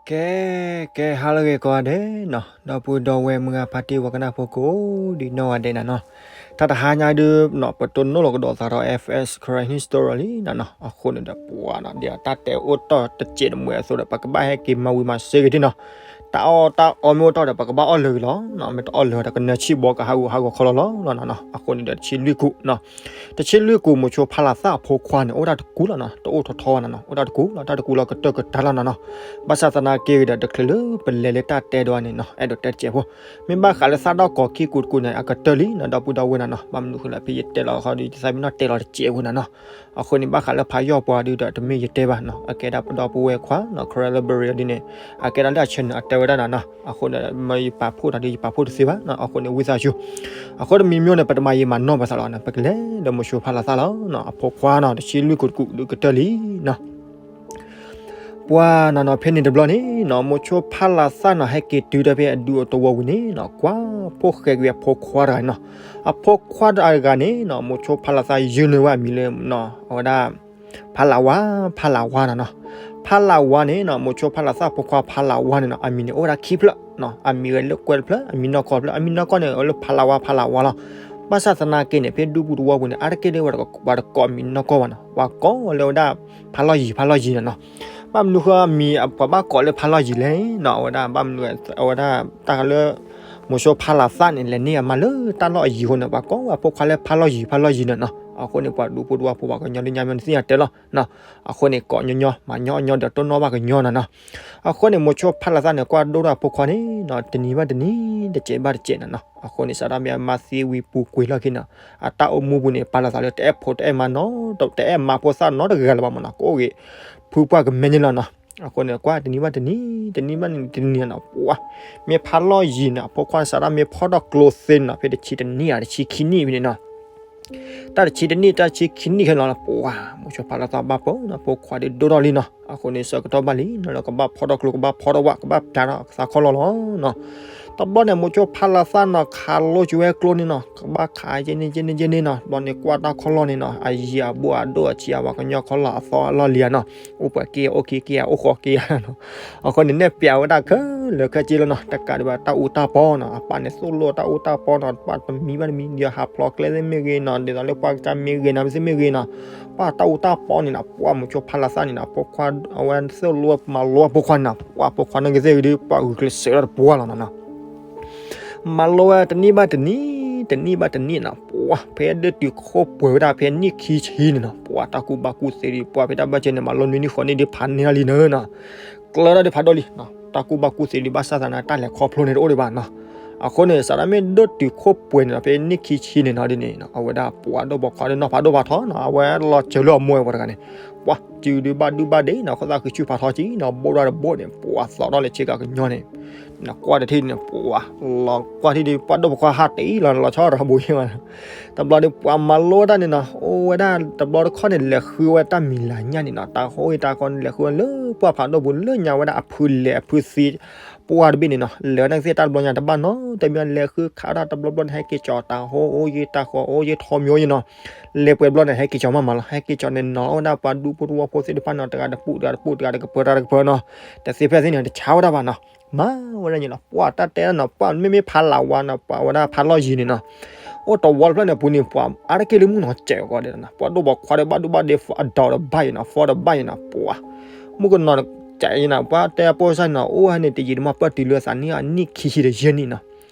ကဲ ကဲ ဟါလၢအဂ့ၤကိးဂၤဒဲးနီၤ, ဒီပုၢ်ဒီဝဲၢ်မုၢ်ဂၤဖါတံၢ်ဝဲကနၣ်ဖိကိးဒံးနီၢ်ဂၤဒဲးနၤနီၤ, တၢ်တဟါညါဒုးနီၤ ပတိၢ်နီၣ်လီၤကဒီးသးဒီး F S Karen History လံနၤနီၤ, အဃိန့ၣ်ဒီးပှၤနီၤ ဒ်တၢ်တဲအိၣ်တ့ၢ်တစဲးတမှဲးအသိးဒီး ပကဘၣ်ဟဲက့ၤမၤဝံၤမၤစ့ၢ်က့ၤဒ်နီၤ, တၢ်အီၣ်တၢ်အီမ့ၢ်အိၣ်တ့ၢ်ဒီး ပကဘၣ်အီၣ်လၢာ်ဂ့ၤလီၤ, မ့ၢ်တအီၣ်လၢာ်ဒီးကနၢဆံၣ်ဘီကဟးဂူာ်ဟးဂီၤခီလီၤလီၤနၤနီၤ, အဃိန့ၣ်ဒီးတဆံလွံၢ်ကူာ်နီၤ တဆံလွံၢ်ကူာ် မိၤဆိဖါလၤသၣ်အဖိခွါန့ၣ် အိၣ်ဒၣ်တကူာ်လီၤနီၤ, တအိၣ်ထီထီဘၣ်နၤနီၤ, အိၣ်ဒၣ်တကူာ်လီၤ, တၢ်တကူာ်လီၤကတၢၢ်ကတၢၢ်လီၤနၤနီၤ, ဘၣ်ဆၣ်သနာ်က့ဒီး တချုးလၢပလဲၤလၢတၢ်တဲဒီးန့ၣ်နီၤ အဲၣ်ဒိးတဲတစဲးဖိ, မ့ၢ်ဘၣ်ဃးလၢသၣ်ဒီၣ်ကီၤခံကူာ်တကူာ်န့ၣ် အကတၢၢ်လံနီၤ ဒီပုၢ်ဒီဝဲၢ်နၤနီၤ, ဘၣ်မနုၤဃိလၢဖဲယတဲလီၤဃီဒီး ယသးမ့ၢ်နီၢ်တဲလီၤတစဲးဖိနၤနီၤ, အဃိန့ၣ် ဘၣ်ဃးလၢဖးယီၢ်ပှၤဒုးဒီး တမ့ၢ်ယတဲဘၣ်နီၤ, အကဲဒၣ်ပဒီပုၢ်ဝဲၢ်ခွါနီၤ Karen Library ဒ်န့ၣ်, အကဲဒၣ်လၢအ channel အတဲဝဲဒၣ်နၤနီၤ, အဃိန့ၣ် မ့ၢ်ယပာ်ဖှိၣ်တၢ်ဒုး ယပာ်ဖှိၣ်တသ့ဘၣ်နီၤ, အဃိန့ၣ် ဝံသးစူၤ အဃိတမံၤမံၤန့ၣ် ပတမၤယံာ်မၤနီၢ်ပသးလီၤနီၤ, ပကလဲၤဒီးမိၤဆိဖါလၤသၣ်လီၤနီၤ, အဖိခွါနီၤ တဆံလွံၢ်ကူာ်တကူာ်ဒုးကတၢၢ်လံနီၤ ပှၤနၤနီၤ ဖဲန့ၣ်တဘျီန့ၣ်နီၤ မိၤဆိဖါလၤသၣ်နီၤ ဟဲက့ၤတုၤဒီးဖဲအဒူအသဝီပူၤန့ၣ်နီၤ, ကွၢ်ဖိၣ်ဃဲကွံာ်အဖိခွါတဂၤနီၤ, အဖိခွါတဂၤန့ၣ်နီၤ မိၤဆိဖါလၤသၣ်ယုၢ်န့ၢ်ဝဲအမံၤလၢ အဝဲဒၣ် ဖါလးဝါ, ဖါလးဝါနၤနီၤ, ဖါလးဝါန့ၣ်နီၤ မိၤဆိဖါလၤသၣ်ဖိခွါဖါလးဝါန့ၣ်နီၤ အမံၤန့ၣ်အိၣ်ဝဲဒၣ်ခံဖျၢၣ်နီၤ, အမံၤဝဲလၢကွဲးတဖျၢၣ် အမံၤနီၢ်ကီၢ်တဖျၢၣ်, အမံၤနီၢ်ကီၢ်န့ၣ် အိၣ်လၢဖါလးဝါ ဖါလးဝါလီၤ, ဘၣ်ဆၣ်သနာ်က့န့ၣ် ဖဲဒူပူၤသဝီပူၤန့ၣ် အါတက့ၢ်လၢပှၤတကိးအမံၤနီၢ်ကီၢ်ဘၣ်နီၤ, ပှၤကိးလၢဝဲဒၣ် ဖါလီၢ်ယံၤ ဖါလီၢ်ယံၤနၤနီၤ, ဘၣ်မနုၤဃိအမံၤ ပှၤဘၣ်ကိးလၢဖါလီၢ်ယံၤလဲၣ်နီၤ, အဝဲဒၣ်ဘၣ်မနုၤ အဝဲဒၣ်တၢ်လၢ မိၤဆိဖါလၤသၣ်န့ၣ် လဲၤန့ၢ်အမါလၢတၢ်လီၢ်အယံၤအဃိန့ၣ် ပှၤကိးဝဲအဖိခွါလၢဖါလီၢ်ယံၤ ဖါလီၢ်ယံၤနၤနီၤ, အဃိန့ၣ် ပှၤဒူဖိတဝီဖိပှၤကညီလၢညါမ့ၢ်နသ့ၣ်ညါတဲလီၤနီၤ, အဃိန့ၣ် ကိးညီညီ မၤညီညီဒီးတိၢ်နီၣ်ဘၣ်ကညီနၤနီၤ, အဃိန့ၣ် မိၤဆိဖါလၤသၣ်န့ၣ် ကွၢ်ဒိၣ်ထီၣ်အဖိခွါန့ၣ်နီၤ တနံၤဘၣ်တနံၤ တစဲးဘၣ်တစဲးနၤနီၤ, အဃိန့ၣ် စးထီၣ်မ့ၢ်အမါသံဝံၤပူၤကွံာ်လီၢ်ခံနီၤ, အတၢ်အိၣ်မူပူၤန့ၣ် ပာ်လီၤသးလၢတအဲၣ်ဖိတအဲၣ်မါနီတ တအဲၣ်မါဖိသၣ်နီတဂၤလၢၤဘၣ်မးနီၤ, ကအိၣ်ဂ့ၤ ဖုပှၢ်ကမဲန့ၣ်လီၤနီၤ, အဃိန့ၣ် ကွၢ်တနံၤဘၣ်တနံၤ တနံၤဘၣ်တနံၤနီၤ ပှၤ မ့ၢ်ဖါလီၢ်ယံၤန့ၣ် အဖိခွါန့ၣ် စးထီၣ်မ့ၢ်ဖီၣ်ထီၣ်ကျိသ့န့ၣ်နီၤ ဖဲတဆံတနံၣ်ဧါ တဆံခံနံၣ်ဖဲန့ၣ်နီၤ, တၢ်တဆံတနံၣ် တၢ်တဆံခံနံၣ်ခဲလီၤ ပှၤ မိၤဆိဖါလၤသၣ်ဘၣ်ပၢၤနီၤ ဖိခွါဒုးဒိၣ်ထီၣ်လံနီၤ, အဃိန့ၣ် ဆၢကတီၢ်ဘၣ်လံနီၤ လၢကဘၣ်ဖီၣ်ထီၣ်ကျိ ကဘၣ်ဖီၣ်ထီၣ်ဝၣ် ကဘၣ်ပျၢ်ထီၣ်သးခီၣ်လီၢ်လီၤနီၤ, တဘျီန့ၣ် မိၤဆိဖါလၤသၣ်နီၤ ခးလိက့ၤဝဲကျိန့ၣ်နီၤ ကဘၣ်ခးယဲၢ်န့ၣ်ယဲၢ်န့ၣ်ယဲၢ်န့ၣ်နီၤ, တဘျီန့ၣ် ကွၢ်တၢ်ခီၣ်လီၢ်န့ၣ်နီၤ အယံၤအဘူးအဒိၣ်အဆံးအဝဲကညီခီၣ်လီၢ်အသီအလီၢ်လံဧါနီၤ, အိၣ်ပှဲၤက့ၤ အိၣ်ခံက့ၤ အိၣ်ဃိးက့ၤဧါနီၤ, အဃိန့ၣ် နဲၣ်ပျးဝဲဒၣ်ခဲလၢာ်ခဲဆ့လီၤနီၤ, တကးဒံးဘၣ်တၢ်အူတၢ်ပီနီၤ အပၢ်န့ၣ်သိၣ်လိတၢ်အူတၢ်ပီနီၤ ပှၤတမံၤဘၣ်တမံၤ ဒ်ဟးဖျိးကျဲသ့ၣ်မ့ၢ်ဂ့ၤနီၤ ဒ်သိးလၢပှၤကစၢ်မ့ၢ်ဂ့ၤနီၤ မ့ၢ်သ့ၣ်မ့ၢ်ဂ့ၤနီၤ, ပှၤတၢ်အူတၢ်ပီန့ၣ်နီၤ ပှၤမိၤဆိဖါလၤသၣ်န့ၣ်နီၤ ဖိခွါ အဝဲသိၣ်လိမၤလိအဖိခွါန့ၣ်နီၤ ပှၤဖိခွါန့ၣ်ဂ့ၤသ့ၣ်ဂ့ၤဒီး ပှၤဂုာ်ကျဲးစၢးလီၤတပှၢ်လီၤနီၤ မၤလိဝဲတနံၣ်ဘၣ်တနံၣ် တနံၣ်ဘၣ်တနံၣ်နီၤ ပှၤဖဲဒၢတုၤခိၣ်ပှဲၤဝဲဒၣ်ဖဲနံၣ်ခံဆံန့ၣ်နီၤ ပှၤတၢ်ကူၣ်ဘၣ်ကူၣ်သ့ဒီး ပှၤဖဲတၢ်ဘၢၣ်စၢၤန့ၣ် မၤလိနွံနံၣ်ဃိးနံၣ်ဒီးဖးန့ၢ်လံနၤနီၤ, ကျၢၤထီၣ်ဒီးဖးဒိၣ်လံနီၤ တၢ်ကူၣ်ဘၣ်ကူၣ်သ့ဒီး ဘၣ်ဆၣ်သနာ်က့ တၢ်လဲၤခီဖျိန့ၣ်တအိၣ်ဒံးဘၣ်နီၤ, အဃိန့ၣ် စးထီၣ်မ့ၢ်ဒၢတုၤခိၣ်ပှဲၤန့ၣ်နီၤ ဖဲနံၣ်ခံဆံန့ၣ်နီၤဒ်န့ၣ် အဝဲဒၣ်ပှၤဒိၣ်ပိာ်ခွါဒီးနီၤဖးဒိၣ်ဖးထီနီၤ အဝဲလီၤစၢၤလၢအမိၢ်ဝဲပှၤတဂၤန့ၣ် ပှၤစုဒုးဘၣ်ဒုဘၣ်ဒ့နီၤ ခိၣ်သၣ်ဃုဆူၣ်ဖးထီကံနီၤ ဘိၣ်ဒၣ်တဘိၣ်န့ၣ် ပှၤသီထီၣ်လၢဆ့ကၤကညီန့ၣ် နကွၢ်တထံၣ်န့ၣ် ပှၤလီၤကွၢ်ထံၣ်ဒီး ပှၤဒိၣ်ပိာ်ခွါဟးတ့ၢ်လီၤ လီၤဆီတဘိယ့ၢ်ဘၣ်နီၤ, တဘျီဒီးပှၤမၤလိတၢ်န့ၣ်နီၤ အိၣ်ဝဲဒၣ်တဘျီတခီၣ်န့ၣ် လဲၤဃုဝဲတၢ်မံၤလၤညၣ်န့ၣ်နီၤ တၢ်ဃိတၢ်ဃီန့ၣ် လဲၤဃုဝဲလၢပှၢ်ဖးဒိၣ်ပူၤ လၢညါဝဲဒၣ်အဖုလဲၤအဖုသံ ပှၢ်တဘ့ၣ်န့ၣ်နီၤ လဲၤဝဲဒၣ်ကသ့ၣ်တၢ်တဘျီညါတဘၣ်နီတမံၤ လဲၤဃုခးတၢ်တဘျီဘျီန့ၣ် ဟဲက့ၤကၠီၤတၢ်ဃိအိၣ်ယ့ၢ်တၢ်ဃီအိၣ်ယ့ၢ်ထီမီၤယ့ၢ်နီၤ လဲၤပှဲၤတဘျီန့ၣ် ဟဲက့ၤကၠီၤမးမးလီၤ ဟဲက့ၤကၠီၤန့ၣ်နီၤ အိၣ်ဝဲဒၣ်ပှၤဒူဖိတဝီဖိသ့ၣ်တဖၣ်နီၤ တဂၤတပူၤ တဂၤတပူၤ တဂၤတကပၢၤ တဂၤတကပၢၤနီၤ တသ့ဖဲသ့န့ၣ် တဆါဝဲဒၣ်ဘၣ်နီၤ မၤဝဲဒၣ်န့ၣ်လီၤ ပှၤတၢ်တဲဒၣ်နီၤ ပှၤမ့မ့ၢ်ဖးလးဝါနီၤ ပှၤဝဲဒၣ်ဖးလီၢ်ယံၤန့ၣ်နီၤ အိၣ်တဝီတဖျၢၣ်န့ၣ်ပူၤန့ၣ် ပှၤအါတက့ၢ်လၢမုၢ်နီၤစဲးကီးဒဲးနီၤ ပှၤဒိၣ်ပိာ်ခွါဒီးဘၣ်ဒိဘၣ်ဒ့ အဒိးဒီးဘၣ်ယံၤနီၤ ဖီဒီးဘၣ်ယံၤနီၤ ပှၤ မုၣ်ကနီၤကဲးယံၤနီၤ ပှၤတဲအပိၢ်စၢ်န့ၣ်နီၤ အိၣ်ဝဲန့ၣ်တယံာ်တမီၢ်ပၢၢ်တုၤလၢသးနံၣ်အနံၣ်ခံဆံဒီးယဲၢ်နံၣ်နီၤ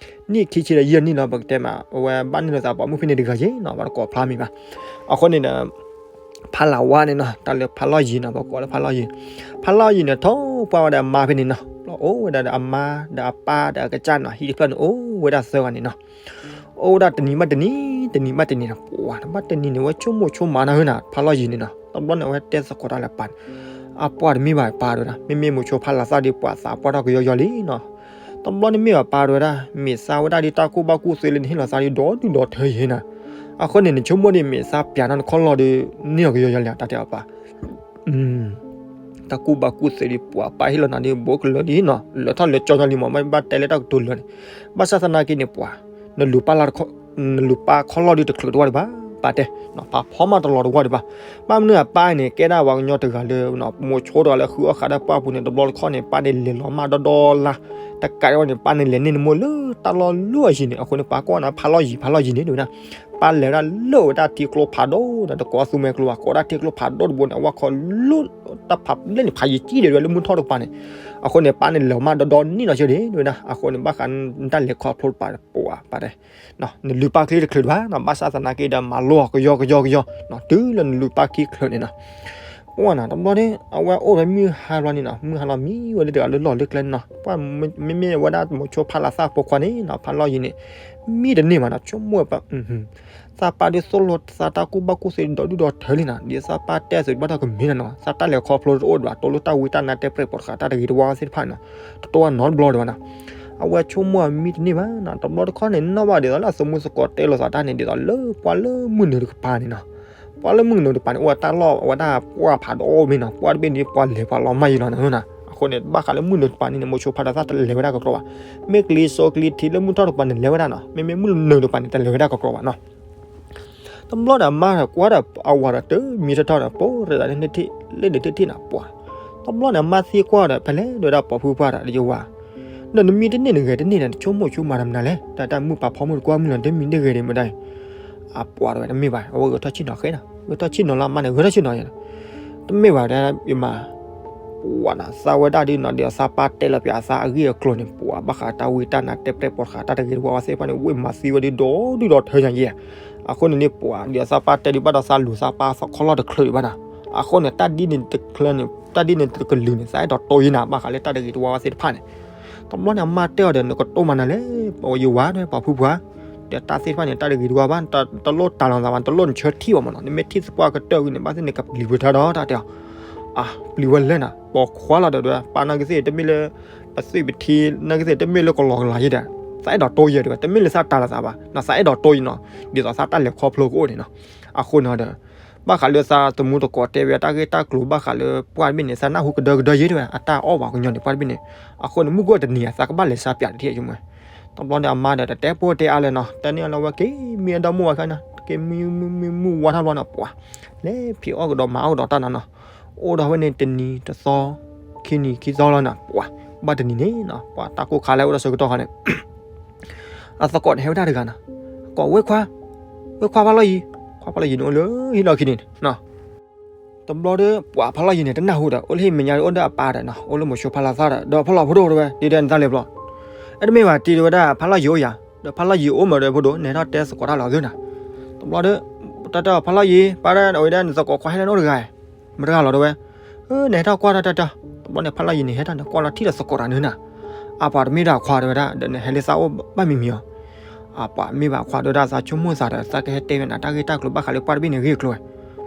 နံၣ်ခံဆံဒီးယဲၢ်နံၣ်လီၤ ပကတဲမး အဝဲဘၣ်န့ၢ်လိာ်သးပှၤမုၣ်ဖဲန့ၣ်တဂၤယဲၢ်နီၤ ပှၤတကိးဖျါမံၤဘၣ် အဃိန့ၣ်ဒီး ဖးလးဝါန့ၣ်နီၤ တၢ်လၢဖးလီၢ်ယံၤနီၤ ပှၤကိးလၢဖးလီၢ်ယံၤ ဖးလီၢ်ယံၤန့ၣ် ထီၣ်ပှၢ်ဝဲဒၣ်အမါဖဲန့ၣ်နီၤ လီၤအိၣ်ဝဲဒၣ်ဒီးအမါဒီးအပၢ်ဒီးအကစၢ်နီၤ ဟံၣ်တဖျၢၣ်န့ၣ်အိၣ်ဝဲဒၣ်သၢဂၤန့ၣ်နီၤ အိၣ်ဝဲဒၣ်တနံၤဘၣ်တနံၤ တနံၤဘၣ်တနံၤနီၤ ပှၤတဘၣ်တနံၤန့ၣ် ဝဲဆိကမိၣ်ဆိကမးနၤဟၢနၤ ဖးလီၢ်ယံၤန့ၣ်နီၤ တဘျီန့ၣ် အဝဲတဲသကိးတၢ်လၢပၢ်န့ၣ် အပှၢ်တမ့ၢ်ဘၣ်ပၢ်တဲဝဲဒၣ် မ့မ့ၢ်မိၤဆိဖးလးသၣ်ဒီးပှၤသးပှၢ်ထီၣ်ကယီယီလံနီၤ တဘျီန့ၣ်မ့ၢ်ဘၣ်ပၢ်တဲဝဲဒၣ် မ့ၢ်သးဝဲဒၣ်ဒီးတၢ်ကူၣ်ဘၣ်ကူၣ်သ့လၢနဟ့ၣ်လီၤသးဒီးဒီဒူၣ်ဒီထၢယဲၢ်နၤ အဃိန့ၣ် နဆိကမိၣ်ဒ်မ့ၢ်သးပျးနီၢ်နခီၣ်လီၢ်ဒီး န့ၢ်အီၤကယီယီလံ တၢ်တဲအီၤပၢ် တၢ်ကူၣ်ဘၣ်ကူၣ်သ့ဒီးပှၤပၢ်ဟ့ၣ်လီၤနၤဒီး ဘူးကလၢာ်လံနီၤ လၢာ်ထီၣ်လၢာ်ကၠီညီလံမး မ့ၢ်ဘၣ်တဲလၢတၢ်ကတိၤလၢာ်န့ၣ် ဘၣ်ဆၣ်သနာ်က့န့ၣ်ပှၤ နလူၤပၢ်လၢ နလူၤပၢ်ခီၣ်လီၢ်ဒီးတချုးတဝၢ်ဒံးဘၣ် ပၢ်တဲ, ပၢ်ဖီမးတလီၤတဝီဒံးဘၣ်. ဘၣ်မနုၤအပၢ်န့ၣ် ကဲဒၣ်ပှၤကညီတဂၤလၢ မိၤဆိတဂၤလၢဃုအီၣ်ဃးဒီးပှၢ်ပူၤန့ၣ် တဘျီတခီၣ်န့ၣ် ပၢ်န့ၣ်လဲၤလီၤမၢ်ဒီဒီလါ, တကးဒံးဘၣ်န့ၣ် ပၢ်န့ၣ်လဲၤန့ၢ်နမိၢ်လၢတၢ်လီၢ်လၢအယံၤန့ၣ် အဃိန့ၣ် ပၢ်ကိးန့ၣ် ဖးလီၢ်ယံၤ ဖးလီၢ်ယံၤန့ၣ် တဲဝဲဒၣ်, ပၢ်လဲၤဝဲဒၣ်လၢဝဲဒၣ်ထံကျိဖးဒိၣ်ဒီး တကိးသူမှဲကျိဘၣ် ကိးဒၣ်ထံကျိဖးဒိၣ်တဘိန့ၣ် အဝဲခီလၢ တၢ်ဖးလၢန့ၣ် ဖးယံၤကံဒဲးဝဲလၢမုၢ်ထီၣ်တကပၤန့ၣ်, အဃိန့ၣ် ပၢ်န့ၣ်လဲၤမၢ်ဒီဒီနံၣ်နီၤဆၢဒံး တဲဝဲဒၣ်, အဃိန့ၣ် ဘၣ်ဃးတၢ်လဲၤခီဖျိတကပၤ ပၢ်တဲ နလုၢ်ပၢ်ချံတချုးဒံးဘၣ်နီၤ, ဘၣ်ဆၣ်သနာ်က့ဒီး မၤလိအီၤကယီကယီကယီနီၤ, တုၤလၢနလုၢ်ပၢ်ချံချုးန့ၣ်နီၤ. ပှၢ်နီၤ တဘျီန့ၣ် အဝဲအိၣ်ဖဲမုၢ်ဟါဘျီန့ၣ်နီၤ, မုၢ်ဟါလီၤမံဝဲလၢတဂၤလၢလီၢ်လၢကျဲန့ၣ်နီၤ, ပှၢ်မ့မ့ၢ်ဝဲဒၣ်မိၤဆိဖးလီၤသၣ်ဖိခွါန့ၣ်နီၤ, ဖးလီၢ်ယံၤန့ၣ် မံတန့ၢ်ဘၣ်နီၤ, ဆိကမိၣ်ပ သးပၢ်ဒုးသိၣ်လိသးတၢ်ကူၣ်ဘၣ်ကူၣ်သ့ဒီဒူၣ်ဒီထၢလံနီၤ, ဒ်သးပၢ်တဲအသိးဘၣ်ဒီးကမ့ၢ်နီၤ, သးတၢ်လဲၤခီဖျိတအိၣ်ဒံးဘၣ်, တိၢ်လိာ်တၢ်ဝံတၢ်နါတဲပြဲးပိာ်တဃာ် တၢ်တဂ့ၤတဝါသ့ၣ်တဖၣ်န့ၣ်နီၤ, တတိၢ်ဘၣ်နီတဘျီဒံးဘၣ်နီၤ. အဝဲဆိကမိၣ်မံတန့ၢ်ဘၣ်နီၤ, တဘျီတခီၣ်န့ၣ် နီၣ်ဘၣ်ဒ်သိးလၢအသမူသကိးတဲလိာ်သးတၢ်န့ၣ် ဒ်သိးလၢပှၢ်လၢမုၢ်နုာ်တကပၤန့ၣ်နီၤ, ပှၢ်လၢမုၢ်နုာ်တကပၤန့ၣ် အိၣ်တၢ်လီၢ်ဝဲဒၣ်ပှၢ်ဖးဒိၣ်မ့ၢ်နီၤ, ပှၢ်တဘ့ၣ်န့ၣ် ပှၤလဲၤပှၤလီၤမၢ်ယံၤလီၤန့ၣ်နီၤ, အဃိန့ၣ် ဘၣ်ဃးလၢမုၢ်နုာ်တကပၤန့ၣ် မိၤဆိဖးလီၤသၣ်တလဲၤဝဲဒၣ်ကကြီဘၣ်, မ့ၢ်ကျံၤစိကျံၤထံလၢမုၢ်ထီၣ်တကပၤန့ၣ် လဲၤဝဲဒၣ်နီၤ, မ့မ့ၢ်မုၢ်နုာ်တကပၤန့ၣ် တလဲၤဝဲဒၣ်ကကြီဘၣ်နီၤ. တဘျီဒီးအမါကွၢ်ဒီးအဝၤဒီးတမံၤထီၣ်ထီၣ်ဒီး ပိၢ်ရၤလၢန့ၣ်ထံၣ် လၢန့ၣ်ထံၣ်ထံၣ်နီၤပှၢ်. တဘျီန့ၣ် အမါသံကွၢ်ဒီး ဖဲလဲၣ်ဒဝဲဒၣ်ပိာ်ဖုပှၢ်ဒီး ယဝၤ, ဒီးနမံတန့ၢ်နဂဲၤတန့ၢ်ဒီး နဆိကမိၣ်ဆိကမးတမနုၤလဲၣ်, တၢ်တၢ်မုၢ်ပာ်ဖီမုၢ်တကွၢ်မုၢ်လီၤ တမံၤတဂဲၤဒံးမတၤအံၤ. အပှၢ်တဲဝဲ တမ့ၢ်ဘၣ်, အဝဲဂဲၤထီၣ်ဆ့ၣ်နီၤဃဲနီၤ, ဂဲၤထီၣ်ဆ့ၣ်နီၤလၢအမါန့ၣ် ဂဲၤထီၣ်ဆ့ၣ်နီၤယဲနီၤ, တမ့ၢ်ဘၣ်ဒ်အံၤမး ပှၢ်နီၤ သးဝဲဒၣ်ဒ်နီၤ ဒ်သိးသးပၢ်တဲလီၤပၠးသးအဂ့ၢ်အကျိၤန့ၣ် ပှၢ်ဘၣ်ဃးတၢ်ဝံတၢ်နါတဲပြဲးပိာ်တဃာ် တၢ်တဂ့ၤတဝါဝဲသ့ၣ်တဖၣ်န့ၣ် ဝ့ၢ်မၤသံဝဲဒ်ဒီဒူၣ်ဒီထၢညါယဲ. အဃိန့ၣ်န့ၣ် ပှၢ်ဒ်သိးသးပၢ်တဲဒ်ဘၣ်ဒီးသးလူၤသးပၢ်သးခီလီၢ်တချုးဒံးဘၣ်နီၤ. အဃိန့ၣ် တၢ်ဒ်န့ၣ်တချုးန့ၣ် တၢ်ဒ်န့ၣ်တကလုာ်န့ၣ် သးအဲၣ်ဒိးတိၢ်ယံၤနၤ ဘၣ်ဃးလၢတၢ်တဂ့ၤတဝါဝဲသ့ၣ်တဖၣ်န့ၣ်. တဘျီန့ၣ် အမါတဲအီၤဒီး နကတိၢ်မးနၤလဲၣ် ယဝၤဒီး ပိာ်ဖုပှၢ်, ဒီးတၢ်သ့ၣ်တဖၣ်န့ၣ် တၢ်တဂ့ၤတဝါဘၣ်, တလိၣ်တၢ်လီၤသးဘၣ်, တလိၣ်နဆၢထံၣ်ဘၣ်မးနီၤ, နမ့ၢ်ထံၣ်သပှၢ်ကတၢၢ်ဝံၤန့ၣ် ဘၣ်သ့ၣ်န့ၣ် ကပျံၤဝဲတၢ်ဒီးတၢ်တဲအီၤ. အါ ပျံၤဝဲလဲၣ်နီၤ, ပိာ်ခွါလီၤဒီး ပှၢ်နီၢ်ကသ့ၣ်တမ့ၢ်လၢ ပသွံၣ်ပထံ နီၢ်ကသ့ၣ် တမ့ၢ်လၢကလီၤကလၤယဲဒီး သးအဲၣ်ဒိးတိၢ်ယဲဒီး တမ့ၢ်လၢသးတၢ်လီၤသးဘၣ်နီၤ, သးအဲၣ်ဒိးတိၢ်ယံၤနီၤ, ဒ်သိးသးတၢ်လဲၤခီဖျိကအိၣ်န့ၣ်နီၤ. အဃိန့ၣ်ဒီး ဘၣ်ဃးလၢသးသမူသကိးတဲဝဲတၢ်ဂ့ၢ်တၢ်ကျိၤ ဘၣ်ဃးလၢပှၢ်တဘ့ၣ်န့ၣ် သးနၢ်ဟူကဒၢကဒၢယဲဒီး အတၢ်အီၣ်ဘၣ်ကညီန့ၣ် ပှၢ်တဘ့ၣ်န့ၣ်. အဃိန့ၣ် မုၢ်ကအိၣ်တနံၤ သးကဘၣ်လဲၤစၢ်ပၠးတထံၣ်အယမ့ၢ်. တဘျီန့ၣ် အမါဒီးတတဲပိၢ်တဲအါလၢၤနီၤ, တန့ၢ်အလီၤဝဲက့ၤမံအဒီမိၢ်ဝဲခဲနီၤ, က့ၤမံမံမံမုၢ်ဝါထီၣ်ဘျီနီၤ ပှၢ် လဲၤဖံးအီၣ်ကဒီးမၤအီၣ်ကဒီးတၢ်နီၤနီၤ. အိၣ်ဒီးဝဲန့ၣ်တနံၤတသီ ခံနံၤခံသီလီၤနီၤ ပှၢ်. ဘၣ်တနံၤန့ၣ်နီၤ ပှၢ်တၢ်ကိၢ်ခါလၢအိၣ်ဒီးဆၢကတီၢ်ခါန့ၣ် အသကိးန့ၣ်ဟဲဝဲဒၣ်တဂၤနီၤ, ကိးဝဲခွါ, ဝဲခွါဖးလီၢ်ယံၤ, ခွါဖးလီၢ်ယံၤန့ၣ်အိၣ်လၢဟံၣ်လီၢ်ခံန့ၣ်နီၤ. တဘျီဒီး ပှၢ်ဖးလီၢ်ယံၤန့ၣ် တနၢ်ဟူဒီး အိၣ်လၢဟံၣ်မဲာ်ညါဒီး အိၣ်ဒီးအပၢ်ဒီးနီၤ, အိၣ်လၢမိၤဆိဖးလီၤသၣ်ဒီး ဒီးဖးလီၢ်ဖိဒိၣ်တဲဝဲ ဒ်တဲနသးလဲၤဘျီ. အဲ တမ့ၢ်ဘၣ် တံၤတဲဝဲဒၣ် ဖးလီၢ်ယံၤအိၣ်ယၤ, ဒီးဖးလီၢ်ယံၤအိၣ်မးဒီးဖိဒိၣ် နဟဲထီၣ်တဲသကိးတၢ်လီၤသုနီၤ. တဘျီဒီး တၢ်တဲအီၤ ဖးလီၢ်ယံၤ ပၢ်ဒၣ်ဝဲဒၣ်နသကိးခွါဟဲလၢနအိၣ်တဂၤ မတဂၤလီၤတဲဝဲ. နဟဲထီၣ်ကွၢ်တၢ်တၢ်တၢ်. တဘျီန့ၣ် ဖးလီၢ်ယံၤန့ၣ် ဟဲထီၣ်န့ၣ် ကွၢ်လီၤထံၣ်ဒီးသကိးတၢ်န့ၣ်နီၤ. အပှၤတမ့ၢ်ဒၣ်အခွါတဲဝဲဒၣ် ဒီးနဟဲလၢသးအိၣ်ဘၣ်မံၤမံၤအီၤ. အပှၤမ့ၢ်ဘၣ်အခွါတဲဝဲဒၣ် သးဆိကမိၣ်သးဒီး သးကဟဲတဲဝဲနၤ တၢ်ဂ့ၢ်တၢ်ကျိၤဘၣ်ဃးလၢပှၢ်တဘ့ၣ်န့ၣ်အဂ့ၢ်အကျိၤဝဲ.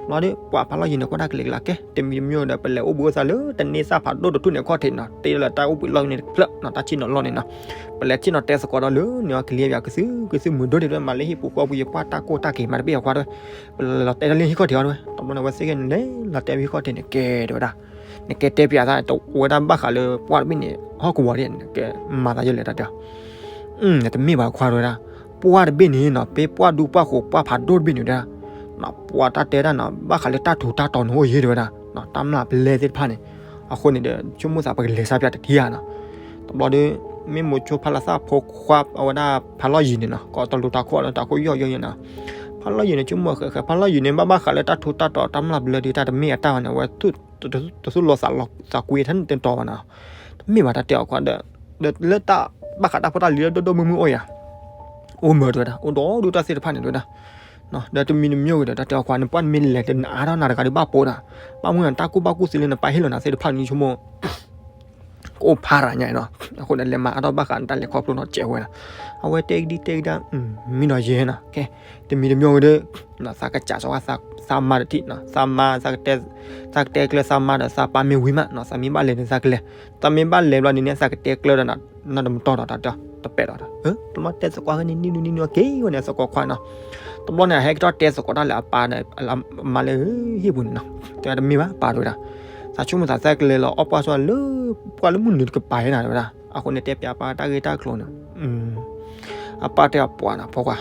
တဘျီဒီး ပှၢ်ဖးလီၢ်ယံၤန့ၣ် ကွၢ်တၢ်ကလဲၤကလၤကဲ တမံၤတမံၤဒီး ပလဲၤအိၣ်ဘှံးအိၣ်သါလၢတန့ၢ်သၣ်ဖးဒိၣ်တထူၣ်န့ၣ်အခီၣ်ထံးနီၤ, တ့လၢတၢ်အိၣ်ဘှံးလီၢ်န့ၣ်တဖျၢၣ်နီၤ, တၢ်ဆ့ၣ်နီၤလီၢ်န့ၣ်နီၤ. ပလဲၤဆ့ၣ်နီၤတဲသကိးဒီးလၢန့ၣ်အီၤ ကလံၤအယၤကသုကသုမုာ်ဒိၣ်ဒံး မၤလၢဟံၣ်ပူၤဃီပူၤ ယပှၢ်တၢ်ကိၢ်တၢ်ဂီၤမၤတဘ့ၣ်အခွါတဲဝဲ. ပလဲၤလီၤတဲတၢ်လၢဟံၣ်ခီၣ်ထံးအီၤတဲဝဲ. တဘျီန့ၣ် အဝဲသ့ၣ်ဂ့ၤန့ၣ် လဲၤလီၤတဲဝဲဟံၣ်ခီၣ်ထံးန့ၣ် ကဲတဲဝဲဒၣ် နကဲတဲပၠးသး တအိၣ်ဝဲဒၣ်ဘၣ်ဃးလၢပှၢ်တဘ့ၣ်န့ၣ် ဟီၣ်ကဝီၤဒ်န့ၣ် ကဲမၤသးယဲလဲၣ်တၢ်တဲအီၤ. တမ့ၢ်ဘၣ်ခွါတဲဝဲဒၣ်, ပှၢ်တဘ့ၣ်န့ၣ်နီၤ ပှၤပှၢ်ဒူပှၢ်ဃိးပှၢ်ဖးဒိၣ်တဘ့ၣ်န့ၣ်တဲဒၣ်, ပှၤတၢ်တဲဒၣ်နီၤ ဘၣ်ဃးလၢတၢ်ထူးတၢ်တီၤန့ၣ်အိၣ်ယဲတဲဝဲဒၣ်, တၢ်မျၢ်ပလဲသ့ၣ်တဖၣ်န့ၣ်. အဃိန့ၣ်ဒီး ဆိကမိၣ်သးပကလဲၤစၢ်ပၠးတထံၣ်ဧါနီၤ. တဘျီဒီး မ့ၢ်မိၤဆိဖးလီၤသၣ်ဖိခွါအဝဲဒၣ်ဖးလီၢ်ယံၤန့ၣ်နီၤ ကိးတလူၤတၢ်ခိၣ်လၢတၢ်ခိၣ်ယီၢ်ယီၢ်ယဲနီၤ. ဖးလီၢ်ယံၤန့ၣ် ဆိကမိၣ်ဃဲးဃဲး ဖးလီၢ်ယံၤန့ၣ် ဘၣ်ဘၣ်ဃးလၢတၢ်ထူးတၢ်တီၤတၢ်မျၢ်ပလဲဒီး တၢ်တမ့ၢ်အတၢ်ဘၣ်န့ၣ် အဝဲတသူၣ်လီၤသးကွံထဲန့ၣ်တတီၤဘၣ်နီၤ. တမ့ၢ်ဘၣ်တၢ်တဲအီၤခွါဒီး လၢတၢ်ဘၣ်ဃးတၢ်ဖိတၢ်လံၤလၢဒိၣ်ဒိၣ်မုၢ်မုၢ်အိၣ်ယၤ အိၣ်မးတဲဝဲဒၣ် အိၣ်ဒီးဒူၣ်တၢ်သ့ၣ်တဖၣ်န့ၣ်တဲဝဲဒၣ်. ဒီးတမံၤတမံၤဂ့ၤဒီး တၢ်တဲအီၤခွါန့ၣ် ပှၢ်နမ့ၢ်လဲၤတနအါထီၣ်နၤတဂၤဒီးဘၣ်ပိာ်နၤ, ဘၣ်မနုၤနၤ တၢ်ကူၣ်ဘၣ်ကူၣ်သ့လၢနပၢ်ဟ့ၣ်လီၤနၤသ့ၣ်တဖၣ်န့ၣ် ဆိကမိၣ် ကအိၣ်ဖးရၤညါနီၤ. အဃိန့ၣ် လဲၤမၤအါထီၣ်ဘၣ်ဃးနတၢ်လဲၤခီဖျိနီၤ ကဲဝဲနီၤ. အဝဲတဲကဒံတဲကဒါ မံဒီးယဲနီၤ ကဲ တမံၤတမံၤဂ့ၤဒီး သးကစးစီၤဝဲ သးမါတထံၣ်နီၤ သးမါ သးကတဲကျၢၤသးမါဒီးသးပၢ်မ့ၢ်ဝံၤမးနီၤ သးမ့ၢ်ဘၣ်လဲၤန့ၣ်သးကလဲၤ, သးမ့ၢ်ဘၣ်လဲၤဘျီန့ၣ်န့ၣ် သးကတဲကျၢၤဒီး နီတမတီၢ်ဒီးတၢ်တဲ တပဲာ်ဒီး တဘျီတဲသကိးန့ၣ် နံၤနံၤနံၤနံၤက့ၤဝဲန့ၣ် သကိးခွါနီၤ. တဘျီန့ၣ် အဟဲက့ၤထီၣ်တဲသကိးတၢ်လၢအပၢ်ဒီး အမါလၢဟံၣ်ပူၤန့ၣ်နီၤ တဲတမ့ၢ်ဘၣ်ပၢ်တဲဝဲဒၣ်, သးဆိကမိၣ်သးသးကလဲၤလီၤအီၣ်ပှၢ်ဆိလၢ ပှၢ်လၢမုၢ်နုာ်တကပၤယဲနၤတဲဝဲဒၣ်. အဃိန့ၣ်တဲပၠးပၢ်တၢ်ဂ့ၢ်တၢ်ကျိၤန့ၣ် အပၢ်တဲအပှၤနီၤ ဖိခွါ,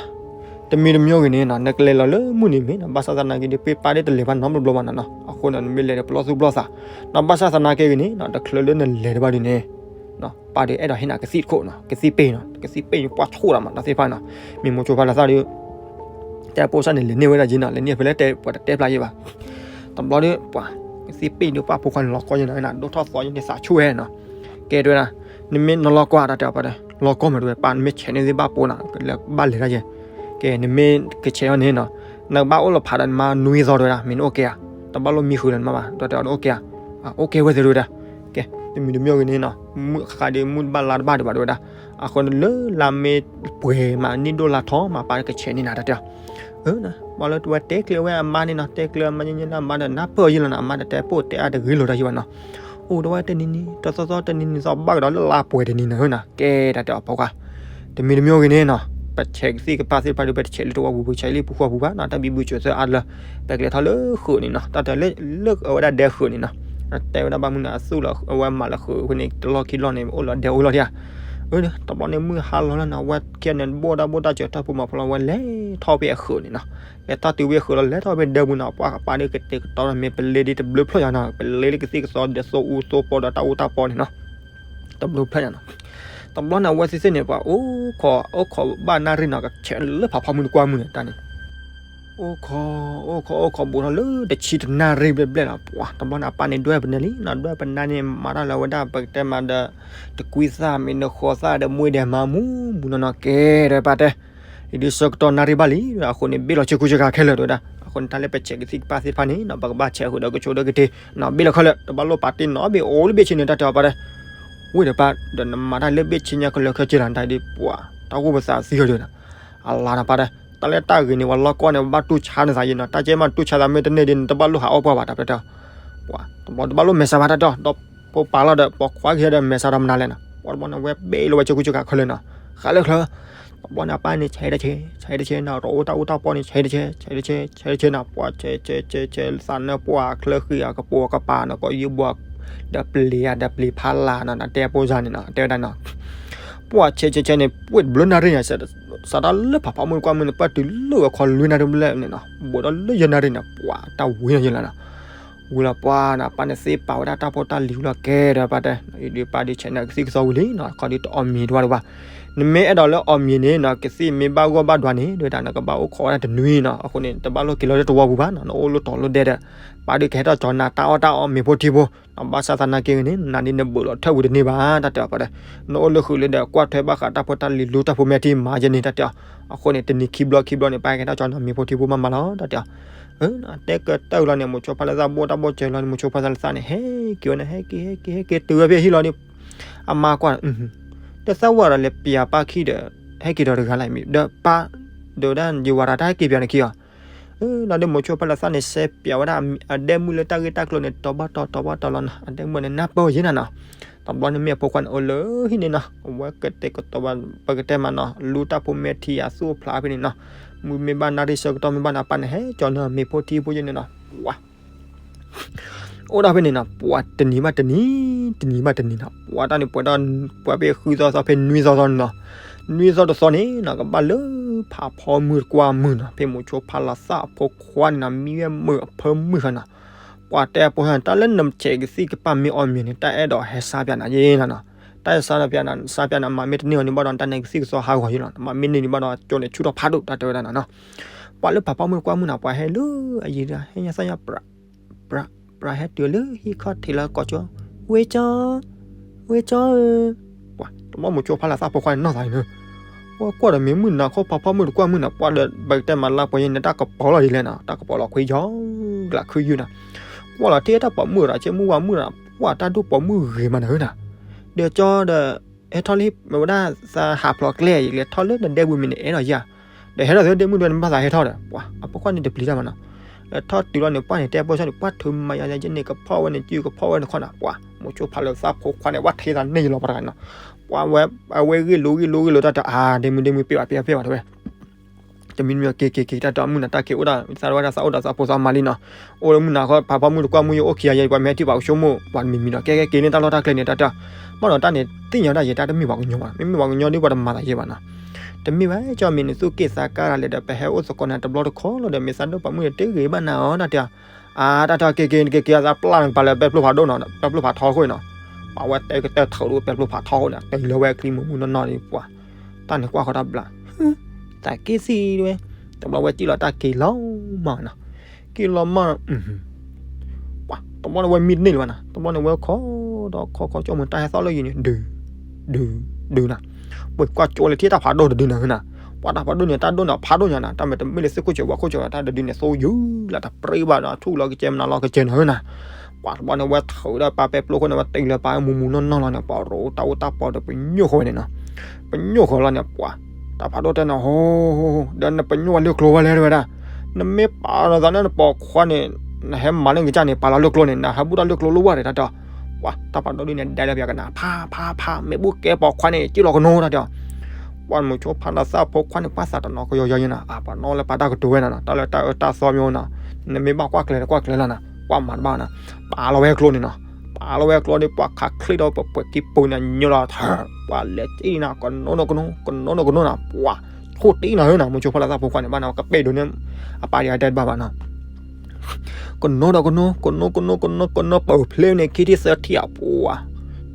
တမံၤတမံၤဂ့ၤန့ၣ်နီၤ နကလဲၤလီၤလၢမုၢ်နံၤမ့ၢ်နီၤ ဘၣ်ဆၣ်သနာ်က့ဒီး ပၢ်တလဲၤဘၣ်နီတဘျီဘၣ်နီၤနီၤ အဃိန့ၣ် နမ့ၢ်လဲၤဒီးပလီၢ်သူၣ်ပလီၢ်သး နီၤ ဘၣ်ဆၣ်သနာ်က့ဂ့ၤန့ၣ်နီၤ တချုးလၢနလဲၤတဘၣ်ဒုးန့ၣ် ပၢ်ဒီးအဲၣ်ဒိးဟ့ၣ်နၤကသံၣ်တခိၣ်နီၤ ကသံၣ်ပ့ၢ်နီၤ ကသံၣ်ပ့ၢ်န့ၣ် ပှၢ်ဆိၣ်တၢ်မး တၢ်သ့ၣ်တဖၣ်နီၤ မ့ၢ်မိၤဆိဖါလၢသၣ်ဒီး တဲပိစၢ်န့ၣ် လဲၤန့ၢ်ဝဲဒၣ်က့နီၤ လဲၤန့ၢ်ဖဲလဲၣ်တဲပှၤတတဲဖျါယဲဘၣ် တဘျီဒီး ပှၤ ကသံၣ်ပ့ၢ်ဒီးပှၢ်ဖိခွါန့ၣ်လီၤကီယဲနီၤ ဒိၣ်ထီၣ်သီယဲန့ၣ်သးဆူၣ်ဝဲနီၤ ကဲတဲဝဲဒၣ် နမ့ၢ်နလီၢ်ကွၢ်တၢ်တဲအီၤပၢ်ဒီး လီၢ်ကီမးတဲဝဲ ပၢ်နမ့ၢ်ဆဲးန့ၢ်သ့ၣ်ဘၣ်ပိနီၤ လၢဘၣ်လဲၤတၢ်ယဲ ကဲ နမ့ၢ်ကဆဲးအီၤန့ၣ်နီၤ နကဘၣ်အိၣ်လီၤဖးဒီးနမါနွံသီတဲဝဲဒၣ် မ့ၢ်နအိၣ်ကဲဧါ တဘၣ်လိၣ်မံဃုာ်ဒီးနမါဘၣ် ဒီးတဲအီၤနအိၣ်ကဲဧါ အိၣ်ကဲဝဲသ့ၣ်တဲဝဲဒၣ် ကဲ တမံၤတမံၤဂ့ၤန့ၣ်နီၤ မုၢ်ဃါဒီးမုၢ်တဘၣ်လါတဘၣ်ဒံးဘၣ်တဲဝဲဒၣ် အဃိန့ၣ်လၢလါမ့ၢ်ပှဲၤမး နံၣ်ဒိၣ်လါထီမး ပၢ်ကဆဲးန့ၢ်နၤတၢ်တဲအီၤ ဘၣ်လၢတဝဲတဲကျၢၤဝဲအမါန့ၣ်နီၤ တဲကျၢၤအမါညါညါလၢအမါဒီး နၢ်ပၢၢ်ယဲလီၤနီၤ အမါဒီးတဲပိၢ်တဲအါတဂ့ၤလိာ်တၢ်ယဲဘၣ်နီၤ အိၣ်တဝဲတနံၤနံၤ တသီသီတနံၤနံၤသီဘၣ်ကဒီးလၢလါပှဲၤတနံၤနီၤနီၤ ကဲတၢ်တဲအီၤဖိခွါ တမံၤတမံၤဂ့ၤန့ၣ်နီၤ ပဆဲးကသံၣ်ကပၢ်သ့ၣ်တဖၣ်ဒီး ပတဆဲးလၢတဝီပူၤ ပဆဲးလၢပူၤဃီပူၤဘၣ်နီၤ တၢ်ဘံဘူဆၢသၢအါလၢ ပကလဲၤထီၣ်လၢဃုာ်န့ၣ်နီၤ တၢ်တဲလၢ လၢအဝဲဒၣ်ဒဲဃုာ်န့ၣ်နီၤ တဲဝဲဒၣ်ဘၣ်မနုၤအသူၣ်လီၤ အဝဲမၤလၢဃုာ်အဃိန့ၣ် တလီၢ်ခံလီၢ်န့ၣ် အိၣ်လီၤဒဲအိၣ်လီၤထံဧါ တဘျီန့ၣ်မုၢ်ဟါလီၤလၢနီၤ အဝဲခဲန့ၣ် ဘိၣ်တၢ်ဘိၣ်တၢ်စၢၤတၢ်ဖိမၤဖိလီၤ အဝဲလဲၤထီၣ်ဖဲအဃုာ်န့ၣ်နီၤ လဲၤထီၣ်တုၤဖဲအဃုာ်လီၤ လဲၤထီၣ်ဖဲဒဲပူၤနီၤ ပှၢ်ကပၤဒီးကတဲာ်ကတီၤဒီး မ့ၢ်ပလ့ဒ်တဘျုးဖျၢၣ်ညါနီၤ ပလ့လၢကသံၣ်ကသီဒီးသိအူသိပီဒီးတၢ်အူတၢ်ပီန့ၣ်နီၤ တဘျုးဖျၢၣ်ညါနီၤ တဘျီန့ၣ် အဝဲသ့ၣ်သ့ၣ်န့ၣ် ပှၤအိၣ်ခိး အိၣ်ခိးဘၣ်နၣ်ရံၣ်နီၤ ကဆဲးလၢဖးဖီမုၢ်တကွၢ်မုၢ်န့ၣ် တၢ်န့ၣ် အိၣ်ခိး အိၣ်ခိး အိၣ်ခိးဘူးထီၣ်လၢတဆံတနၣ်ရံၣ်ဘျဲၣ်ဘျဲၣ်လီၤ ပှၤ တဘျီန့ၣ် အပၢ်န့ၣ်ဒွဲၣ်ပနဲလံနီၤ ဒွဲၣ်ပနဲန့ၣ် မၤတၢ်လၢအဝဲဒၣ် ပကတဲမးဒီး တကွံသၣ်မ့ၢ်နဃီသၣ်ဒီးမွ့ဒဲးမၤမူမူနီၢ်နီၢ် ကဲဒီးပၢ်တဲ ယဒုးဆၢကတီၢ်နၣ်ရံၣ်ဘၣ်လံ အဃိန့ၣ် ဘ့ၣ်လီၤဆ့ကူဆ့ကၤခဲလၢာ်တဲဝဲဒၣ် အဃိန့ၣ် တၢ်လၢပဆဲးကသံၣ်ကပၢ်သ့ၣ်တဖၣ်န့ၣ်နီၤ ပကဘၣ်ဆဲးဃုာ်ဒီးကဆိးဒီးကတ့ၢ်နီၤ ဘ့ၣ်လီၤခဲလၢာ် တဘၣ်လိၣ်ပာ်တ့ၢ်နီၤ ဘ့ၣ်အိၣ်လၢဘ့ၣ်ဆ့န့ၣ် တၢ်တဲအီၤပၢ်တဲ ဝ့ၢ်ဒီးပၢ် ဒီးနမၤတၢ်လၢဘ့ၣ်ဆ့ညါခဲလၢာ်ခဲဆ့လီၤ နတၢ်ဒ်ပှၤ တၢ်အိၣ်ပသးသံအီၤဒီး အလါတပၢ်တဲ တၢ်လၢတၢ်ဂ့ၤန့ၣ် ပှၤလီၢ်ကီၢ်န့ၣ် ပဘၣ်တူၢ်ဆါနသးယဲနီၤ တၢ်ကဲမးတူၢ်ဆါသးမ့ၢ်တန့ၢ်ဒ်န့ၣ် တဘၣ်လိၣ်ဟးအီၣ်ပှၢ်ဘၣ် တၢ်ပၢ်တဲ ပှၤ တဘျီတဘၣ်လိၣ်မဲာ်ဆါဘၣ်တၢ်တဲ ဒီးဖိပာ်လီၤဒီး ပှၤခွါက့ၤဒီးမဲာ်ဆါဒီးမနုၤလဲၣ်နီၤ ပှၤတဘျီန့ၣ် ဝဲဘ့ၣ်လီၤဝဲဆ့ကူဆ့ကၤခဲလၢာ်နီၤ ဃးလၢချၢ တဘျီန့ၣ် အပၢ်န့ၣ် ဆဲးတဆဲး ဆဲးတဆဲးနီၤ တအိၣ်တၢ်အူတၢ်ပီန့ၣ် ဆဲးတဆဲး ဆဲးတဆဲး ဆဲးတဆဲးနီၤ ပှၤဆဲးဆဲးဆဲးဆဲး သးနၢပှၢ်ချၢဃံအကပိာ်ကပၤနီၤ ကီးယုၢ်ဘှီး ဒီးပျံၤဧါ ဒီးပျံၤဖးလၢ်နီၤ တဲပိစၢ်န့ၣ်နီၤ တဲဝဲဒၣ်နီၤ ပှၤဆဲးဆဲးဆဲးန့ၣ် ပှ့ၢ်တဘျုးနၣ်ရံၣ်န့ၣ် စးထီၣ်လၢဖးဖီမုၢ်တကွၢ်မုၢ်န့ၣ် ပၢ်တုၤလၢအခီလွံၢ်နၣ်ရံၣ်ဘျဲၣ်န့ၣ်နီၤ ဘူးဒီးလၢယဲၢ်နၣ်ရံၣ်န့ၣ် ပှၤတၢ်ဝံၤနီၤယဲၢ်လီၤနီၤ ဝံၤလီၤပှၢ်နီၤ ပၢ်န့ၣ်သ့ပာ်ဝဲဒၣ်တၢ်ဖိတၢ်လံၤဝံၤလီၤ ကဲဒီးပၢ်တဲ ဒုးပၢ်ဒုးဆဲးန့ၢ်ကသံၣ်ကသီဝံၤလံနီၤ ခီဒုးတအီၣ်မ့ၤတဝါတဝါ နမ့ၢ်အဲၣ်ဒိးလၢအီၣ်မ့ၤန့ၣ်နီၤ ကသံၣ်မ့ၢ်ဘၣ်ဂီၢ်ဘၣ်ဒွးန့ၣ် ဒ်တၢ်နကဘၣ်အိၣ်ခိးဝဲဒၣ်တနွံနီၤ အဃိန့ၣ် တဘၣ်လိၣ်က့ၤလီၤလၢတဝီပူၤဘၣ်နီၤ နအိၣ်လၢတီၤလၢဒဲဒီး ပၢ်ဒုးကဟဲထီၣ်ကၠီနၤတၢ်အီၣ်တၢ်အီမ့ၤဖိထံဖိ ဘၣ်ဆၣ်သနာ်က့ဂ့ၤန့ၣ် နၤဒ်နဘုးလီၤထၢၣ်ဝံၤတန့ၢ်ဘၣ် တၢ်တဲအီၤပၢ်တဲ နအိၣ်လၢဃုာ်လၢဒီး ကွၢ်ထွဲဘၣ်ဃးတၢ်ဖိတၢ်လံၤလူတၢ်ဖိမဲာ်ထံမၤယဲန့ၣ် တၢ်တဲအီၤ အဃိန့ၣ် တနံၤခံဘျီခံဘျီန့ၣ် ပၢ်ကဟဲထီၣ်ကၠီနၤမ့ၤဖိထံဖိမးမးလီၤ တၢ်တဲအီၤ တဲကတၢၢ်လီၤန့ၣ် မိၤဆိဖါလၢသၣ်ဘိၣ်တၢ်ဘိၣ်စၢၤလီၤန့ၣ် မိၤဆိဖါလၢသၣ်န့ၣ် ဟဲက့ၤဝဲန့ၣ် ဟဲက့ၤ ဟဲက့ၤ ဟဲက့ၤတုၤဝဲဖဲဟံၣ်လီၤဒီး အမါကွၢ် တသၣ်ဝဲဒီးလဲၤပျးပၢ်ခံဒီး ဟဲက့ၤဒီးတဂၤလၢ်မံၤ ဒီးပၢ် ဒီးဝဲဒၣ်ယဝၤတၢ်ဟဲက့ၤပျးန့ၣ်ခံအီၤ လီၤဒီးမိၤဆိဖါလၢသၣ်န့ၣ် စဲပျးဝဲဒၣ်အဒဲမုၣ်လၢတၢ်ဂ့ၢ်တၢ်ကျိၤန့ၣ် တီၤဘၣ်တီၤ တီၤဘၣ်တီၤလီၤနီၤ အဒဲမုၣ်န့ၣ် နၢ်ပၢၢ်ယဲနၤနီၤ တဘျီန့ၣ်မ့ၢ်အဖိခွါန့ၣ် အိၣ်လၢဟံၣ်န့ၣ်နီၤ အဝဲကတဲာ်ကတီၤဘၣ် ပကတဲမးနီၤ လူတၢ်ဖိမဲာ်ထံအသူၣ်အဖျးဖဲန့ၣ်နီၤ မုၢ်မ့ၢ်ဘၣ်နၣ်ရံၣ်ဆၢကတီၢ်မ့ၢ်ဘၣ်န့ၣ် အပၢ်န့ၣ် ဟဲကၠီနၤမ့ၤဖိထံဖိယဲန့ၣ်နီၤ ပှၤ အိၣ်ဒၣ်ဖဲန့ၣ်နီၤ ပှၤတနံၤဘၣ်တနံၤ တနံၤဘၣ်တနံၤနီၤ ပှၤတၢ်န့ၣ်ပှဲၤဒီး ပှၤဖဲဃုသီသီဖဲနွံသီသီန့ၣ်နီၤ နွံသီတသီန့ၣ်နီၤ ကဘၣ်လၢဖးဖီမုၢ်တကွၢ်မုၢ်နီၤ ဖဲမိၤဆိဖါလၢသၣ်အဖိခွါန့ၣ်နီၤ မံဝဲမုာ်အဖၢမုၢ်ဃီနီၤ ပှၤတဲအဖိဟဲ တၢ်လၢနဆဲးကသံၣ်ကပၢ်မ့ၢ်အီၣ်မ့ၤန့ၣ် တၢ်အဲၣ်ဒိးဟဲစါပျးနၤယဲလီၤနီၤ တၢ်အဲၣ်စါပျးနၤ စါပျးနၤ မၤမ့ၢ်တန့ၢ်အီၤန့ၣ်ဘၣ်ဒီး တၢ်န့ၣ်ကသံၣ်ကသီဟးဂီၤယဲလီၤ မၤမ့ၢ်န့ၢ်န့ၣ်ဘၣ်ဒီး ကၠိန့ၣ်ဆူၣ်ထီၣ်ဖးဒိၣ် တၢ်တဲဝဲဒၣ်နီၤ ပှၤလၢဖးဖီမုၢ်တကွၢ်မုၢ်နီၤ ပှၤဟဲလၢအယံၤဒၣ် ဟဲညါသၣ်ညါ ပြး ပြး ဟဲတုၤလၢဟံၣ်ခီၣ်ထံးလၢကီၢ်ကၠိ ဝ့ၢ်ကၠီ ဝ့ၢ်ကၠီဧၢ ပှၤတဘျီမိၤဆိဖါလၢသၣ်ဖိခွါန့ၣ်နီၢ်သးန့ၣ် ပှၤကွၢ်ဒီးမ့ၢ်မုၢ်နၤခီဖးဖီမုၢ်တကွၢ်မုၢ်နီၤ ပှၤဒီးဘၣ်ကတဲမၤလါပှဲၤယဲန့ၣ် တၢ်ကပီၤလီၤဒ်လဲၣ်နီၤ တၢ်ကပီၤလီၤခွံယီၤ ကလးခုယုၢ်နီၤ ကွၢ်လီၤထံတၢ်ပိာ်မုၣ်ဒီး ဆ့မုၢ်ဝါမုၣ်ဒီး ပှၤတၢ်ဒိၣ်ပိာ်မုၣ်ဂ့ၤမးနၤဧၢနီၤ ဒီးကၠီဒီး ဟဲထီၣ်လံ မ့ၢ်ဝဲဒၣ်သးဟးဖျိးကျဲအံၤ လဲၤထီၣ်လၢနဒဲပူၤမ့ၢ်နအဲၣ်ဒိးယၤ ဒီးဟဲထီၣ်သ့ဒဲမုၢ်ဒဲန့ၣ် ဘၣ်သးဟဲထီၣ်ဒီး ပှၤအဖိခွါန့ၣ်တပျံၤတၢ်မးနီၤ လဲၤထီၣ်တုၤလီၤန့ၣ် ပှၢ်န့ၣ်တဲပိစၢ်န့ၣ် ပှၢ်ထုးမၤယၤယၤယဲန့ၣ် ကဖီၣ်ဝဲန့ၣ် စုကဖီၣ်ဝဲန့ၣ်ခီနီၤ ပှၤမိၤဆိဖါလၢသၣ်ဖိခွါန့ၣ် ဝဲထဲသးန့ၣ်ယလီၤပှၤတဂၤနီၤ ပှၤဝဲ အဝဲဂ့ၢ်လိာ်ဂ့ၢ်လိာ်ဂ့ၢ်လိာ်တၢ်တဲ အါ ဒဲမုၢ်ဒဲမုၢ်ပ့ၢ်ဘၣ်ပ့ၢ်ဘၣ်ပ့ၢ်ဘၣ်တဲဝဲ တမံၤမံၤက့ၤက့ၤက့ၤတၢ်တဲ မုၢ်နၤတၢ်က့ၤအိၣ်ဒၣ် သးဝဲဒၣ်သးအိၣ်ဒီးသးဖိသးမါလံနီၤ အိၣ်လၢမုၢ်နၤခီ ဖးဖီမုၢ်တကွၢ်မုၢ်ယအိၣ်ခံဂၤယဲ ပှၤမ့ၢ်ဟဲထံၣ်ပှၤကဆိကမိၣ် ပှၤတမံၤမံၤနီၤ ကဲကဲက့ၤန့ၢ်တၢ်လီၢ်တၢ်ကျဲန့ၣ် တၢ်တဲ ဘၣ်ဒီးတၢ်န့ၣ် သ့ၣ်ညါဝဲဒၣ်ယဲ တၢ်တမ့ၢ်ပှၤကညီဘၣ်နီၤ မ့မ့ၢ်ပှၤကညီဒီးပှၤတမၤသးယဲဘၣ်နီၤ တမ့ၢ်ဘၣ် ကၠီမ့ၢ်နသူၣ်က့ၣ်သးကါတၢ်လဲၣ်ဒီး ပဟဲအိၣ်သကိးနၤတဘျီတခီလီၤဒီး မ့ၢ်သးဒိၣ်ပာ်မုၣ်ဒီး တဂ့ၤဘၣ်နၤအီၤ တၢ်တဲအီၤ. အါ တၢ်တဲအီၤ က့ၤက့ၤက့ၤက့ၤ အသးပျၢ်နကပၤလၢပဲပျိၢ်ဖးဒိၣ်နီၤ ပဲပျိၢ်ဖးထီခိၣ်နီၤ. ပှၤဝဲတဲကတၢၢ်ထုးဒီးပဲပျိၢ်ဖးထီခိၣ်န့ၣ် တုၤလၢဝဲချံမုာ်မုာ်နီၢ်နီၢ်ဒီး ပှၤ တၢ်န့ၣ်ကွၢ်ဃီတၢ်ဘျး သးက့ၣ်သံၣ်ဝဲ တဘျီဝဲစံၣ်လီၤတၢ်က့ၤလီၤမးနီၤ. က့ၤလီၤမး ပှၤ တဘျီန့ၣ်ဝဲမံတန့ၢ်လၢၤဘၣ်နီၤ. တဘျီန့ၣ်ဝဲခီဒီးခီခီကၠီမုၢ်တၢ်ဟဲသီၣ်လၢယံၤန့ၣ် ဒုး ဒုး ဒုးနီၤ. ပှၤကွၢ်ကၠီလၢထံၣ်တၢ်ဖးဒိၣ်တဒုနီၤဟၢနၤ. ပှၤတၢ်ဖးဒိၣ်န့ၣ် တၢ်ဒိၣ်န့ၣ်ဖးဒိၣ်ညါနီၤ. တၢ်မ့ၢ်တမ့ၢ်လၢသ့ၣ်ခိၣ်စၢၤဝၣ်ခိၣ်စၢၤ တၢ်တဒုန့ၣ်သိယုၢ်လၢတပြံဘၣ်ဒီး ထူၣ်လီၤကစဲမနၤလီၤကစဲနီၤဟၢနၤ. ပှၤတဘျီန့ၣ်ဝဲထုးဒီးပၢ်ပဲပျိၢ်ခိၣ်န့ၣ် ဝဲတ့ၢ်လၢပၢ်မူမူနီၢ်နီၢ်လီၤန့ၣ် ပှၤရိတၢ်အိၣ်တၢ်ပီဒီးပညိၣ်ဃီဝဲန့ၣ်နီၤ. ပညိၣ်ဃီလီၤန့ၣ် ပှၤ တၢ်ဖးဒိၣ်တဲန့ၣ် ဟိ ဒီးနပညိၣ်ဝဲလၢကျိဝဲလဲၣ်တဲဝဲဒၣ်. နမ့ၢ်ပာ်လီၤသးန့ၣ်နပိာ်ခွါန့ၣ် နဟဲမၤလၢနကစၢ်န့ၣ် ပာ်လီၤလၢကျိန့ၣ် နဟဲဘူၣ်တၢ်လၢကျိလၢဝဲဒၣ်တၢ်တဲအီၤ. ပှၤ တၢ်ဖးဒိၣ်ဒုန့ၣ် ဒဲလၢပျၢၤကနၤ ဖးဖးဖး မ့ၢ်ဘူၣ်ကဲပိာ်ခွါန့ၣ် စံၣ်လီၤကနိတၢ်တဲအီၤ. ပှၤမုဆိဖးလီၤသးဖိခွါန့ၣ် ပှၤသးတနီၤကယီယီယံနီၤ အပှၤနီၣ်လၢပာ်တၢ်ကတိၤဝဲနီၤနီၤ တၢ်လၢတၢ်အၢတၢ်သီမ့ၢ်နီၤ. နမ့ၢ်ဘၣ်ကွၢ်ကျဲၤကွၢ်ကျဲၤလီၤနီၤ ကွၢ်မၤတဘၣ်နီၤ. ပာ်လီၤဝဲကျိန့ၣ်နီၤ. ပာ်လီၤဝဲကျိဒီး ပှၤခးချ့ဒီးပပှဲၤခံပူၤန့ၣ် ညီလီၤထၢ ပှၤလဲၤစံၣ်နီၤ ကနိနီၢ်ကနိ ကနိနီၢ်ကနိနီၤ ပှၤ ထိၣ်တံၢ်နီၤဟၢနၤ မုဆိဖးလီၤသးဖိခွါန့ၣ် ဘၣ်နီၤ ကပဲၢ်ဒိးန့ၣ် အပၢ်ဒံးအတဲတဘၣ်ဘၣ်နီၤ. ကနိဒီးကနိ ကနိကနိကနိကနိ ပၢၢ်ဖျ့န့ၣ် ခံထံၣ်သၢထံၣ်အပူၤ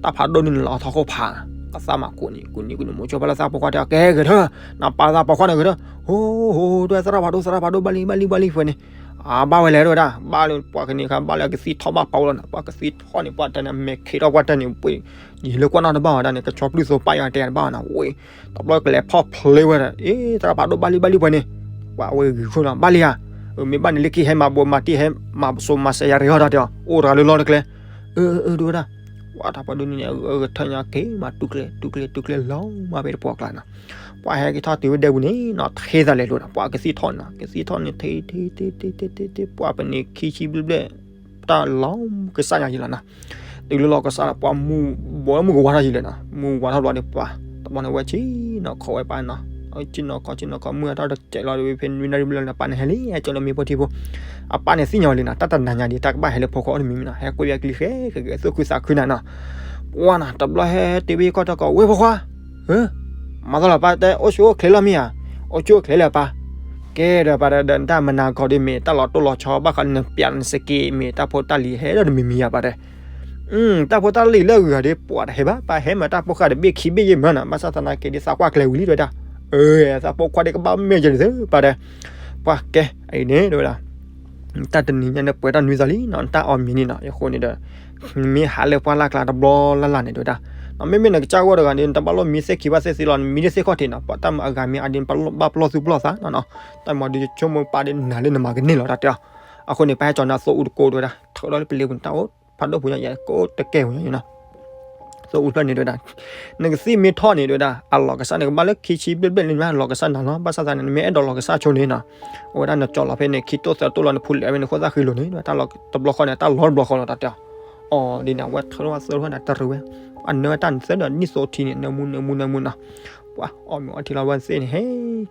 တၢ်ဖးဒိၣ်န့ၣ်လီၤထီၣ်ခိၣ်ဖး ကသၣ်မၤကူးနံၤကူးနံၤကူးနံၤ မုဆိဖးလီၤသးဖိခွါတဲ ကဲဂ့ၤထၢ နပာ်သးပိာ်ခွါန့ၣ်ဂ့ၤထၢ ဟိဟိ တဲသရၣ်ဖးဒိၣ် သရၣ်ဖးဒိၣ် ဘၣ်လံ ဘၣ်လံ ဘၣ်လံ ဖဲန့ၣ် အဘၣ်ဝဲလဲၣ်တဲဝဲဒၣ် ဘၣ်လၢပှၤကနံၤခါ ဘၣ်လၢကသံၣ်ထီၣ်ဘၣ်ပာ်ဝဲလီၤနီၤ ပှၤကသံၣ်ထီၣ်န့ၣ် ပှၤတဲန့ၣ် မဲာ်ခ့ထီၣ်ပှၤတဲန့ၣ် ပှၤ ယံာ်လၢကွၢ်နီၣ်တဘၣ်ဝဲဒၣ်န့ၣ် ကဆီပျုၢ်သိပာ်ယွၤတဲတဘၣ်ဝဲနီၤ ဝဲ တဘျီကလဲၤဖီၣ်ဖျ့ဝဲဒၣ် အ့ သရၣ်ဖးဒိၣ် ဘၣ်လံ ဘၣ်လံ ဖဲန့ၣ် ပှၤဝဲဂံၤခိၣ်နီၤ ဘၣ်လံဧါ မ့ၢ်ဘၣ်န့ၣ်လၢခံဟဲမၤဘိးမၤတံၢ် ဟဲမၤစိၤမၤစဲးယၤတဂ့ၤဟီဒီးတဲအီၤ အိၣ်တဂၤလၢလီၢ်တကျဲ အၢ အၢ တဲဝဲဒၣ် ပှၤတၢ်ဖးဒိၣ်န့ၣ် အဂၢၢ်ထၢညါက့ၤမၤတူၢ်ကျဲ တူၢ်ကျဲ တူၢ်ကျဲလီၤမးဖဲတပှီၢ်ကျါနီၤ ပှၤဟဲက့ၤထီၣ်တုၤဝဲဒဲပူၤန့ၣ်နီၤ ထဲသးလဲၤလိာ်နီၤ ပှၤကသံၣ်ထီၣ်နီၤ ကသံၣ်ထီၣ်န့ၣ် ထဲ ထဲ ထဲ ထဲ ထဲ ပှၤပန့ၣ်ခံဆံဘျဲၣ်ဘျဲၣ် တၢ်လီၤကစၢ်ယၤယံၤလီၤနီၤ တုၤလၢလီၤကစၢ်လီၤ ပှၤမူ ဘီမုၢ်ကဝါထီၣ်ယံၤလဲၣ်နီၤ မူဝါထီၣ်ဘျီဒီးပှၤ တဘျီန့ၣ်ဝဲဆ့ၣ်နီၤခီဝဲပၢ်နီၤ ဆ့ၣ်နီၤခီ ဆ့ၣ်နီၤခီ မုၢ်အတၢ်တစဲးလီၤဒီး ဖဲနွံနၣ်ရံၣ်ဘျဲၣ်လီၤန့ၣ် ပၢ်န့ၣ်ဟဲလံ ဟဲကၠီလၢမ့ၢ်ဖိထံဖိ အပၢ်န့ၣ်သ့ၣ်ညါဝဲလံနီၤ တၢ်တနၤညါဒံး တၢ်ကဘၣ်ဟဲလၢဖိခွါအိၣ်တမံၤမံၤနီၤ ဟဲကွံာ်ဝဲကလံၤဃဲ ကဂဲၤသူၣ်ခုသးခုနၤနီၤ ပှၤနီၤ တဘျီဟဲတုၤဝဲကီၢ်တၢ်ကီး ဝဲဖိခွါ ဧၢ မၤသီလီၤပၢ်တဲ အိၣ်ဆူၣ်အိၣ်ချ့လီၤမ့ၢ်ဧါ အိၣ်ဆူၣ်အိၣ်ချ့လၢပၢ် ကဲဒီးပၢ်တဲ ဒီးနတၢ်မၤနၤကီးဒ်မ့ၢ် တၢ်လီၤတိၢ်လီၤဆီ ဘၣ်ဃးနပျးနစက့မ့ၢ် တၢ်ဖိတၢ်လံၤဟဲဒီးတမံၤမံၤဧါပၢ်တဲ တၢ်ဖိတၢ်လံၤလၢအဂုၤအဂၤဒီး ပှၤတဟဲဘၣ် ပၢ်ဟဲမၤတၢ်ဖိဃာ်တဘ့ၣ်ခံဘ့ၣ်ယဲၢ်မၢနီၤ ဘၣ်ဆၣ်သနာ်က့ဒ်သးကွၢ်ကျဲၤဝံၤလံတဲဝဲဒၣ် အၢ သးဖိခွါဒီးကဘၣ်မ့ၢ်ယဲၢ်ဒ်သိးပၢ်တဲ ပှၤကဲ အံၤန့ၣ်တဲဝဲဒၣ် တၢ်တနံၤညါန့ၣ် ပှဲၤတၢ်နွံသီလံနီၤ နတၢ်အီၣ်မ့ၤန့ၣ်နီၤ ယဃိန့ၣ်ဒီး နမ့ၢ်ဟးလၢပှၢ်လၢ်ကျါတဘျီလၢ်လၢ်န့ၣ်တဲဝဲဒၣ် မ့မ့ၢ်နကစၢ်ဂီၢ်တဂၤန့ၣ် နတဘၣ်လိၣ်မံသ့ၣ်ခံဘၣ်သ့ၣ်သ့လီၤ နမံလၢသ့ၣ်ခီၣ်ထံးနီၤ ပှၤတၢ်မၤအဂၤမ့ၢ်အါဒ် ဘၣ်ပလီၢ်သူၣ်ပလီၢ်သးနီၤနီၤ တၢ်မၤဒ်ယဆိကမိၣ်ပၢ်ဒ်နၤလၢနမၤကန့ၢ်လီၤတၢ်တဲအီၤ အဃိန့ၣ် ပၢ်ဟဲကၠီနၤသိအူတကိးတဲဝဲဒၣ် ထုးဒီးလၢပလ့ပူၤန့ၣ် တၢ်အိၣ်ဖးဒိၣ်ပူၤညါ ယကအိၣ်တကဲဝဲညါနီၤ သိအူဖျၢၣ်န့ၣ်တဲဝဲဒၣ် နကသံၣ်မ့ၢ်ထီၣ်န့ၣ်တဲဝဲဒၣ် အလီၤကစၢ်န့ၣ် ကဘၣ်လၢခံဆံဘျဲၣ်ဘျဲၣ်လံမး လီၤကစၢ်နၤလီၤ ဘၣ်ဆၣ်သနာ်က့ နမ့ၢ်အဲၣ်ဒိးလီၤကစၢ်ဆိန့ၣ်နီၤ အဝဲဒၣ်နကၠီလီၤဖဲန့ၣ် ခံတိၢ်သၢတိၢ်လီၤ နဖူးလဲၤဝဲန့ၣ် ဃိသၣ်ဃံလိၤန့ၣ် တၢ်လီၤတဘျီဃီန့ၣ် တၢ်လီၤတဘျီဃီလီၤတၢ်တဲအီၤ အီၤဒ်န့ၣ် အဝဲထုးထီၣ်ဝဲသၢထီၣ်န့ၣ် တရံးဝဲ အနၢဝဲတၢ်န့ၣ်သၢဒီးနံၣ်သိးထံန့ၣ် နၢမူနၢမူနၢမူနီၤ ပှၤအီၣ်မ့ၤအီထံလီၤဝဲသ့ၣ်န့ၣ် ဟဲ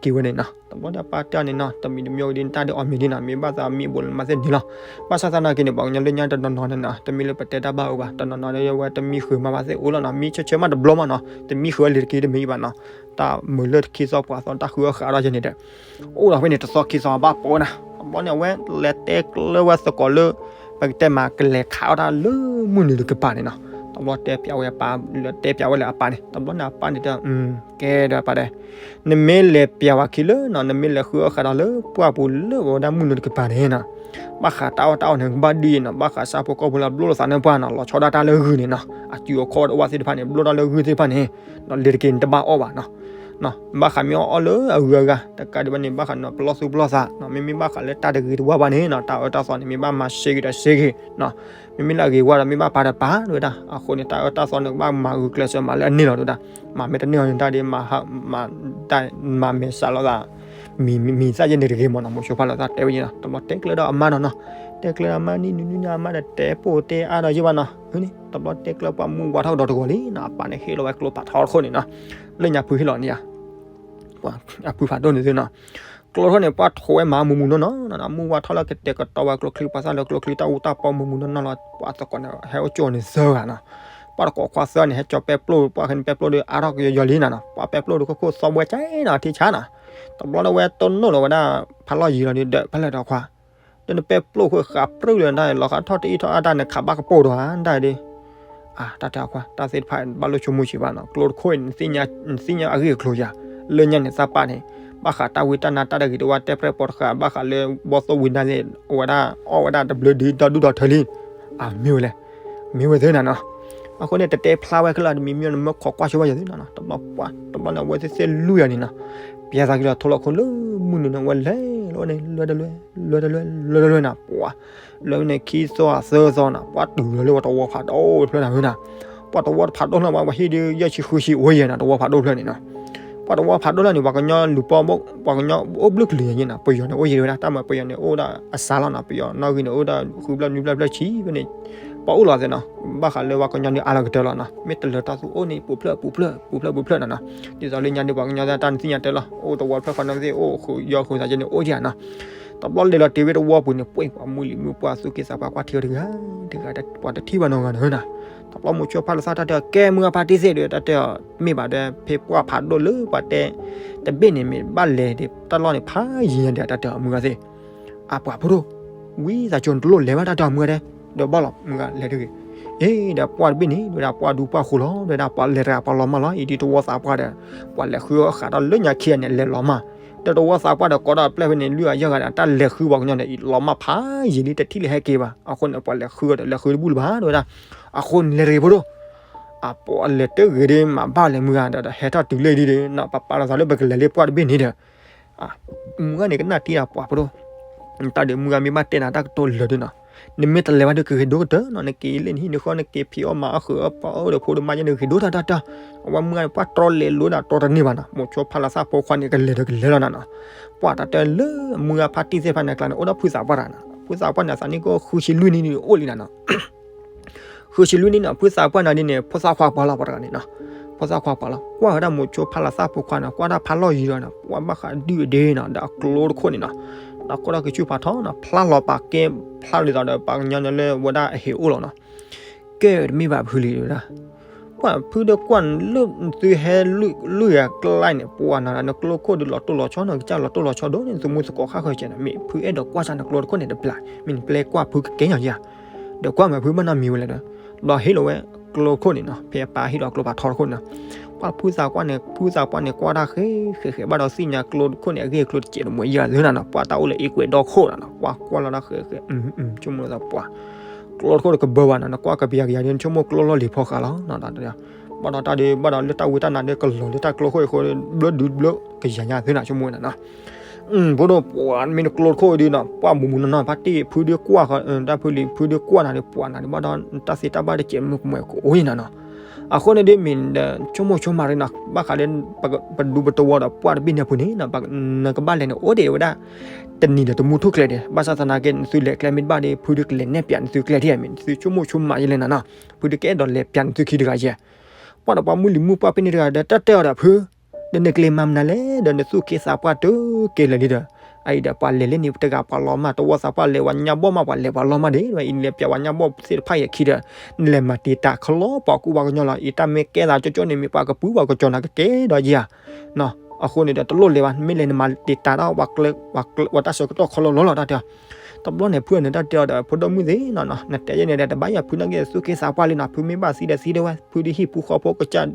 က့ၤဝဲန့ၣ်နီၤ တဘျီဒီးပၢ်တဲအီၤန့ၣ်နီၤ တမံၤတမံၤဒ်နတၢ်ဒ်အီၣ်မ့ၤဒ်နီၤ မ့ၢ်ဘၣ်သးမံဘိးလၢမၤသ့ၣ်န့ၣ်လီၤ ဘၣ်ဆၣ်သနာ်က့န့ၣ် ပှၤကညီလၢညါတနီၤနီၤန့ၣ်နီၤ တမ့ၢ်လၢပတဲတၢ်ဘၣ်အၢဘၣ် တနီၤနီၤဒီးဝဲတမံဃုာ်မၤဘၣ်သ့ၣ်အိၣ်လီၤနီၤ မံဆၢဆၢမးတဘျီမးနီၤ တမံဃုာ်ဝဲလံၤတက့ၢ်တမံၤဘၣ်နီၤ တၢ်မုာ်လၢခံသီပှၤသီတၢ်ဃုအီၣ်ဃာ်ဒီးယဲန့ၣ်ဒီး အိၣ်ဒီးဖဲန့ၣ်တသီခံသီဘၣ်ပိာ်ဝဲဒၣ် တဘျီန့ၣ် အဝဲလဲၤတဲကျၢၤဝဲသကိးလၢ ပကတဲမးကလဲၤခးအီၣ်တၢ်လၢမုၢ်နုာ်တကပၤန့ၣ်နီၤ တဘျီတဲပျးဝဲအပၢ် လၢတဲပျးဝဲလၢအပၢ်န့ၣ် တဘျီန့ၣ်အပၢ်န့ၣ်တဲ ကဲဒီးပၢ်တဲ နမ့ၢ်လဲၤပျးဝဲခံလၢနီၤ နမ့ၢ်လဲၤဃုအီၣ်ဃာ်ဒီးလၢပှၢ်ပူၤလၢဝဲဒၣ်မုၢ်နုာ်တကပၤန့ၣ်နီၤ ဘၣ်ဃးတၢ်အီၣ်တၢ်အီန့ၣ် ကဘၣ်ဒုးအံၤနီၤ ဘၣ်ဃးဆၣ်ဖိကီၢ်ဖိလၢအဘျီၣ်လိာ်သးန့ၣ်ပှၢ်နီၤ လီၤဆီဒၣ်တၢ်လၢဂုၢ်န့ၣ်နီၤ အစုအခီၣ်တအိၣ်ဘၣ်သ့ၣ်တဖၣ်န့ၣ် ဘျီၣ်တၢ်လၢဂုၢ်သ့ၣ်တဖၣ်န့ၣ် လံၤတက့ၢ်နတဘၣ်အီၣ်ဘၣ်နီၤ ဘၣ်ဃးမ့ၢ်အီၣ်အီၣ်လၢအဂုၤအဂၤ တကးဒံးဘၣ်န့ၣ် ဘၣ်ဃးနီၤ ပလီၢ်သူၣ်ပလီၢ်သးနီၤ မ့မ့ၢ်ဘၣ်ဃးလၢတၢ်တဂ့ၤတဝါဘၣ်န့ၣ်နီၤ တၢ်အၢတၢ်သီန့ၣ် မ့ၢ်ဘၣ်မၤစ့ဂ့ၤဒီးစ့ဂ့ၤနီၤ မ့မ့ၢ်လၢအဂ့ၤဝါဒီး မ့ၢ်ဘၣ်ပာ်ဒီးပာ် တဲဝဲဒၣ် အဃိန့ၣ် တၢ်အၢတၢ်သီန့ၣ် ကဘၣ်မၤဂုာ်ကျဲးစၢးမၤလၢအန့ၢ်လီၤ တဲဝဲဒၣ် မၤမ့ၢ်တန့ၢ်အီၤန့ၣ် တၢ်ဒ်မၤ မၤမဲာ်ဆှးလိာ်သး မံၤသၣ်ယဲၢ်န့ၣ်တဂ့ၤမးနီၤ မိၤဆိဖးလီၤသးတဲဝဲန့ၣ်နီၤ တဘျီတဲကျၢၤဒီးအမါနီၤနီၤ တဲကျၢၤဒီးအမါန့ၣ် နွံနွံန့ၣ် အမါဒီးတဲပိာ်တဲအါဒီးယဲၢ်ဘၣ်နီၤ န့ၣ် တဘျီတဲကျၢၤပှၤမူဝါထီၣ်ကဒီးတဂီၤလံနီၤ အပၢ်န့ၣ်ဟ့ၣ်လီၤဝဲကျိဖးထီတခိၣ်န့ၣ်နီၤ လၢညါဖုဟ့ၣ်လီၤန့ၣ်ဧါ ပှၤအဖုဖးဒိၣ်န့ၣ်သ့နီၤ ကျိထီၣ်န့ၣ် ပှၤထိးဝဲမၤမူးမူးနီၢ်နီၢ်နီၤ မူးဝါထီၣ်လၢကတဲာ်ကတီၤဝဲကျိချံ ပှၤသၣ်လၢကျိချံ တၢ်အူတၢ်ပီမူးမူးနီၢ်နီၢ်လီၤ ပှၤသကိးန့ၣ် ဟဲအိၣ်ကၠိန့ၣ်သၢဂၤနီၤ ပှၢ်တကိးခွါသၢန့ၣ် ဟဲကၠီၤပဲပျိၢ်, ပှၢ်ခဲန့ၣ်ပဲပျိၢ်ဒီး အါထီၣ်ကယီယီလံနၤနီၤ, ပှၢ်ပဲပျိၢ်ဒီးခိၣ်ခိၣ်သီဘှဲကဲနီၤ ထံဆါနီၤ, တဘျီဒီးဝဲတိၢ်နီၣ်လီၤဝဲဒၣ်ဖးလီၢ်ယံၤလီၤဒီး ဒၢးဖဲလဲၣ်ဒီးခွါ, ဒီးနပဲပျိၢ်ခိၣ်ဃးပြူၢ်လၢနတၢ်လီၤဃးထီၣ်တအံၣ်ထီၣ်အါတၢ်န့ၣ် ခးဘၣ်ကပိာ်ဒီးဧါ နတၢ်ဒ် အါ တၢ်တဲအီၤခွါ တၢ်သ့ၣ်တဖၣ်ဘၣ်လိၣ်ဆိကမိၣ်ဆံးဘၣ်နီၤ, ကျိတခိၣ်အံၤ နသ့ၣ်ညါအဂ့ၢ်အကျိၤယၤ, လၢညါန့ၣ်သးပာ်န့ၣ် ဘၣ်ဃးတၢ်ဝံတၢ်နါတၢ်တဂ့ၤတဝါ တဲပြဲၣ်ပိာ်တဃာ် ဘၣ်ဃးလၢဘီၣ်သိၣ်ဝံၤနါသ့ၣ် အဝဲဒၣ်အီၣ်ဝဲဒၣ်တဘျၢဒုဒီဒူၣ်ဒီထၢလံ, အမ့ၢ်ဝဲလဲၣ်, မ့ၢ်ဝဲသ့ၣ်နၤနီၤ, အဃိန့ၣ် တတဲဖျါဝဲခဲလၢာ် တမံၤမံၤနမ့ၢ်ခိးကွၢ်ဆိဝဲယၤသ့ၣ်နၤနီၤ, တဘျီပှၢ် တဘျီန့ၣ် အဝဲသ့ၣ်သ့ၣ်လွံၢ်ယၤန့ၣ်နီၤ, ပျဲသးက့ၤဒီးထိလီၤခိၣ်လၢမုၢ်နုာ်န့ၣ် အဝဲလဲၤလီၤန့ၣ် လွဲတလွဲ လွဲတလွဲ လွဲတလွဲနၤ ပှၢ် လၢန့ၣ်ခံသီသၢသီနၤ ပှၢ်တုၤလီၤလၢပှၤတဝီဖးဒိၣ်တဖျၢၣ်နၤဝဲနၤ, ပှၢ်တဝီတဖးဒိၣ်လၢပှၤဟံၣ်ဒုး ယဲၢ်ဆံဃုဆံအိၣ်ယဲနၤ တဝီဖးဒိၣ်တဖျၢၣ်န့ၣ်နီၤ, ပှၢ်တဝီဖးဒိၣ်လၢန့ၣ် ပှၤကညီလူၤပိာ် ပှၤကညီအိၣ်ဘျုးကလုာ်ယဲနၤ, ပယီၤန့ၣ်အိၣ်ယဲဝဲဒၣ် တၢ်မၤပယီၤန့ၣ်အိၣ်ဒၣ်အစါလီၤနၤ, ပယီၤနီၣ်ဂံၢ်န့ၣ်အိၣ်ဒၣ်ဃုဖျၢၣ်နွံဖျၢၣ်ဖျၢၣ်ဆံဖဲန့ၣ်, ပှၢ်အိၣ်လီၤသ့နီၤ, ဘၣ်ဃးလၢပှၤကညီဒုးအါလီၤကတၢၢ်လီၤနီၤ, မ့ၢ်တလၢၤတၢ်သူအိၣ်န့ၣ် ပူၤဖျၢၣ်ပူၤဖျၢၣ်ပူၤဖျၢၣ်ပူၤဖျၢၣ်နၤနီၤ, ဒ်သိးလၢညါဒုးပှၤကညီတၢ်နသ့ၣ်ညါတဲလီၤ အိၣ်တဝီဖျၢၣ်ဃီနီၤသ့ၣ် အိၣ်ဃုာ်ယီၤဃုာ်သးယဲန့ၣ် အိၣ်ယဲနၤနီၤ, တဘျီလဲၤလီၤတ့ၢ်ဝဲတဝီပူၤန့ၣ် ပှၢ်ပှၤမုၢ်လံၤမုၢ်ပှၢ်သူၣ်က့သးပှၢ်ကွၢ်ထံအီၤတဂၤ, တဂၤ ပှၤတထံၣ်ဘၣ်နီတဂၤနၤနီၤ, တဘျီမိၤဆိဖးလၢ်သၣ်တၢ်တဲအီၤ ကဲမုၢ်ဂၢ်ဖါတံၢ်သ့ၣ်ဒီး တၢ်တဲအီၤ မ့ၢ်ဘၣ်ဒီး ဖဲပှၢ်ဖးဒိၣ်လၢပှၤတဲ တဘ့ၣ်န့ၣ် မ့ၢ်ဘၣ်လဲၤဒံးတၢ်လီၢ်န့ၣ် ဖးယံၤညါဒီး တၢ်တဲအီၤမုၢ်ဂၢ်သ့ၣ် အပှၤဖိဒိၣ်, ဝံသးစူၤနတလိၣ်လဲၤဘၣ်တၢ်တဲအီၤမုၢ်ဂၢ်ဒဲး, ဒီးဘၣ်လီၤမုၢ်ဂၢ်လဲၤတဂ့ၤ, အ့ ဒီးပှၢ်တဘ့ၣ်န့ၣ် ဝဲဒၣ်ပှၢ်ဒူပှၢ်ဃိလီၤ ဝဲဒၣ်ပှၤလဲၤတဂၤပှၤလီၤမၢ်လီၤ, အံၤဒ်တဝီသးပှၢ်ဒီး ပှၤလဲၤဃုအီၣ်ဃးဒီးလၢညါခံဂၤန့ၣ် လဲၤလီၤမၢ်, ဒီးတဝီသးပှၢ်ဒီးကိးဒီးပျဲၢ်ဖဲန့ၣ် လွံၢ်ဂၤယဲၢ်ဂၤဒီး တၢ်လဲၤဃုပှၤကညီဒီး အံၤလီၤမၢ်ဖးယံၤလံ တထံၣ်လၢဟဲက့ၤဘၣ်, အဃိန့ၣ် ပှၤလဲၤဃုအီၤဒီး လဲၤဃုတဘူၣ်လၢၤဘၣ် တဲဝဲဒၣ်, အဃိန့ၣ်လဲၤတဂ့ၤဖိဒိၣ် အပှၤလဲၤတဂ့ၤဒ်မးဘၣ်လဲၣ်မုၢ်ဂၤဒီး ဟဲထီၣ်တုၤလၢဒ်ဒီး ပပာ်လီၤသးလၢပကလဲၤလၢပှၢ်တဘ့ၣ်န့ၣ်ဒီး မုၢ်ဂၤန့ၣ်ကနၣ်တံၢ်ဒီးပှၤဖိဒိၣ်, တၢ်ဒီးမုၢ်ဂၤမ့ၢ်ဘၣ်တဲနၤတၢ်ကတိၤလၢာ်ဒ်နီၤ, နမ့ၢ်တလဲၤဘၣ်ဒီးကဂ့ၤဒိၣ်ကတၢၢ်နီၤ, နက့ၤလၢနဟံၣ်နဃီ နက့ၤဖံးအီၣ်မၤအီၣ်ဃုာ်အီၣ်ပှၤအိၣ်ဒီးဖိဒီးမါယဲန့ၣ် ဂ့ၤဒိၣ်တၢ်တၢ်တၢ်, အဝဲမုၢ်ဂၤန့ၣ် ပှၢ်တြီလဲၤလိၤဒၣ်တြီတန့ၢ်ဘၣ်နီၤ, မိၤဆိဖးလၢ်သၣ်ဖိခွါန့ၣ် ကလဲၤဒီးကလဲၤလီၤနၤနီၤ, ပှၢ်တၢ်တဲလၢမုၢ်ဂၤဖါတံၢ်သ့ၣ်တဖၣ်န့ၣ် ကျါန့ၣ် အိၣ်ဒီးဖုသးပှၢ်နၤ, ဖုသးပှၢ်န့ၣ် အသးနံၣ်ကအိၣ်ဃုဆံလွံၢ်နံၣ်န့ၣ် အိၣ်လံနၤနီၤ ဃုဆံလွံၢ်နံၣ်နီၤ, ဖုသးပှၢ်နၤဒ်န့ၣ် ဖိသၣ်ခွါပှၤလီၤ ပှၤတဂၤန့ၣ်နီၤ, ဖိသၣ်ခွါပှၤလီၤ, ကွၢ်ဝဲဒၣ်မိၤဆိဖးလၢ်သၣ်ဖိခွါန့ၣ် ကွၢ်တၢ်ဖးလီၢ်ယံၤလီၤနီၤ, ပှၢ်ဘၣ်ဃးဒုၣ်အဒ့နီၤ, ဒီးအကျိတခိၣ်န့ၣ်နီၤ, ဒီးခိၣ်ဒီးကဆူၣ်ဖးထီနီၤ, ဖျါလီၤပာ်ကဲ ဖျါလီၤသးဒီးပှၤကညီန့ၣ်လၢဝဲဒၣ်အဟံၣ်အိၣ်လီၤနီၤ, ကဲတမ့ၢ်ဘၣ်ဖုလံဝဲဒၣ် ပှၢ်ဖုဒီးကွၢ်လၢသုဟဲလွံၢ်ဂၤကျါန့ၣ် ပှၢ်နၤ နကျိခိၣ်ဒုးလီၤတိၢ်လီၤဆီနီၤ, ကစၢ်လီၤတိၢ်လီၤဆီဒိၣ်န့ၣ် သမူသကိးဃၣ်ဃၢၤကဲနီၤ, မ့ၢ်ဖုအဲၣ်ဒိးကွၢ်စၢ်နကျိတခိၣ်န့ၣ်တဘျီ, မ့ၢ်နပျဲကွၢ်ဖုကကဲညီယၤ, ဒီးကွၢ်မးဖုဘၣ်နီတမံၤဝဲလဲၣ်ဒီး, ဒီးဟ့ၣ်လီၤဝဲကျိခိၣ်န့ၣ်နီၤ, ဖဲအပၢ်ဟ့ၣ်လီၤကျိဖးထီတခိၣ်န့ၣ်နီၤ, ပှၢ်ဖုသးကွၢ်န့ၣ် ဖုသးကွၢ်န့ၣ် ကွၢ်တၢ်ဃဲဃဲဃဲ ဘၣ်ဒီးသ့ၣ်ညါကျိတခိၣ်န့ၣ် အဂ့ၢ်အကျိၤတစဲးတမှဲၤယၤသ့နီၤနီၤ, ပှၢ်တၢ်အိၣ်လၢအ့ကွဲးဒီခိၣ်နီၤနီၤ, ပှၢ်ကွၢ်လီၤတၢ်ဃဲဃဲ, ဆိကမိၣ်သးပှၢ် ကျိတခိၣ်တကဘၢဘၣ်နီၤ, နကွၢ်ကပျးကယၤဒီး နဆိကမိၣ်ကျိလီၢ်လံၤဖီဃာ်လီၤ, ဘၣ်ဒီးတၢ်ဒီး ဘၣ်ဒီးလၢတၢ်ဝံတၢ်နါဒီး ကလီၤလၢတၢ်ကျိခိၣ်အံၤဃိ ဘျၢဒုဘျၢကယၤညါသ့နီၤ ဆိကမိၣ်ဝဲနီၤနီၤ, ဖိဒိၣ်ပှၢ်မ့ၢ်နကျိတခိၣ်ဒုနီၤ ပှၢ်မူးမူးနီၤနီၤ ဖါတံၢ်ဖုဒုကွၢ်ဃီ တၢ်ဖုလံၤဖုဒုကွၢ်နၤဒီး ပှၢ်နၤဒီး ဘၣ်ဒီးတၢ်သ့တၢ်ဘၣ်တစဲးမုၢ်ကမှဲကအိၣ်ယံၤနီၤနီၤ, အဃိန့ၣ်ဒ်မ့ၢ်ဒီး ဆိကမိၣ်ဆိကမးရ့နီၤ ဘၣ်ဃးဒီး ပဒူပတဝီဒီးပှၢ်တဘ့ၣ်န့ၣ်အပူၤန့ၣ် နကဘၣ်လဲၤန့ၣ် အိၣ်ဒံးဝဲဒၣ် တနံၤဒီးတမူထူၣ်ကျဲဒံး, ဘၣ်ဆၣ်သနာ်က့ နသုလဲၤကျဲမ့ၢ်တဘၣ်ဒီး ဖုဒုကလဲၤနဲၣ်ပၠးနသုကျဲဒံး မ့ၢ်နသုဆိကမိၣ်ဆိကမးယလဲၣ်နီၤနီၤ, ဖုဒုကအဲၣ်ဒိးလဲၤပၠးနသုခံတဂၤယဲၢ်, ပှၢ်ဒီးပှၢ်မုၢ်လံၤမုၢ်ပှၢ်ဖဲန့ၣ်တဂၤဒီး တၢ်တဲအီၤဒီးဖု ဒီးနကျဲမၤမနုၤလဲၣ် ဒီးနသူၣ်က့သးပှၢ်တကဲလၢာ်လံဒီး, အအံၤဒီးပှၤလဲၤလၢန့ၣ်တဂၤ ပှၤလီၤမၢ်တဝီသးပှၢ်လဲၤဝဲညါဘီၣ်မး ပှၤလဲၤပှၤလီၤမၢ်ဒံး အံၤနလဲၤပၠးဝဲညါဘီၣ်သ့ၣ်တဖၣ်အံၤအခံဒီး နလဲၤမၤတံာ်တာ်ခလီပှၤကူပှၤကညီလီၤ, အံၤတၢ်မ့ၢ်ကဲသးကၠိကၠိန့ၣ် မ့ၢ်ပှၤကပူၤပှၤကကၠီၤနၤကကဲဒီးယၤ အဃိန့ၣ်ဒီးတလိၣ်လဲၤဘၣ် မ့ၢ်လဲၤနမၤတံာ်တာ်ဒီး ပှၤတၢ်ဆၢကတီၢ်ခီလီၤလီၤလီၤတၢ်တဲအီၤ, တဘျီန့ၣ်ဖုန့ၣ်တၢ်တဲအီၤဒီး ဖိဒိၣ်မုၣ်သ့ၣ်နီၤနီၤ နတဲယဲန့ၣ်ဒီး တဘၣ်ယၤဖုနာ်က့သူၣ်က့သးပှၢ်လံနီၤ ဖုမ့ၢ်ဘၣ်သံဒီးသံဒၣ်ဝဲ ဖုဒုဟံၣ်ဖိဃီဖိကစၢ်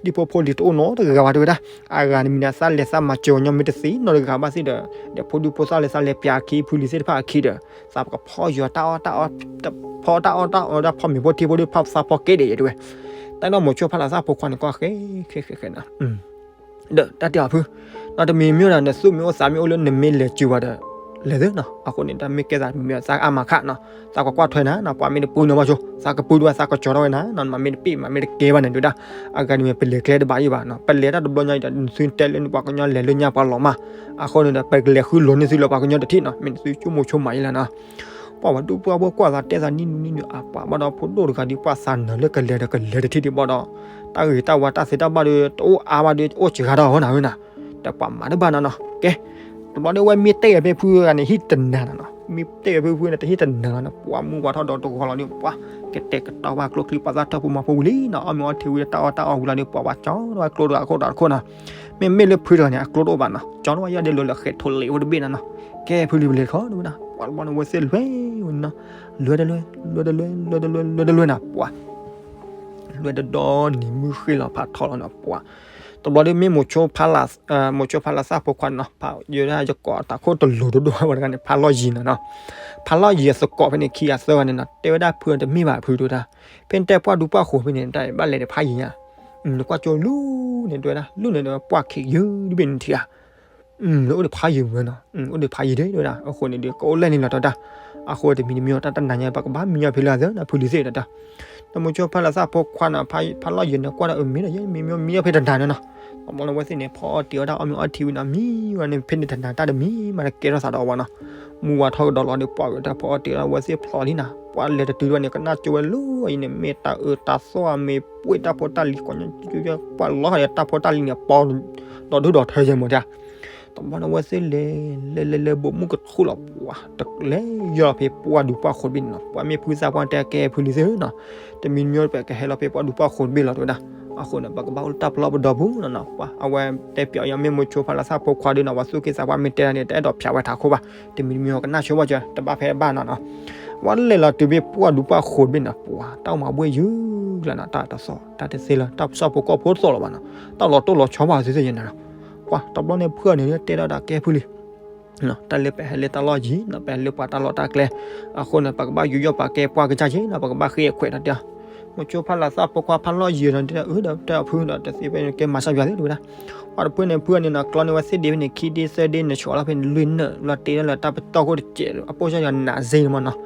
ဒံဖိဖိလံၤတအိၣ်နီတဂၤဘၣ်တဲဝဲဒၣ်, အဂၤန့ၣ်မ့ၢ်ဒၣ်သးလဲၤသးမၤစၢၤကညီမ့ၢ်တသ့နီတဂၤဘၣ်သ့ၣ်ဒီး ဒီးဖိဒုဖိသၣ်လဲၤသးလဲၤပၠးခံဖုလံၤသ့ၣ်တဖၣ်အခံဒီး သးပကဖီယွၤတၢ်အီၣ်တၢ်အီ ဖီတၢ်အီၣ်တၢ်အီဒၣ်ဖီမ့ၤဖိထံဖိဒုဖီသးဖီကဲဒံးယဲတဲဝဲ, တၢ်နီၢ်မိၤဆိဖးလၢသၣ်ဖိခွါန့ၣ်ကွၢ်ဃဲဃဲဃဲဃဲနီၤ ဒီးတၢ်တဲအီၤဖု, ဒီးတမံၤမ့ၢ်ဒီး နသူၣ်မ့ၢ်အိၣ်သးမ့ၢ်အိၣ်လၢနမ့ၢ်လဲၤစုၤဝဲဒီး လဲၤသ့နီၤ, အဃိန့ၣ် တၢ်မ့ၢ်ကဲသးတမံၤမ့ၢ်သးအါမးခးနီၤ, သးကကွၢ်ထွဲနၤနီၤ, ပှၤမ့ၢ်တပူၤနီၤဘၣ်ဆိ, သးကပူၤဒံးဝဲ သးကကၠီၤထီၣ်ဝဲနၤနီၤ, နမၤမ့ၢ်တပ့ၢ်မၤမ့ၢ်တကဲဘၣ်န့ၣ်ဒုဒၣ်, အဂၤန့ၣ်မ့ၢ်ပလဲၤကျဲတဘၣ်ယံၤဘၣ်နီၤ, ပလဲၤတၢ်တဘျီညါအံၤဒီး နသုတဲလၢနပှၤကညီလဲၤလၢညါပှၤလီၤမၢ်, အဃိန့ၣ်ဒီး ပကလဲၤဃုလိာ်န့ၢ်သုလၢပှၤကညီတထံၣ်နီၤ, မ့ၢ်နသုဆိကမိၣ်ဆိကမးယဲလၢနီၤ ပှၤဝဲဒူၣ်ပှၢ်ဖိကွၢ်သးတဲသးနံၣ်နံၣ်နံၣ်နံၣ် အပှၤဘၣ်ဒီးဖိဒိၣ်တဂၤဒ်ပှၤသးနၢၤလၢကလဲၤဒီးကလဲၤတထံၣ်ဒံးဘၣ်ဒီး တၢ်ဂ့ၤတၢ်ဝါတၢ်သ့တၢ်ဘၣ်ဒီး တအိၣ်အါဘၣ်ဒီးအိၣ်စှၤတၢ်အီၣ်နၤဝဲနၤ, ဒီးပှၤမၤတဘၣ်နီၤနီၤ ကဲ, တဘျီဒီးဝဲမ့ၢ်တဲဂဲၤဖဲဖုဂၤန့ၣ် ဟံၣ်တနၤနီၤနီၤ, မ့ၢ်တဲဂဲၤဖဲဖုန့ၣ် တဟံၣ်တနၤလီၤန့ၣ် ပှၤမူပှၤထီၣ်ဒီးတဂီၤလီၤန့ၣ် ပှၤ ကတဲာ်ကတီၤဘၣ်ကျိချံပှၤသၣ်ထၢၣ်ဖိမၤဖိဝံၤလံနီၤ, အီၣ်မ့ၤအီထံဝံၤဒီး တၢ်အီၣ်တၢ်အီဝံၤလီၤဒီး ပှၤဘၣ်ကၠီဝဲကျိတဂၤအခိၣ်တဂၤတခိၣ်နီၤ, မ့မ့ၢ်လၢဖုတဂၤန့ၣ် အကျိတအိၣ်ဘၣ်နီၤ, ကၠီဝဲယဲဒဲးလၢ လၢဃဲးထိးလ့းဖိတဘ့ၣ်နီၤနီၤ, ကဲဖုလံၤပလဲၤတခီဒဝဲဒၣ်, ပှၤတဘျီန့ၣ် အဝဲသ့ၣ်လဲၤဝဲနီၤ, လဲၤတလဲၤ လဲၤတလဲၤ လဲၤတလဲၤ လဲၤတလဲၤနီၤ, ပှၤ လဲၤတဒီနံၤမုၢ်ဃ့လီၤ ဖးထီလီၤနီၤ, ပှၤ တဘျီဒီးမ့ၢ်မိၤဆိဖးလး မိၤဆိဖးလးသၣ်ဖိခွါန့ၣ်နီၤ, ဖးယိၤဒၣ်ယကိးတၢ်ခိၣ်တလိၤတဒိၣ်ဝဲတဂၤန့ၣ် ဖးလီၢ်ယံၤနီၤနီၤ, ဖးလီၢ်ယံၤအသကိးဖဲန့ၣ် ခံဂၤသၢဂၤန့ၣ်နီၤ, တဲဝဲဒၣ်ဖုတမ့ၢ်ဘၣ်ဖုတဝဲဒၣ်, ဖဲနတဲပှၢ်ဒူပှၢ်ဃိးဖဲန့ၣ် တၢ်ဘၣ်လဲၤဒီးဖးယံၤညါ, နကွၢ်ကၠိလူၤန့ၣ်တဝဲဒၣ်, လူၤန့ၣ်ဒီးပှၢ်ခံးယုၢ်တဘ့ၣ်န့ၣ်ထံၣ်ဧါ အိၣ်ဒီးဖးယံၤဝဲနီၤ, အိၣ်ဒီးဖးယံၤဒဲးတဝဲဒၣ်, အဃိန့ၣ်ဒီး ကအိၣ်လဲၣ်န့ၣ်လီၤတဝဲဒၣ်, အဃိတမံၤတမံၤတၢ်တနၤညါ ပကဘၣ်မံညီဖဲလၢအသၢနီၤ ဖုလံၤသ့ၣ်တဝဲဒၣ်, ဒီးမိၤဆိဖးလးသၣ်ဖိခွါနီၤ, ဖးလီၢ်ယံၤန့ၣ် ကွၢ်ဒီးအမ့ၢ်ဒီး ယဲမံမံမံအီၣ်ဖဲတနၤန့ၣ်နီၤ, တဘျီန့ၣ် အဝဲသ့ၣ်န့ၣ် ဖီအီၣ်တ့ၤအီၣ်တၢ်အီၣ်မ့ၤအီထံဝံၤနီၤ, မံဝဲန့ၣ် ဖဲန့ၣ်တနၤတၢ်တမံၤမးတကဲထီၣ်သးဒီးအဝဲနီၤ, မူဝါထီၣ်ကဒီးလီၤဒီး ပှၤဂဲၤတၢ်ဖီအီၣ်တ့ၤအီၣ်ဝဲသ့ၣ်ဖျိးလံနီၤ, ပှၤလဲၤတတုၤတဝဲန့ၣ် ကနၣ်ကၠိဝဲလၢအံၤန့ၣ် မ့ၢ်တၢ်အၢတၢ်သီၣ် မ့ၢ်ပှ့ၢ်တၢ်ဖိတၢ်လံၤ ကိးညီ ပှၤလီၤဃာ်ဒီးတၢ်ဖိတၢ်လံၤန့ၣ် ပီ ဒီးဒုၣ်ဒီးထၢယဲမးတၢ်, တဘျီန့ၣ် အဝဲသ့ၣ်လဲၤ လဲၤလဲၤလဲၤ ဘိးမုၢ်ကထူၣ်လီၤ ပှၤတလဲၤယီၢ်ဖဲပှၢ်ဒူပှၢ်ဃိးတဘ့ၣ်န့ၣ်နီၤ, ပှၤမ့ၢ်ဖုသးပှၢ်တဲကဲဖုလံၤသ့ၣ်နီၤ, တမံၤမံၤပကဟဲလီၤဖဲပှၢ်ဒူပှၢ်ဃိးတဘ့ၣ်လီၤတဝဲဒၣ်, အဃိန့ၣ် ပကဘၣ်အိၣ်လၢတၢ်ပလီၢ်ပဒီပူၤနီၤနီၤ, ပှၤ အဝဲတဲပၠးအီၤ မ့ၢ်မိၤဆိဖးလးသၣ်ဖိခွါဒုနီၤ, ပှၤသူၣ်က့သးပှၢ်မ့ၢ်တဲဒၣ်န့ၣ် တအဲၣ်ဒိးဖျါဝဲထးခိၣ်ဘၣ်, တမံၤမံၤကနၣ်ဆိဘၣ်ကၠီ တဘၣ်ဖဲဘၣ်နီၤနီၤ, ပှၤလဲၤလီၤတုၤဖဲပှၢ်ဒူပှၢ်ဃိးတဘ့ၣ်နီၤ, ပှၤတၢ်အိၣ်မၤဘှ့ၣ်ယုၢ်လီၤနီၤ, တၢ်တသီၣ် တၢ်တသ့လၢၤ တၢ်ပစီၣ်ဖိကီၢ်ဖိတသီၣ်လီၤဘၣ်နီၤ, တၢ်လီၤတိၢ်လီၤဆီဘၣ်သ့ၣ်သ့ၣ်ညါနီၤ, ပှၤတဘျီန့ၣ်ဖုအီၤန့ၣ် တဲဒၣ်ဒီးကဲဖုလံၤ တၢ်လၢပဟဲလၢတၢ်လီၢ်ယံၤနီၤ, ပဟဲလၢပှၤတၢ်လီၢ်တၢ်ကျဲ, အဃိန့ၣ် ပကဘၣ်ယူးယီၣ်ပာ်ကဲပှၢ်ကစၢ်က့နီၤ, ပကဘၣ်ဃ့အခွဲးဒီးတဲ, မိၤဆိဖးလးသၣ်ဖိခွါဖးလီၢ်ယံၤနီၤ, တဲဒၣ်အၢဒီးတဲအဖုဒီး တသ့ဖဲန့ၣ်ကဲမၤစၢၤယၤသ့တဝဲဒၣ်, ပှၤတဖုန့ၣ် ဖုအီၤန့ၣ်နီၤ, ကျီန့ၢ်ဝဲသ့ၣ်ဒ့ဖဲန့ၣ် ခံဒ့သၢဒ့န့ၣ် ဆှီလီၤဖဲန့ၣ် လွံၢ်နၢၣ် လီၤတ့ထီၣ်လၢတၢ်ပတီၢ်ခိၣ်တစဲး အပိၢ်စၢ်ယၤနးစ့န့ၣ်မးနီၤ,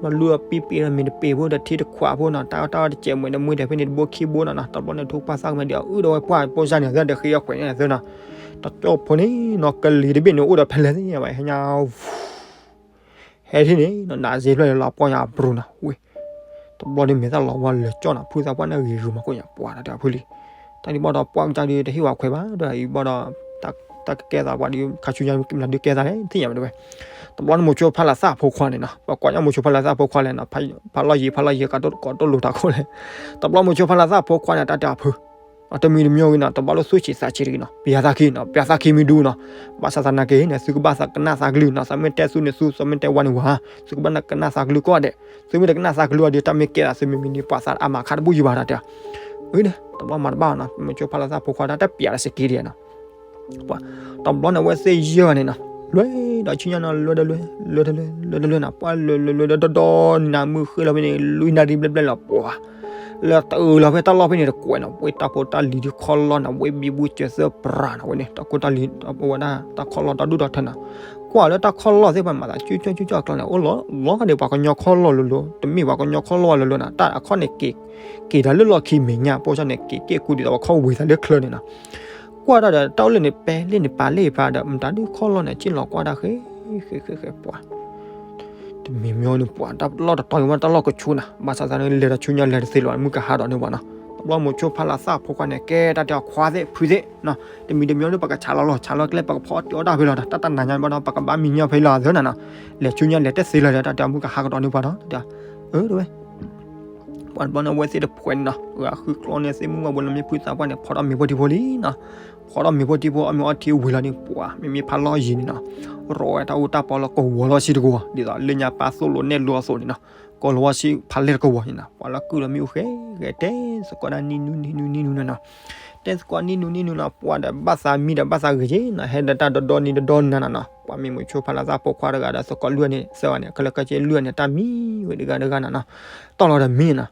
ဘျီလူအပံပ့ၤဒီးမ့ၢ်တပ့ၤဖိဒီးထံတခွးဖိနီၤ, တၢ်တၢ်တစဲးမ့ၢ်ဒီးမ့ၢ်ဒီးဖဲန့ၣ်တဘိခံဘိနီၤနီၤ, တဘျီန့ၣ် ထိၣ်ပှၢ်သၣ်ကမဲာ်ဒီး အုၣ်ဒီးဝဲပှၢ်ပိၢ်စၢ်န့ၣ် သၢဒီးဃ့အခွဲးန့ၣ်သၢနီၤ တကၠိဖိန့ၣ်နီၤ ကလံၤတဘ့ၣ်န့ၣ် အိၣ်ဒီးဖဲလဲၣ်သ့ၣ်ညါဘၣ်ဟဲညါ ဟဲထံၣ်န့ၣ်နီၤ နးစ့ဖျၢၣ်လီၤပီၢ်ညါအပျိၤနီၤ ဝ့ၢ်, တဘျီန့ၣ်မဲာ်သၣ်လီၤဝါလၢာ်ကၠီနီၤ ဖုသးပှၢ်န့ၣ်ဂ့ၤဂုာ်မးကိးညါ ပှၤတၢ်တဲအဖုလံၤ, တၢ်ဒ်ဘၣ်ဒီးပှၢ်ကစၢ်ဒုးတဟ့ၣ်ဝဲခွဲးဘၣ် ဒီးအံၤဘၣ်ဒီး တၢ်ကကဲသးပှၤဒုး ခါဆူညါမနုၤဒုးကဲသးလဲၣ် သ့ၣ်ညါမးတဝဲ, တဘျီန့ၣ်မိၤဆိဖးလးသၣ်ဖိခွါန့ၣ်နီၤ ပှၤကွၢ်ညါမိၤဆိဖးလးသၣ်ဖိခွါလဲၣ်နီၤ ဖးလီၢ်ယံၤ ဖးလီၢ်ယံၤ ကကိးတိၢ်လိာ်တၢ်ခိၣ်လဲၣ်, တဘျီမိၤဆိဖးလးသၣ်ဖိခွါန့ၣ် တၢ်တဲအဖု တမံၤတမံၤဂ့ၤနီၤ တဘျီလၢသူၣ်ဆံးသးဆံးတဂ့ၤနီၤ ပျးသးခံနီၤ ပျးသးခံမံၤဒူနီၤ, ဘၣ်ဆၣ်သနာ်က့န့ၣ် သုကဘၣ်သးကနၣ်သးကလုၢ်နီၤ သးမ့ၢ်တဲသုန့ၣ်သု သးမ့ၢ်တဲဝၤန့ၣ်ဝၤ, သုကဘၣ်ကနၣ်သးကလုၢ်ကိးဂၤဒဲး, သုမ့ၢ်တကနၣ်သးကလုၢ်အီၤဒီး တၢ်မ့ၢ်ကဲသးသုမ့ၢ်မံၤန့ၣ် ပှၤသးအါမးခါတဘူၣ်ယံၤဘၣ်တၢ်တဲ, အၢ တဘျီမၤတဘၣ်နီၤ မိၤဆိဖးလးသၣ်ဖိခွါတၢ်တပျးဒီးစက့ဒဲးနီၤ ပှၤ တဘျီန့ၣ် အဝဲသ့ၣ်ယဲၢ်ဂၤန့ၣ်နီၤ လဲၤဒီးဆူညါနီၤ လဲၤတလဲၤ လဲၤတလဲၤ လဲၤတလဲၤနီၤ ပှၤလဲၤလဲၤလဲၤဒီဒီနံၤနၤ မုၢ်ဃ့လီၤဖဲန့ၣ် လွံၢ်နၣ်ရံၣ်ဘျဲၣ်ဘျဲၣ်လီၤ ပှၤ လၢတအုးလီၤဖဲတၢ်လီၢ်ဖဲန့ၣ်တကွဲးနီၤ ဝဲတၢ်ဖိတၢ်လံၤဒုးခီလီၤနီၤ ဝဲဘံဘူစၢၤသၢပြးနီၤ ဝဲန့ၣ် တၢ်ခိၣ်တၢ်လံၤ အဝဲဒၣ်တၢ်ခီလီၤတၢ်ဒူၣ်ဒီးထၢနီၤ ကွၢ်လၢတၢ်ခီလီၤသ့ၣ်တဖၣ်မၤသး ကၠူကၠူကၠူကၠူအကျါန့ၣ် အိၣ်လီၤလီၤဂာ်ဒ်ပှၤကညီခီလီၤလိၤလိၤ တမ့ၢ်ပှၤကညီခီလီၤဝဲလိၤလိၤနီၤ တၢ်အခီၣ်န့ၣ် က့ၤ က့ၤတၢ်လၢလီၢ်ခံမဲာ်ညါ ပိၢ်စၢ်န့ၣ် က့ၤက့ၤကွံာ်ဒ်သိးပှၤခီၣ်ဝံၤသးလၢချၢန့ၣ်နီၤ ကွၢ်တၢ်ဒီး တၢ်အိၣ်လၢန့ၣ်ပဲလ့ၣ်န့ၣ်ပာ်လ့ၣ်ပာ်ဒီး မတၤဒုးခီလီၤန့ၣ် က့ၣ်လီၤကွၢ်တၢ်ဃဲ ဃဲ ဃဲ ဃဲ ပှၤ တမံၤမံၤန့ၣ်ပှၤ တၢ်လီၢ်တတီၤန့ၣ်ဝဲတၢ်လီၢ်ကဆူနီၤ ဘၣ်ဆၣ်သးန့ၣ် လဲၤတၢ်ဆူညါလဲၤတသ့လီၤ မုၢ်ကဟါဒီးန့ၣ်ပှၤနီၤ တဘျီမိၤဆိဖးလးသၣ်ဖိခွါန့ၣ် ကဲတၢ်တဲအခွါသ့ၣ်ဖုသ့ၣ်နီၤ တမံၤတမံၤန့ၣ် ပကဆးလီၤလီၤ ဆးလီၤကျဲ ပကဖီအီၣ်တ့ၤအီၣ်တၢ်ဖဲလီၤ တၢ်တၢ်နၤညါဘၣ်ဒီး ပကဘၣ်မံညီဖဲလီၤသၢနၤနီၤ လဲၤဆူညါလဲၤတသ့လီၤဒီး တၢ်တဲမုၢ်ကဟါကဒီးန့ၣ်ပှၤဒီး တၢ်တဲ အၢ တဝဲ ပှၤတဘျီန့ၣ် အဝဲသ့ၣ်တဖှဲးန့ၣ်နီၤ ဂၤဃုကျီန့ၣ် သ့ၣ်မုၢ်ဝဲဘိလီၤမ့ၢ်ဖုသးပှၢ်န့ၣ် ဖီထီၣ်မ့ၤဖိထံဖိလံနီၤ ဖီထီၣ်မ့ၤဖိထံဖိ အီၣ်မ့ၤအီထံဝံၤလီၤန့ၣ် ပှၤ မ့မ့ၢ်ဖးလီၢ်ယံၤန့ၣ်နီၤ ရိးဝဲတၢ်အူတၢ်ပီလၢကဝီၤလီၤဆံတကဝီၤ ဒ်သိးလၢညါပၢ်သိၣ်လိနဲၣ်လိအသိးန့ၣ်နီၤ ကီၢ်လီၤဝါဆံဖးလဲၢ်တကဝီၤန့ၣ်နီၤ ပှၤလၢကုၢ်လီၤမ့ၣ်အူဃဲ ဃဲတဲသကိးဒၣ်နံၣ်နူနံၣ်နူနံၣ်နူနီၤ တဲသကိးနံၣ်နူနံၣ်နူနီၤ ပှၤဒီးဘၣ်သးမံဒီးဘၣ်သးဂ့ၤက့နီၤ ဟဲဒီးတၢ်ဒီဒီနံၤဒီဒီနၤနီၤနီၤ ပှၤမ့ၢ်မိၤဆိဖးလးသၣ်ဖိခွါတဂၤဒီးသကိးလွံၢ်န့ၣ် သၢဂၤန့ၣ် ခဲလၢာ်ခဲဆ့လွံၢ်န့ၣ် တၢ်မံဝဲတဂၤတဂၤနီၤနီၤ တီၢ်လီၤဒီးမံနီၤ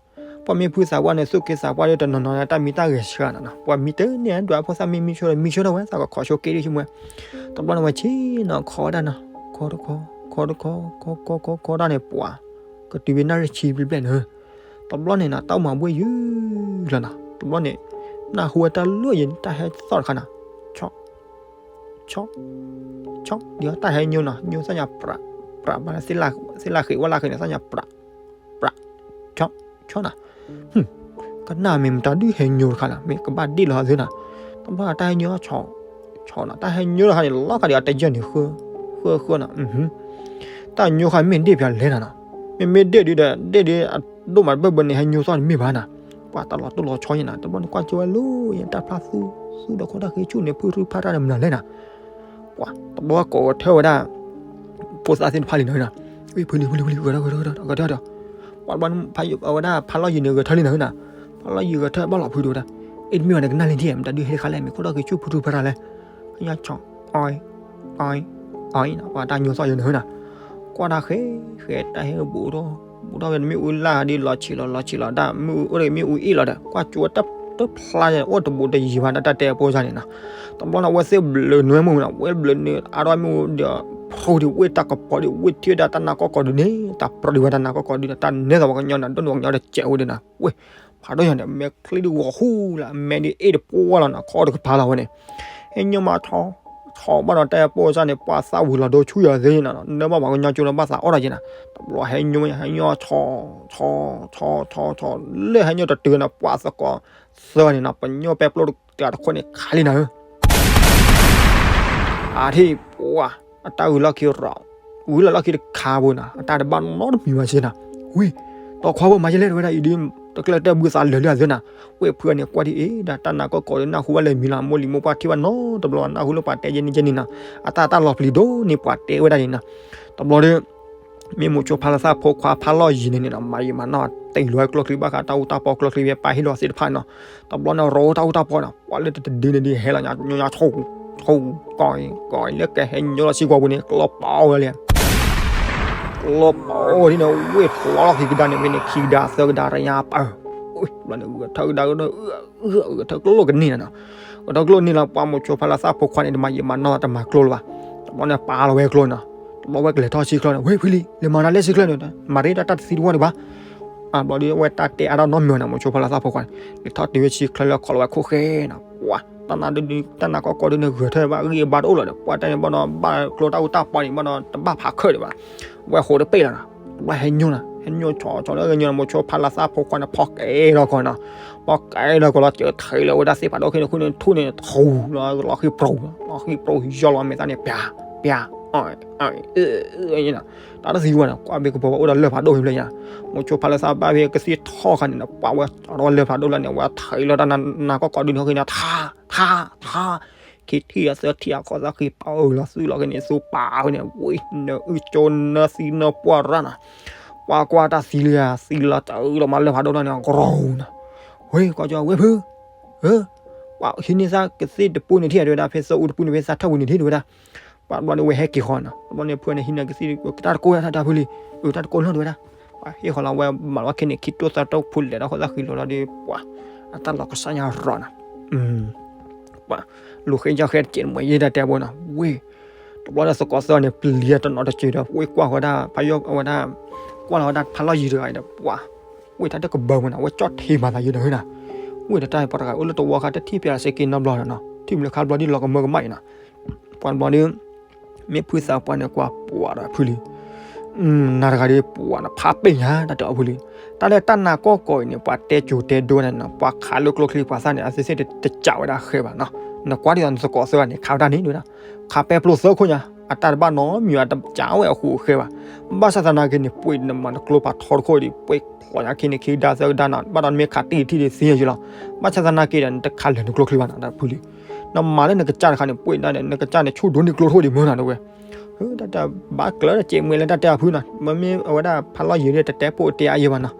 ပှၤမ့ၢ်ဖုသးပှၢ်န့ၣ် သူၣ်က့သးပှၢ်ဒီးတနီၤနီၤန့ၣ် တၢ်မံတၢ်ဂဲၤဆှၢနီၤနီၤ ပှၤမံတန့ၢ် ဒွးဖိသၣ်မ့ၢ်မံဆိဒီး မံဆိထီၣ်ဝဲ သးကခီဆိက့ဒ်ဆိမွဲ တဘျီန့ၣ်ဝဲဆ့နီၤ ခီဝဲဒၣ်နီၤ ခီတခီ ခီတခီ ခီခီခီခီတၢ်န့ၣ် ပှၤ ကတုၤဖဲနၣ်ရံၣ်ဆံဘျဲၣ်ဘျဲၣ်န့ၣ် တဘျီန့ၣ်နီၤ တၢ်အိၣ်မၤဘှ့ၣ်ယုၢ်လီၤနီၤ တဘျီန့ၣ် နၢ်ဟူဝဲတၢ်လၢယတၢ်ဟဲသီၣ်တခါနီၤ ဆီ ဆီ ဆီ ဒ်တၢ်ဟဲညိနီၤ ညိသၣ်ညါပြး ပြးဘၣ် သ့ၣ်လၣ်ဃ့ဝဲလၣ်ဃ့န့ၣ် သၣ်ညါပြး ပြး ဆီ ဆီနီၤ ကနၣ်မ့ၢ်မတၤဒုးဟဲညိတခါနီၤ မ့ၢ်ကဘၣ်ဒ့ၣ်လီၤသ့နီၤ တဘျီတၢ်ဟဲညိ ဆီ ဆီနီၤ တၢ်ဟဲညိတခါန့ၣ် လီၤခါဒံးအတယၢၢ်န့ၣ် ဃၢ ဃၢ ဃၢနီၤ တၢ်ညိခါမ့ၢ်ဒ့ၣ်ပၠးလဲၣ်နီၤနီၤ မ့မ့ၢ်ဒ့ၣ်ဒုးဒီး ဒ့ၣ်ဒုး ဒိၣ်မးတဘၢၣ်ဘၢန့ၣ် ဟဲညိသီၣ်တမ့ၢ်ဘၣ်နၤ, ပှၤတၢ်လီၤတိၢ်လီၤဆီယဲနၤ, တဘျီန့ၣ်ကွၢ်ကၠိဝဲလၢ တၢ်ဖျါသူ သူဒီးခိၣ်တၢ်ဃ့ဆူၣ်န့ၣ် ဖုထူဖးတၢ်န့ၣ်မနုၤလဲၣ်နၤ, ပှၤတဘျီကိးဂဲၤထၢၣ်ဝဲဒၣ် ဖိသၣ်သ့ၣ်တဖၣ်လံနၤ, ဖုလံ ဖုလံ ဖုလံ ဂဲၤထၢၣ် ဂဲၤထၢၣ် ဂဲၤထၢၣ်ဒီး ပှၤတဘျီန့ၣ် ဖုဝဲဒၣ်ဖးလီၢ်ယံၤန့ၣ် ဂဲၤထၢၣ်လံနၤ, ဖးလီၢ်ယံၤဂဲၤထၢၣ်ဘၣ်လီၤဖုဒိၣ်ဝဲဒၣ်, အ့ၣ် တမ့ၢ်ဘၣ်န့ၣ်ကနၣ်လံထံၣ် မတၤဒုးဟဲတခါလဲၣ် မ့ၢ်ခိၣ်တၢ်ဃ့ဆူၣ်ဖုထူဖးတၢ်လဲၣ်, ညါဆီ အီ အီ အီ ပှၤတၢ်ညိသီၣ်ယဲနၤ, ကွၢ်တၢ်ဃဲ ဃဲတၢ်ဟဲဘူးဒီး ဘူးဒီးဝဲ မ့ၣ်အူလၢ်ဒ်လီၤဆံးလီၤ လီၤဆံးလီၤဒၣ် မ့ၣ်အူအိၣ်ဒီးမ့ၣ်အူအ့ၣ်လီၤဒီး ကွၢ်ကၠိဝဲတဖျါ အိၣ်တဘူးတယံၤဘၣ် တၢ်တဲအပိၢ်စၢ်န့ၣ်နၤ, တဘျီန့ၣ် အဝဲသ့ၣ်ဘျုးနွဲမုၢ်နၤ ဝဲဘျုးနွဲအါဒီးမ့ၣ်အူဒီး ဖျိဒံးဝ့ၢ်တၢ်ကပီၤဒံး ဝ့ၢ်ထံၣ်ဝဲဒၣ်တၢ်နါကီၢ်ကီၢ်ဒုးန့ၣ် တၢ်ပြၢဒံးဝဲတၢ်နါကီၢ်ကီၢ်ဒုးဒီး တၢ်နဲသိးပှၤကညီန့ၣ် ဒိၣ်န့ၢ်ပှၤကညီဒီးစဲးဝဲဒၣ်နၤ, ဝ့ၢ် ဖးဒိၣ်ညါဒီး မဲာ်ချံဒုးဂီၤဃူလၢ အမဲာ်ဒ်အ့ၣ်တပှၢ်လီၤနၤ ခီတကပၤလီၤဝဲန့ၣ်, ဟဲညိမးဆီ ဆီဘၣ်ဒီးတၢ်ပိၢ်စၢ်န့ၣ် ပှၤသၣ်ဝံၤလီၤဒိဆူၣ်ယၤသ့နၤ, နၢဘၣ်ပှၤကညီကၠိလၢဘၣ်သးအီၣ်တၢ်က့နၤ, တဘျီဟဲညိ ဟဲညိဆီ ဆီ ဆီ ဆီ ဆီ ဆီ လၢဟဲညိတတုၤန့ၣ် ပှၤသကိးသၢန့ၣ်နၤ ပညိၣ်ပဲပျိတဂၤတခိၣ်န့ၣ်ခးလံနၤဧၢ အထံၣ်ပှၤ အတၢ်ဂုၤလီၢ်ခံရီၤ ဂုၤလီၢ်လီၢ်ခံတခါဘိနၤ အတၢ်တဘၣ်နီတမံၤဘၣ်စ့နၤ, ဝံၤ တီခွါဘိမၤယဲလဲၣ်တဝဲဒၣ်အံၤဒ် တကျဲတၢ်ဘုသးလၢာ်လၢအသၢနၤ, ဝ့ၢ်ဖုအန့ၣ်ကွၢ်ဒ်အံၤ ဒ်တၢ်နါကီၢ်ကီၢ်ဒ်နၢ်ဟူဘၣ်လၢမံၤလီၤ မိၢ်လံၤမိၢ်ပှၢ်ထံၣ်ဘၣ်နီတဘျီ နၢ်ဟူလၢပှၤတဲယဲန့ၣ်ယဲန့ၣ်နၤ, အတၢ်တၢ်လီၤပျံၤဒိၣ်န့ၢ်ပှၤတဲဝဲဒၣ်န့ၣ်နၤ, တဘျီဒီး မ့ၢ်မိၤဆိဖါလၢသၣ်ဖိခွါဖါလီၢ်ယံၤန့ၣ်န့ၣ်နၤ မၤယံာ်မၤနီၢ်တ့ၢ်လီၤဝဲကျိချံဘၣ်ဃးတၢ်အူတၢ်ပီကျိချံဝဲပၢ်ဟ့ၣ်လီၤသ့ၣ်တဖၣ်န့ၣ်နၤ, တဘျီန့ၣ် ရီတၢ်အူတၢ်ပီန့ၣ် ပှၤလၢတတဒုန့ၣ်ဒ်ဟဲလီၤညါ ညိညါဆိ ဆိ ကီၢ်အံၤ ကီၢ်အံၤလၢကဟဲညိလီၤဆံကွၢ်ပူၤန့ၣ် ကျီပီဝဲလံ ကျီပီဝဲဒ်န့ၣ် ဝ့ၢ်ဖျီလီၤခံကဒါန့ၣ်ဖဲန့ၣ် ခံကဒါသၢကဒါတယါပၢ်, ဘျီန့ၣ် ဂဲၤထၢၣ်ကဒါ ဂဲၤထၢၣ်ကျိကန့ၢ်နၤနီၤ, ဂဲၤထၢၣ်ကျိန့ၢ်လီၤ ပှၤမိၤဆိဖါလၢသၣ်ဖိခွါန့ၣ် တမၤယံာ်မၤနီၢ်တမၤကျိလၢၤဘၣ်, တဘျီန့ၣ်ပာ်လီၤဝဲကျိနီၤ, တဘျီဝဲကလဲၤထီၣ်ဆံချၢန့ၣ် ဝ့ၢ်ဖံလံ လဲၤမၤတၢ်လဲၣ်ဆံချၢန့ၣ် မၤရ့တၢ်တၢ်တသံတဝီဒံးဘၣ် ဘျီဒီးဝဲတၢ်တဲအါထီၣ်နီတမံၤန့ၣ် မိၤဆိဖါလၢသၣ်ဖိခွါန့ၣ် လဲၤထီၣ်တုၤဝဲဆံချၢလၢခီလီၤဝဲခိၣ်ဃဲနီၤ, ပှၤ တၢ်နါဒုး တၢ်နါကီၢ်ကီၢ်ဒုးန့ၣ် ဂဲၤထၢၣ်ဘၣ်ဂံၢ်ဘါတအိၣ်လၢၤဒီး ပှၤတဲန့ၣ်ဘၣ်ဒီး ဘၣ်ကျိတၢ်အူတၢ်ပီန့ၣ်ဘၣ်ဒီး တဘၣ်ဖးခၢၣ်ဒံးဘၣ်, ဝဲဃိးတပ့ၢ်လီၤနီၤ, ဘၣ်ဟဲညိနီၤ ဟဲညိဆီဆီလၢဂဲၤညိနီၤ မိၤဆိဖါလၢသၣ်ဖိခွါန့ၣ် ဖီကဲထီၣ်ကီးနီၤ, ဖီကဲထီၣ်ကီးလီၤ စၢၤထဲလၢဝဲဒၣ်သ့ၣ်ဖးဒိၣ်ခဲန့ၣ် ဃုန့ၣ်ထူၣ်န့ၣ် ထူၣ်လီၤ လီၤဃံပြူၤ လီၤဃံပြူၤယီၢ်လီၤမဲာ်သၣ်န့ၣ် ပျါ ပျါ အီၣ် အီၣ် အီၣ် တၢ်တသံဝဲနီၤ ကွၢ်ဘ့ၣ်ကပီၤဝဲအိၣ်ဒီးလၢၢ်ဖးဒိၣ်ဖဲဖျၢၣ်ညါ, မိၤဆိဖါလၢသၣ်ဘၣ်ဖဲကသံၣ်ထီၣ်ခါန့ၣ်ဒီး ပှၤဝဲအီၣ်ဝဲလၢၢ်ဖးဒိၣ်လၢန့ၣ် ဝဲထံးလီၤတၢ်နါကီၢ်ကီၢ်ဒုးန့ၣ်ဃုန့ၣ် ထါ ထါ ထါ ခံထံၣ်အသၢထံၣ်အခီၣ်သၣ်ဃံပာ်အၢၣ်လီၤသုးလီၤက့ၤန့ၣ် သူပာ်ဝဲန့ၣ် ဝံၤနၢအုၣ်ကၠိနၢသံနၢပှၢ်ရၣ်နီၤ, ပှၤကွၢ်တၢ်သံလံဧါ သံလီၤတၢ်အၢၣ်လီၤမၤလၢၢ်ဖးဒိၣ်လီၤန့ၣ် ကရီနီၤ, ဝ့ၢ်ကွၢ်ကၠီဝ့ၢ်ဖု ဧၢ, ပှၤဟံးန့ၢ်သၣ်ကသ့ၣ်တပူၤန့ၣ်ထံၣ်တဲဝဲဒၣ် ဖဲသၢအူတပူၤန့ၣ် ဖဲသၣ်ထၢၣ်ဝံၤန့ၣ်ထံၣ်တဲဝဲဒၣ်, ပှၤဘျီန့ၣ်ဝဲဟဲက့ၤဃီနီၤ, ဘျီန့ၣ်ဖုန့ၣ်ဟံးန့ၢ်ကသ့ၣ် တၢ်တကိးတၢ်တၢ်ဖုလံ, အၢ တၢ်တကိးလီၤတဲဝဲဒၣ်, ပှၤဟ့ၣ်ဃီလီၤဝဲမၤလီၤဝဲခဲန့ၣ် ခံတိၢ်သၢတိၢ်ဖိလဲၤဒီးဃိသၣ်ဃံလိၤလီၤဒီး ပှၤ အတၢ်လီၤကစၢ်ညါရီနီၤ ပှၤ လူၤဃ့ယီၢ်ဃ့တကဲးမ့ၢ်ယဲဒၣ်တဲဘိနီၤ ဝ့ၢ် တဘျီဒီးသကိးသၢန့ၣ် ပျံၤတနီၤတစဲးဒီး ဝ့ၢ်ကွၢ်ဃီဒၣ် ဖးယီၢ်ဝဲဒၣ် ကွၢ်လီၤဝဲဒၣ်ဖးလီၢ်ယံၤတဂၤဒီး ပှၤ ဝ့ၢ်တၢ်တကဘၢမ့ၢ်နီၤ ဝဲကၠီၣ်ထံမၤသးယံၤဒီးနီၤ ဝ့ၢ်တၢ်ပှၤတဂၤအိၣ်လၢတဝီခါ တထံၣ်ပျးစ့က့နီတဘျီနီၤ ထံၣ်မုၢ်လၢခါဘျီဒ်လီၤကမၢကမၣ်အံၤနီၤ ပှၤတဘျီဒီး မ့ၢ်ဖုသးပှၢ်န့ၣ် ကွၢ်ပှၤဒီးဖုလံ နၤတဂၤဒီးပှၤနဖးပဲာ်ညါ တၢ်တဲအီၤဖုလံ တၢ်လၢတၢ်နါကီၢ်ကီၢ်အံၤန့ၣ် ပှၤတဲစိၤတဲဒိန့ၣ်နီၤ ပှၤခးလၢကျိချံပှၤသၣ်န့ၣ် အသ့ၣ်သ့ၣ်တစးဝဲဒၣ်ဃဲဘၣ်နီၤ နကွၢ်ဒ်သိးနသကိးသၢဂၤန့ၣ် ခးဝဲဒၣ်န့ၣ်ဝဲဒၣ် ခးပဲပျိသၢခိၣ်ညါ အတၢ်တဘၣ်နီတမံၤ အတစးဝဲအဃိအဃဲဘၣ် ဘၣ်ဆၣ်သနာ်က့န့ၣ် ပှ့ၤနမၤနကျိဖးထီတခိၣ်ဒီး ပှ့ၤဖျိညါခံန့ၣ်ခံဒါသၢကဒါနီၤ ဘၣ်ဒီးနမ့ၢ်ခးတံၢ်တထံၣ်ဒီးသ့ယံၤလီၤ ဘၣ်ဆၣ်သနာ်က့ဒီး နတခးလၢာ်နကျိချံဘၣ်နီၤ တၢ်ဖုလံ နမၤလၢနကစၢ်တခါန့ၣ် ပှ့ၤဒၣ်န့ၣ် နကစၢ်န့ၣ် ဆူၣ်ဒိၣ်န့ၢ်ကျိထိၣ်ဒံးမ့ၢ်နီၤ တဝဲ တၢ်တဘၣ်ကျၢၤတစဲးမ့ၢ်လၢတၢ်တဲအီၤဖုနီၤ မ့မ့ၢ်အဝဲဒၣ်ဖးလီၢ်ယံၤဒီး တတဲပိာ်တဲအါယံၤဘၣ်နီၤ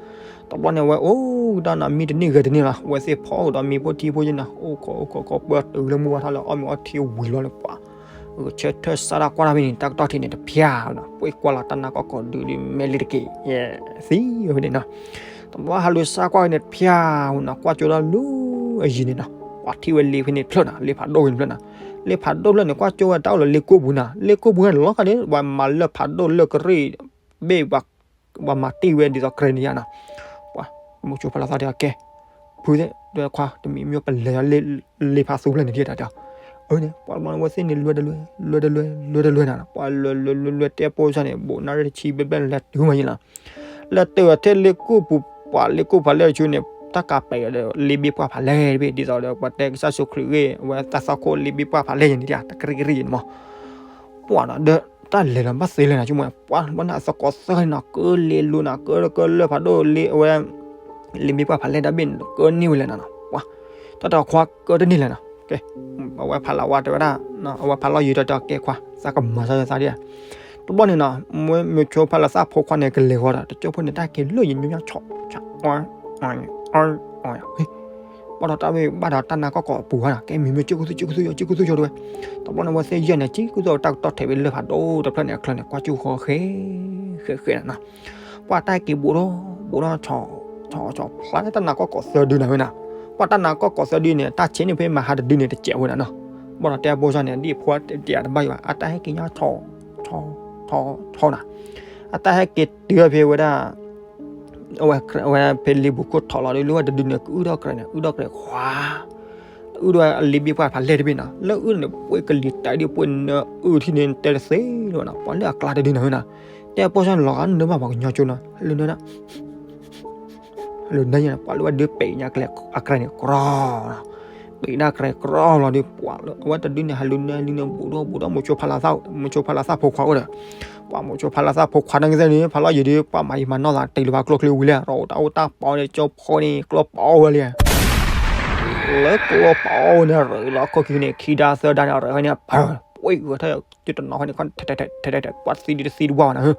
တဘျီန့ၣ် အဝဲအိၣ်ကဒီးနီၤ မံတန့ၢ်ဂဲၤတန့ၢ်လီၤ အဝဲသ့ၣ်ဖီကဒီးမံဖိထံဖိယံၤနီၤ အိၣ်ခိးအိၣ်ခိးခိးပၢတုၤလၢမုၢ်ဝါထီၣ်လၢအီၣ်မ့ၤအီထံဝံၤလီၤလၢပှၤ ဂဲၤဆၢထၢၣ်စးတၢ်ကွၢ်တၢ်ဖဲန့ၣ် တၢ်ကတီၢ်ထံးန့ၣ် တဖၠၣ်နီၤ ပှ့ၤကွၢ်လီၤတၢ်နါကီၢ်ကီၢ်ဒုးဒုး မဲာ်လံတက့ၢ် သံဝဲန့ၣ်နီၤ တဘျီဟးလူၤစးကွၢ်ဝဲန့ၣ် တဖၠၣ်နီၤ ကွၢ်ကၠိလီၤလူၤအယံၤန့ၣ်နီၤ ပှၤထံၣ်ဝဲလ့ဖဲန့ၣ်တဖျၢၣ်နီၤ လ့ဖးဒိၣ်ဖဲန့ၣ်တဖျၢၣ်နီၤ လ့ဖးဒိၣ်ဖျၢၣ်န့ၣ် ကွၢ်ကၠိဝဲတၢ်အိၣ်လီၤလ့ကိၢ်ပူၤနီၤ လ့ကိၢ်ပူၤန့ၣ် လီၤခါန့ၣ် ပှၤမၤလၢၢ်ဖးဒိၣ်လၢကရ့ၣ် ဘ့ၣ် ပှၤမၤတံၢ်ဝဲဒ်သိးကရ့ၣ်န့ၣ်ယါနီၤ ပှၤ မိၤဆိဖါလီၤသီၣ်တဲအီၤကဲ ဖုသ့ၣ် ဒွဲၣ်ခွါ တမံၤမ့ၢ်ပလဲၤလၢ လ့ဖးသူဖျၢၣ်န့ၣ်ဒ်တၢ်တဲအီၤ အၢန့ၣ် ပှၤတဘျီန့ၣ် အဝဲသ့ၣ်န့ၣ် လွဲတလွဲ လွဲတလွဲ လွဲတလွဲနၤ ပှၤလွဲလွဲလွဲလွဲတဲပိာ်စၢ်န့ၣ် ဘူးနၣ်ရံၣ်တဆံဘျဲၣ်ဘျဲၣ်လဲၤတုၤမးယံၤလီၤ လဲၤတုၤအီၤထဲလ့ကိၢ်ပူၤ ပှၤလ့ကိၢ်ဖးလဲၢ်တဆူန့ၣ် တၢ်ကးပဲာ်အီၤဒီး လ့ဘ့ၣ်ပှၢ်ဖးလဲၢ်တဘ့ၣ် ဒ်သိးဒီး ပှၤတဲကစၢ်ယ့ၣ်ၡူးခရံာ်ဂ့ၢ် အဝဲတၢ်သွၣ်ခိၣ်လ့ဘ့ၣ်ပှၢ်ဖးလဲၢ်ယံၤန့ၣ် တကရံၣ်ကရံၣ်ယံၤန့ၣ်မး ပှၤနီၤ ဒီး တၢ်လဲၤလီၤဘၣ်သ့လဲၣ်နီၤ ဆိကမိၣ် ပှၤဘၣ်န့ၣ်အသကိးသၢဂၤန့ၣ်နီၤ ကလ့ၤလူၤနီၤ ကကလၢၢ်ဖးဒိၣ်လ့အဝဲ လ့ဘ့ၣ်ပှၢ်ဖးလဲၢ်တၢ်ဘ့ၣ်န့ၣ် ကန့ၢ်ဝဲလဲၣ်နီၤနီၤ ပှၤ တၢ်တခွါကတန့ၢ်လဲၣ်နီၤ ကဲ အဝဲဖးလီၤဝါတဲဝဲဒၣ် အဝဲဖးလီၤယံၤတၢ်တဲကဲခွါ သးကမၤစၢၤသးဒ် တဘျီန့ၣ်နီၤ မုဆိဖးလီၤသးဖိခွါန့ၣ် ကလဲၤဃီဒီး တကၠိဖိန့ၣ် တၢ်က့ၤလၢယညိၣ်ညါဆီ ဆီ အီ အီ အီ အီ ဘၣ်ဒီးတၢ်ဝဲဘၣ်ဒီးတၢ်နါကီၢ်ကီၢ်အပူၤဧါနီၤ ကဲမံၤမ့ၢ်ကၠိကူသူကၠိကူသူယီၤ ကၠိကူသူယီၤတဲဝဲ တဘျီန့ၣ် အဝဲသ့ၣ်ယဲၢ်န့ၣ် ကၠိကူသူတၢ်ကတီၢ်ထဲးဝဲလၢၢ်ဖးဒိၣ်တဖျၢၣ်န့ၣ် အချၢန့ၣ် ကွၢ်ကၠိဃီဃဲ ဃဲဃဲနီၤ ပှၤတၢ်က့ၤဘူးဒီး ဘူးဒီး ဆီ ဆီ ဆီ ဖျါတၢ်နါကီၢ်ကီၢ်သၢဒုနီၤဝဲနီၤ ပှၤတၢ်နါကီၢ်ကီၢ်သၢဒုန့ၣ် တၢ်ဆ့န့ၣ်ဖဲမဟါတဒုန့ၣ် တစဲးဝဲနီၤနီၤ ဘၣ်ဒီးတဲအဘိၣ်စၢ်န့ၣ် ဒ်အဖိတတဲတဘၣ်ယံၤဘၣ် အတၢ်ဟဲက့ၤညါဆီ ဆီ ဆီ ဆီနီၤ အတၢ်ဟဲက့ၤတုၤဖဲဝဲဒၣ် အဝဲဖဲလ့ဘူးခိၣ်ထီၣ်လီၤဒီး လၢဝဲတဒုန့ၣ် ကအုၣ်ထီၣ်ကြဲးန့ၣ် အုၣ်ထီၣ်ကြဲးခွါ အုၣ်ဒီးအလ့ဘ့ၣ်ပှၢ်ဖးလဲၢ်တဘ့ၣ်နီၤ လၢအုၣ်န့ၣ် ပှ့ၤကလံၤတၢ်ဒ်ပှ့ၤနၢအုၣ်ထံၣ်န့ၣ် တဲတသ့လၢၤဘၣ်နီၤ ပှၤလၢအကျါတဒုနီၤဝဲနီၤ တဲအဘိၣ်စၢ်န့ၣ် လီၤဂာ်နၢဘၣ်ပှၤကညီကၠိနီၤ လၢနၢ လၢနၢညါန့ၣ် ပှၤလၢဝဲဒုးပဲာ်ညါကျဲအကြဲးန့ၣ် ကြီ က့ၤဒၣ်ကြဲးကြီလီၤဒီး ပှၤလၢအဝဲတဒုန့ၣ် ဟးလူၤနၢလူၤနၢဘူးဒီးဘူးဒီး မုဆိဖးလီၤသး မုဆိဖးလီၤသးဖိခွါအိၣ်ဒီး ပှၤမုဆိဖးလီၤသးဖိခွါန့ၣ်ကသ့ၣ်န့ၣ် ဖးလီၤယံၤဒီး ပှၤမၤယံၤမၤနီၢ်သး တ့ၢ်လၢၤဘၣ်ကျိချံဝံၤလဲၣ် ရီးတၢ်အိၣ်တၢ်ပီန့ၣ် ကၠိဖိန့ၣ် ကျိပီဝဲလံ လၢကျိပီန့ၣ် ရ့လီၤခိၣ်ခံန့ၣ် ခံဒါသၢဒါန့ၣ် ရ့ဝဲန့ၣ် ပှ့ၤဝဲထဲ ကၠိတနီၤဃီန့ၣ် ထဲထဲထဲထဲ ပှၤတသံဒုတသံတဝၢ်ဘၣ်နီၤ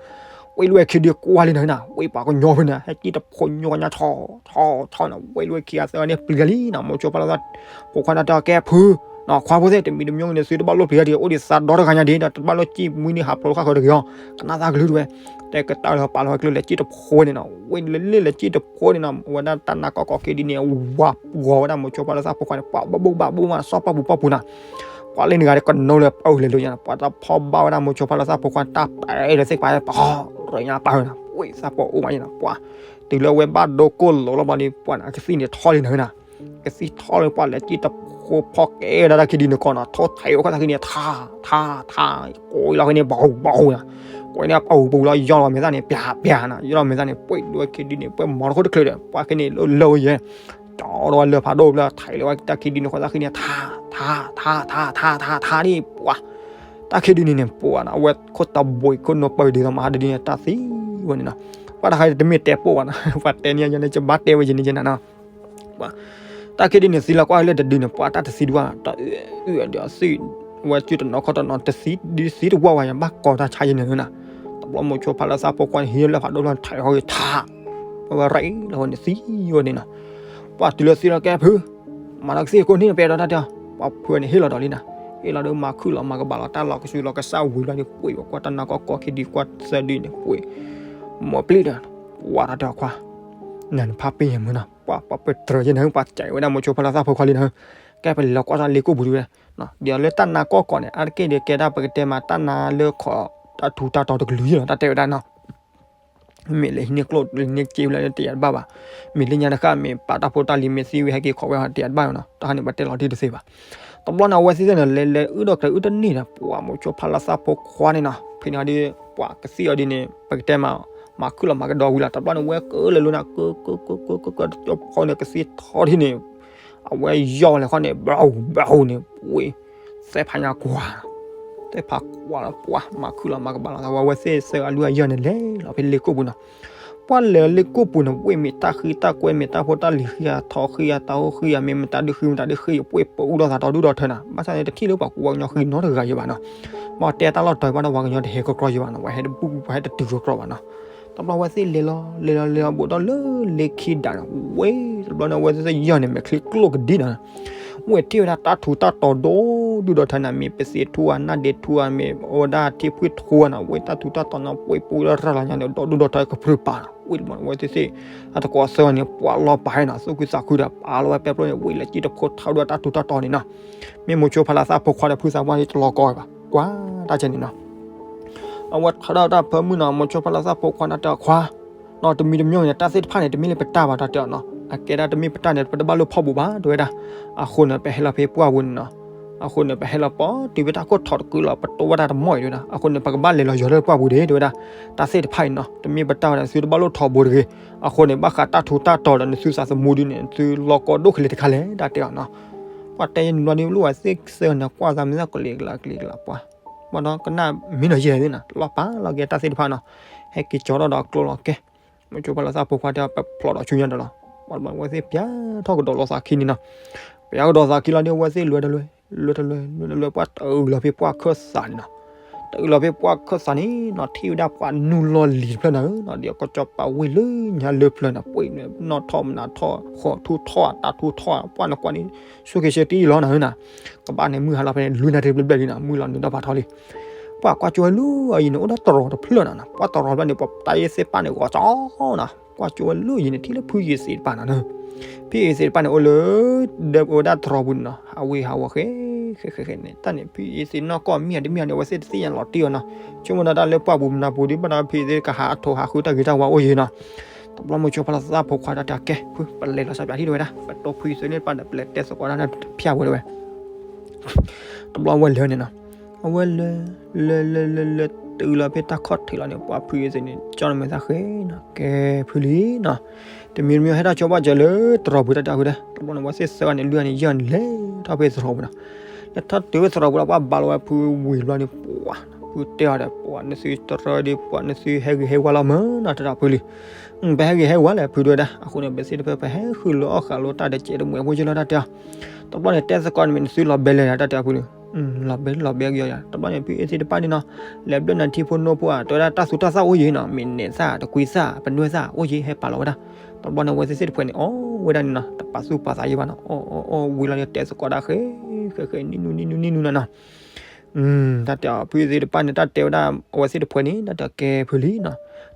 ဝ့ၢ်လွဲၢ်ခံဒုကွၢ်လံနီၤနီၤ ဝ့ၢ်ပှၤကညီဖဲန့ၣ် ဟဲက့ၤတဖိညိကညါဆီ ဆီ ဆီနီၤ ဝ့ၢ်လွဲၢ်ခံဂၤသၢဂၤန့ၣ် ပျံၤဂၤလံနီၤ မုဆိဖးလီၤသးဖိခွါန့ၣ်တဲအီၤ ကဲဖု နီၤ ခွါဖိသ့ၣ် တမံၤတမံၤန့ၣ် သုတဘၣ်လိၣ်ပျံၤဂၤဒံး အိၣ်ဒံးသးဒီတဂၤညါဒံး ဒီးတဘၣ်လိၣ်စံၣ်မှံန့ၣ် ဟးဖျိးလၢဃၣ်ဃၢၤတဂ့ၤအီၤ ကနၣ်သးကလုၢ်တဝဲ တဲကတၢၢ်လၢပာ်လီၤဝဲကျိၣ်လဲၤစံၣ်တဖိန့ၣ်နီၤ ဝ့ၢ်လၢလ့ၣ်လဲၤစံၣ်တဖိန့ၣ်နီၤ ဝဲဒၣ်တၢ်နါကီၢ်ကီၢ်ခံဒုန့ၣ် ဝၤပှီၤဝဲဒၣ်မုဆိဖးလီၤသးဖိခွါန့ၣ် ပှၤဘၣ်ဘိၣ်ဘၣ်ဘိၣ်မး စီၣ်ပှၢ်ပူၤပှၢ်ပူၤနီၤ ပှၤလၢနဂၤဒ်ကနိလၢပအုၣ်လဲၤလိာ်ညါနီၤ ပှၤတၢ်ဖီၣ်ဘၣ်ဝဲဒၣ်မုဆိဖးလီၤသးဖိခွါတၢ်ပဲာ်လၢသ့ၣ်ပှၤပှၤရ့ညါပာ်ဝဲနီၤ ဝ့ၢ်သးပှၢ်အိၣ်မးယံၤနီၤ ပှၤ တုၤလၢဝဲဘၣ်ဒိကိၢ်လိာ်လီၤဘျီဒီး ပှၤန့ၣ် အကသံၣ်န့ၣ်ထီၣ်လံနီၤဝဲနီၤ ကသံၣ်ထီၣ်လံပှၤလဲၤစံၣ်တဖိဖီၣ်ကဲဒၣ်တၢ်ခံဒုန့ၣ်ကီးနီၤ ထိၣ်ထဲးအိၣ်ခီၣ်တၢ်ခံဒုန့ၣ် ထါ ထါ ထါ ကိးလီၤဃဲန့ၣ် ဘီဘီနီၤ ကိးန့ၣ်အပူၤပူၤလီၤ ယီၢ်လီၤမဲာ်သၣ်န့ၣ် ပျးပျးနီၤ ယီၢ်လီၤမဲာ်သၣ်န့ၣ် ပှ့ၤဒိဝဲခံဒုန့ၣ် ပှ့ၤမီၤတခိၣ်တချုးဒီး ပှၤခဲန့ၣ်လၢလၢဝဲယဲၢ် ကၠီဒီးဝဲလၢဖးဒိၣ်ဘျီ ထဲးလီၤဝဲတၢ်ခံဒုန့ၣ် ဃီတၢ်ခံန့ၣ် ထါ ထါ ထါ ထါ ထါ ထါ ထါ ထါ ဒ်ပှၤ တၢ်ခံဒုန့ၣ်န့ၣ် ပှၤနီၤ အဝဲခိၣ်တဘှံးခိၣ်နိပၢၤဒ်သိးမဟါတဒုန့ၣ် တၢ်သံဝဲန့ၣ်နီၤ ပှၤတခါတမ့ၢ်တဲပိာ်ဘၣ်နီၤ ပှၤတဲန့ၢ်ယၤန့ၣ် ကဘၣ်တဲဝဲယံၤန့ၣ်ယဲၢ်နီၤနီၤ ပှၤ တၢ်ခံဒုန့ၣ် သံလီၤကွၢ်လၢတဒုန့ၣ် ပှၤတၢ်တသံတဝၢ် တၢ်အုၣ်အုၣ်အဒုးအသံၣ် ဝဲစုတနီၤခီတနီၤ တသံဒုသံတဝၢ်ဝဲ ဘၣ်ကီတၢ်ဆါယံၤန့ၣ်နီၤ တဘျီမုဆိဖးလီၤသးဖိခွါန့ၣ် ဟံးလၢဖးဒိၣ်လီၤ ထဲးဃီဂ့ၤ ထါ ဝဲဝဲရ့လီၤဝဲန့ၣ် သံဝဲန့ၣ်နီၤ ပှၤတုၤလၢသံလီၤကဲဖု မၤလီၤကသံၣ်ကိးန့ၢ်ပှၤဒီးတၢ်တဲအီၤ ပှၤဖုန့ၣ်ဟ့ၣ်လီၤဒီးလံနီၤ ဟ့ၣ်လီၤဒီးမၤခုၣ်လီၤမၤကဘၣ်လီၤ တၢ်လီၤကဆူးလီၤကစၢ်ဝံၤလီၤန့ၣ် ပှ့ၤဝဲကွၢ်တၢ်နါကီၢ်ကီၢ်ခံဒုကွၢ်သၢဒုန့ၣ် ပှ့ၤ မိၢ်ပျံၤဒီး ပှၤတၢ်တဲအီၤခွါ နၤနဖးပ့ၢ်ယဲၢ်မုၢ်နီၤ ပှၤပှၤပတြၢၤယဲၢ်နၤ ပှၤစံးဝဲဒၣ်မုဆိဖးလီၤသးဖိခွါလံနီၤ ကဲပလဲၤလီၤကွၢ်တၢ်လ့ကိၣ်ပူၤတဝဲ ဒီးလၢတၢ်နါကီၢ်ကီၢ်န့ၣ် အါတက့ၢ်ဒီးကဲဒၣ်ပကတဲမး တၢ်နါလၢခီၣ် တၢ်ထူးတၢ်တီၤတကလုာ်ယဲၢ်လီၤ တၢ်တဲဝဲဒၣ်နီၤ မ့ၢ်လဲၤဟံးန့ၢ်ကျိၣ် လဲၤဟံးန့ၢ်စ့ဝဲလၢတယာ်တဘၣ်ဘၣ် မ့ၢ်လၢညါတဃၣ် မ့ၢ်ပာ်တၢ်ဖိတၢ်လံၤ မ့ၢ်သံဝဲဟဲက့ၤခိးဝဲတယာ်တဘၣ်နီၤ တၢ်ခါန့ၣ် ပတဲလီၤတံၢ်တသ့ဘၣ် တဘျီန့ၣ် အဝဲသ့ၣ်သ့ၣ်န့ၣ် လဲၤလဲၤအုၣ်ဒီးကြဲးအုၣ်တန့ၢ်ဒီး ပှၤမုဆိဖးလီၤသးဖိခွါန့ၣ်နီၤ ဖဲန့ၣ်ဒီး ပှၤကသံၣ်အီၤဒ်န့ၣ် ပကတဲမး မၤခုၣ်လီၤမၤကဒီးဝံၤလီၤ တဘျီန့ၣ် ဝဲကလၢာ်လၢနၤ ကကကကကက တကၠိဖိန့ၣ် ကသံၣ်ထီၣ်ထံၣ်န့ၣ် အဝဲယီၢ်ဝဲလဲၤခီန့ၣ် ဘျီဘျီန့ၣ် ဝ့ၢ် သဲဖးညါကွၢ် သဲဖးကွၢ်လီၤ ပှၤမၤခုၣ်လီၤမၤကဘၣ်လီၤ အဝဲသ့ၣ်သၢဂၤလွံၢ်ဂၤယဲၢ်န့ၣ် လဲၤလီၤဖဲလ့ကိၣ်ပူၤနီၤ ပှၤလဲၤလ့ကိၣ်ပူၤန့ၣ် ဝ့ၢ်မ့ၢ်တၢ်ဃံတၢ်ကွဲ မ့ၢ်တၢ်ဖိတၢ်လံၤဃံဧါ ထီဃံဧါ တၢ်အိၣ်ဃံဧါ မ့ၢ်မတၤဒုဃံ မတၤဒုဃံ ပှ့ၤပအူဒီးသးဒီဒူၣ်ဒီထၢနီၤ ဘၣ်ဆၣ်န့ၣ် တထံၣ်လၢပှၤကူပှၤကညီဃံနီတဂၤယဲၢ်ဘၣ်နီၤ မ့ၢ်တဲတၢ်လီၢ်တၢ်ပှၤဒီးပှၤကညီတဟဲကကြီယဲၢ်ဘၣ်နီၤ ပှၤဟဲတဘူၣ် ပှၤဟဲတတုၤကကြီဘၣ်နီၤ တဘျီဝဲသ့ၣ်လဲၤလီၤ လဲၤလီၤလဲၤလီၤဘူးဒီးလၢလ့ခံဒးနီၤ ဝ့ၢ် တဘျီန့ၣ် အဝဲသ့ၣ်ယီၢ်န့ၣ် မဲာ်ချံကျိၣ်ကဒံနီၤ ဝ့ၢ်ထံၣ်ဝဲဒၣ်တၢ်ထူးတၢ်တီၤဒီဒူၣ်ဒီထၢနီၤ မ့ၢ်ပသ့ၣ်ထူဧါ နၢ်ဒ့ထူဧါ မ့ၢ်ဝဲဒၣ်ထံဖှံထူဧါနီၤ ဝ့ၢ်တၢ်ထူးတၢ်တီၤနီၤ ပှ့ၤပူဒီးရၤလီၤညါန့ၣ် ဒီဒူၣ်ဒီထၢကပြုၢ်ပာ်နီၤ ဝ့ၢ်တဘျီန့ၣ် အဝဲသ့ၣ်သ့ၣ် အတကိးသၢဂၤန့ၣ် ပှၤလီၤပာ်နီၤ သူၣ်ခုသးခုဒီး ပာ်လီၤဝဲပဲပျိန့ၣ် ဝ့ၢ်လဲၤစံၣ်တဖိထီၣ်ဒီးတၢ်ထူးတၢ်တီၤန့ၣ်နီၤ မ့ၢ်မုဆိဖးလီၤသးဖိခွါဒီးဖုသးပှၢ်န့ၣ် တလီၤကီဘၣ် ကွၢ်တၢ်ကဲန့ၣ်နီၤ အဝဲထီၣ်ဒၣ်တၢ်ဖၢမုၢ်နီၤ မုဆိဖးလီၤသးဖိခွါန့ၣ်တဲအီၤခွါ နီၤ တမံၤတမံၤန့ၣ် တၢ်သ့ၣ်တဖၣ်န့ၣ် တမ့ၢ်လၢပတၢ်ဘၣ် တၢ်တဲအီၤနီၤ အကဲဒၣ်တမ့ၢ်ပတၢ်န့ၣ် ပတဘၣ်လိၣ်ဖီၣ်ဘူးဘၣ် တဲဝဲဒၣ် အဃိန့ၣ် ပဟဲလီၤဖဲပှၢ်ပူၤန့ၣ်နီၤ အဃိန့ၣ် ပဟဲလီၤပီၤတုၤဖဲတၢ်ခိၣ်ထီးတကုလီၤ ပတိဝဲဒၣ်တမီၢ်အံၤတဲဝဲဒၣ် အဃိန့ၣ် ပကဘၣ်လဲၤလီၤယီၤလၢပှၢ်ပူၤဒံး တဲဝဲဒၣ် တၢ်သ့ၣ်တဖၣ်အံၤနီၤ တမ့ၢ်ပတၢ်ဝဲဒၣ် သုတဘၣ်လိၣ်ထီဘိတဂ့ၤ အဃိန့ၣ် ဘၣ်ဃးတၢ်ထူးတၢ်တီၤဒီး နသုသးသမူဒ်န့ၣ် သုလီၤကီဒိၣ်ကလဲာ်တခါလဲၣ် တၢ်တဲအီၤနီၤ ပှၤတဲယဲၢ်န့ၣ်ဘျီဒ် လိၣ်ဝဲသ့ၣ်သၢဂၤန့ၣ် ကွၢ်သးမ့ၢ်သးကလံၤကလးကလံၤကလးပှၤ ဘၣ်ဒီးကနၣ်မ့ၢ်နီၤယဲၢ်သ့ၣ်နီၤ လီၤပာ်လီၤက့ၤတၢ်သ့ၣ်တဖၣ်နီၤ, ဟဲက့ၤကၠီထီၣ်ဒီးကျိလီၤကဲ, မိၤဆိဖါလီၤသၣ်ဖိခွါတဲအီၤ ပဖျိးဒီးဆူညါဒီးလီၤ, ဘၣ်ဒီးအဝဲသ့ၣ်ပျၢထီၣ်ကဒီးလီၤသးခံန့ၣ်နီၤ, ပျၢကဒီးသးခံလီၤဒီး အဝဲသ့ၣ်လွဲတလွဲ, လွဲတလွဲ လွဲတလွဲ ပှၢ်တအုးလီၤဖဲပှၢ်ခၢၣ်သးန့ၣ်နီၤ, တအုးလီၤဖဲပှၢ်ခၢၣ်သးန့ၣ်နီၤ ထံၣ်ဝဲဒၣ်ပှၤနုာ်လီၤလံာ်တဖျၢၣ်နၤဧၢနီၤ, ဒီးကီၢ်ကၠီပာ်ဝ့ၢ်လၢညါလၢပျၢၤနီၤ, ပှ့ၤနီၣ်ထီၣ်မနၤထီၣ် ဃီၤထူထီၣ်တၢ်ထူထီၣ် ပှၢ်နကွၢ်န့ၣ် ဆိၣ်က့ၤဆၢတံၢ်လီၤနၤဧၢနီၤ, ကဘၣ်န့ၣ်မုၢ်ဟါလီၤဖဲန့ၣ် လွံၢ်နၣ်ရံၣ်ဘျဲၣ်ဘျဲၣ်လံနီၤ, မုၢ်လီၤနုာ်တၢ်ဖးထီလံ ပှၢ်ကွၢ်ကၠိဝဲလၢအံၤန့ၣ် အိၣ်ဒီးတရီတဖျၢၣ်နီၤ, ပှၢ်တရီဖျၢၣ်န့ၣ် ပှၤတၢ်ယဲၢ်သ့ၣ်ပၢ်န့ၣ် ဂီၤကၠီနီၤ, ကွၢ်ကၠိဝဲလၢအံၤန့ၣ် ထံၣ်လၢဖုယ့ၤသ့းတပၢ်နီၤ, ဖုယ့ၤသ့းတပၢ်န့ၣ် အိၣ်လၢ ဒီးအိၣ်ဝဲဒၣ်တရီပူၤန့ၣ်နီၤ, ဟးဝ့ၤဟးဝီၤဃဲ ဃဲဃဲဃဲန့ၣ် တၢ်န့ၣ် ဖုယ့ၤသ့းနီၢ်ကီၢ်မ့ၢ်ဧါတမ့ၢ်ဧါန့ၣ် အဝဲသ့ၣ်တသ့ၣ်ညါလီၤတံၢ်အီၤနီၤ, ဆိကမိၣ်ဒီးတၢ်လၢပှၢ်ပူၤမနၤပူၤဒ်ဘၣ်ဒီး ဖုယ့ၤသ့းကဟးအထိးဟးဃုတၢ်ဂ့ၤတၢ်ဝါအိၣ်ယံၤနီၤ, တဘျီမိၤဆိဖါလီၤသၣ်ဖိခွါတၢ်တဲကဲ ဖု ပလဲၤလီၤစးပၠးထံၣ်တဝဲဒၣ် ပတိၢ်ဖုယ့ၤသ့းန့ၣ်တပၢ်ဒီး ပလဲၤတဲသကိးတၢ်န့ၣ်ဖၠၣ်ဝဲတဝဲ တဘျီဝဲလဲၤန့ၣ်နီၤ, အဝဲလဲၤ လဲၤလဲၤလဲၤလဲၤတုၤလီၤဖဲတၢ်ခီၣ်ထံးလီၤန့ၣ် ပှၤဖုယ့ၤသ့းန့ၣ် ကၠီနမဲာ်သၣ်ဃဲနီၤ, ကဲဖုလံနီၤ, တမံၤတမံၤဟဲထီၣ်ဆိဘၣ်စၢၤလၢတရီပူၤတၢ်တဲအီၤဖုဒီး တဘျီန့ၣ် အဝဲသ့ၣ်သၢဂၤန့ၣ် လွံၢ်ဂၤန့ၣ် ယဲၢ်ဂၤန့ၣ် လဲၤထီၣ်ဖဲတရီပူၤနီၤ, လဲၤထီၣ်တုၤဖဲတရီပူၤလီၤ ပှၤဘၣ်လီၤဝဲဖုဝံၤတဘျီန့ၣ် ပှၤ ဖုတဲအီၤဒီး ပှၤနသုတရၢဒီး ပှၤနသုဟဲဂ့ၤဟဲဝါလီၤမးနီၤ တၢ်တဲအီၤဖုလံ ပဟဲဂ့ၤဟဲဝါလဲၣ်ဖုတဲဝဲဒၣ်, အဃိန့ၣ် ပသ့ၣ်တဖၣ်ပဟဲဃုာ်လီၤအီၣ်ဃာ်လီၤတၢ်ဒီး ကဲးတမုာ်ဖိက့လီၤတၢ်တဲအီၤ, တဘျီန့ၣ် တဲသကိးန့ၣ်မ့ၢ်နသုလီၤဘဲလဲၣ်တၢ်တဲအီၤဖုလံ, လီၤဘဲလီၤဘဲကယီယၤ တဘျီန့ၣ် ဖုအ့သ့ၣ်တဖၣ်န့ၣ်နီၤ, လဲၤဘျၢၣ်နၤထံဖိနိဖိဧါ တဲဝဲဒၣ်တၢ်သူတၢ်သၣ်အိၣ်ယံၤနီၤ, မ့ၢ်နဲၣ်သၣ်တကွံသၣ် ပနွဲၣ်သၣ်အိၣ်ယံၤ ဟဲပာ်လီၤဝဲဒၣ်, တဘျီန့ၣ် အဝဲသ့ၣ်သ့ၣ်တဖၣ်န့ၣ် အီၣ်ဝဲဒၣ်န့ၣ်နီၤ တပာ်သူၣ်ပာ်သးယံၤဘၣ်နီၤ, အီၣ်အီၣ်အီၣ်ဝံၤလီၤန့ၣ် တဲသကိးဒၣ်ဃဲ ဃဲဃဲ နံၣ်နူနံၣ်နူနံၣ်နူနၤနီၤ တၢ်တဲအီၤဖုအ့သ့ၣ်တဖၣ်န့ၣ် တၢ်တဲဝဲဒၣ် အဝဲသ့ၣ်တဖၣ်န့ၣ် တၢ်တဲကဲဖုလံနီၤ,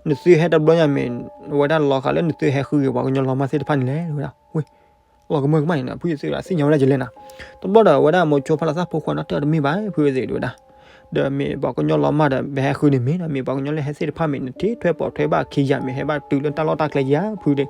နသုဟဲတဘျီညါမ့ၢ် အဝဲဒၣ်လီၤဃာ်လၢနသုဟဲဃုက့ၤပှၤကညီလီၤမၢ်သ့ၣ်တဖၣ်န့ၣ်လဲၣ် တဲဝဲဒၣ်, ဝ့ၢ် လီၤကမၢကမၣ်န့ၣ်နီၤ ဖုအ့သ့ၣ်ဝဲဒၣ် သ့ၣ်ညါဝဲဒၣ်ယလဲၣ်နီၤ, တဘျီဒီးအဝဲဒၣ်မိၤဆိဖါလီၤသၣ်ဖိခွါနီၤ တဲအီၤတမ့ၢ်ဘၣ် ဖုအ့သ့ၣ်တဲဝဲဒၣ်, ဒီးမ့ၢ်ပှၤကညီလီၤမၢ်ဒီး ပဟဲဃုန့ၣ်မ့ၢ်နီၤ, မ့ၢ်ပှၤကညီလၢဟဲသ့ၣ်တဖၣ်မ့ၢ်နထံၣ်ထွဲပိာ်ထွဲဘၣ်ခံယၤ မ့ၢ်ဟဲဘၣ်တုၤလၢတၢ်လီၢ်တၢ်ကျဲယၤ ဖုဒီး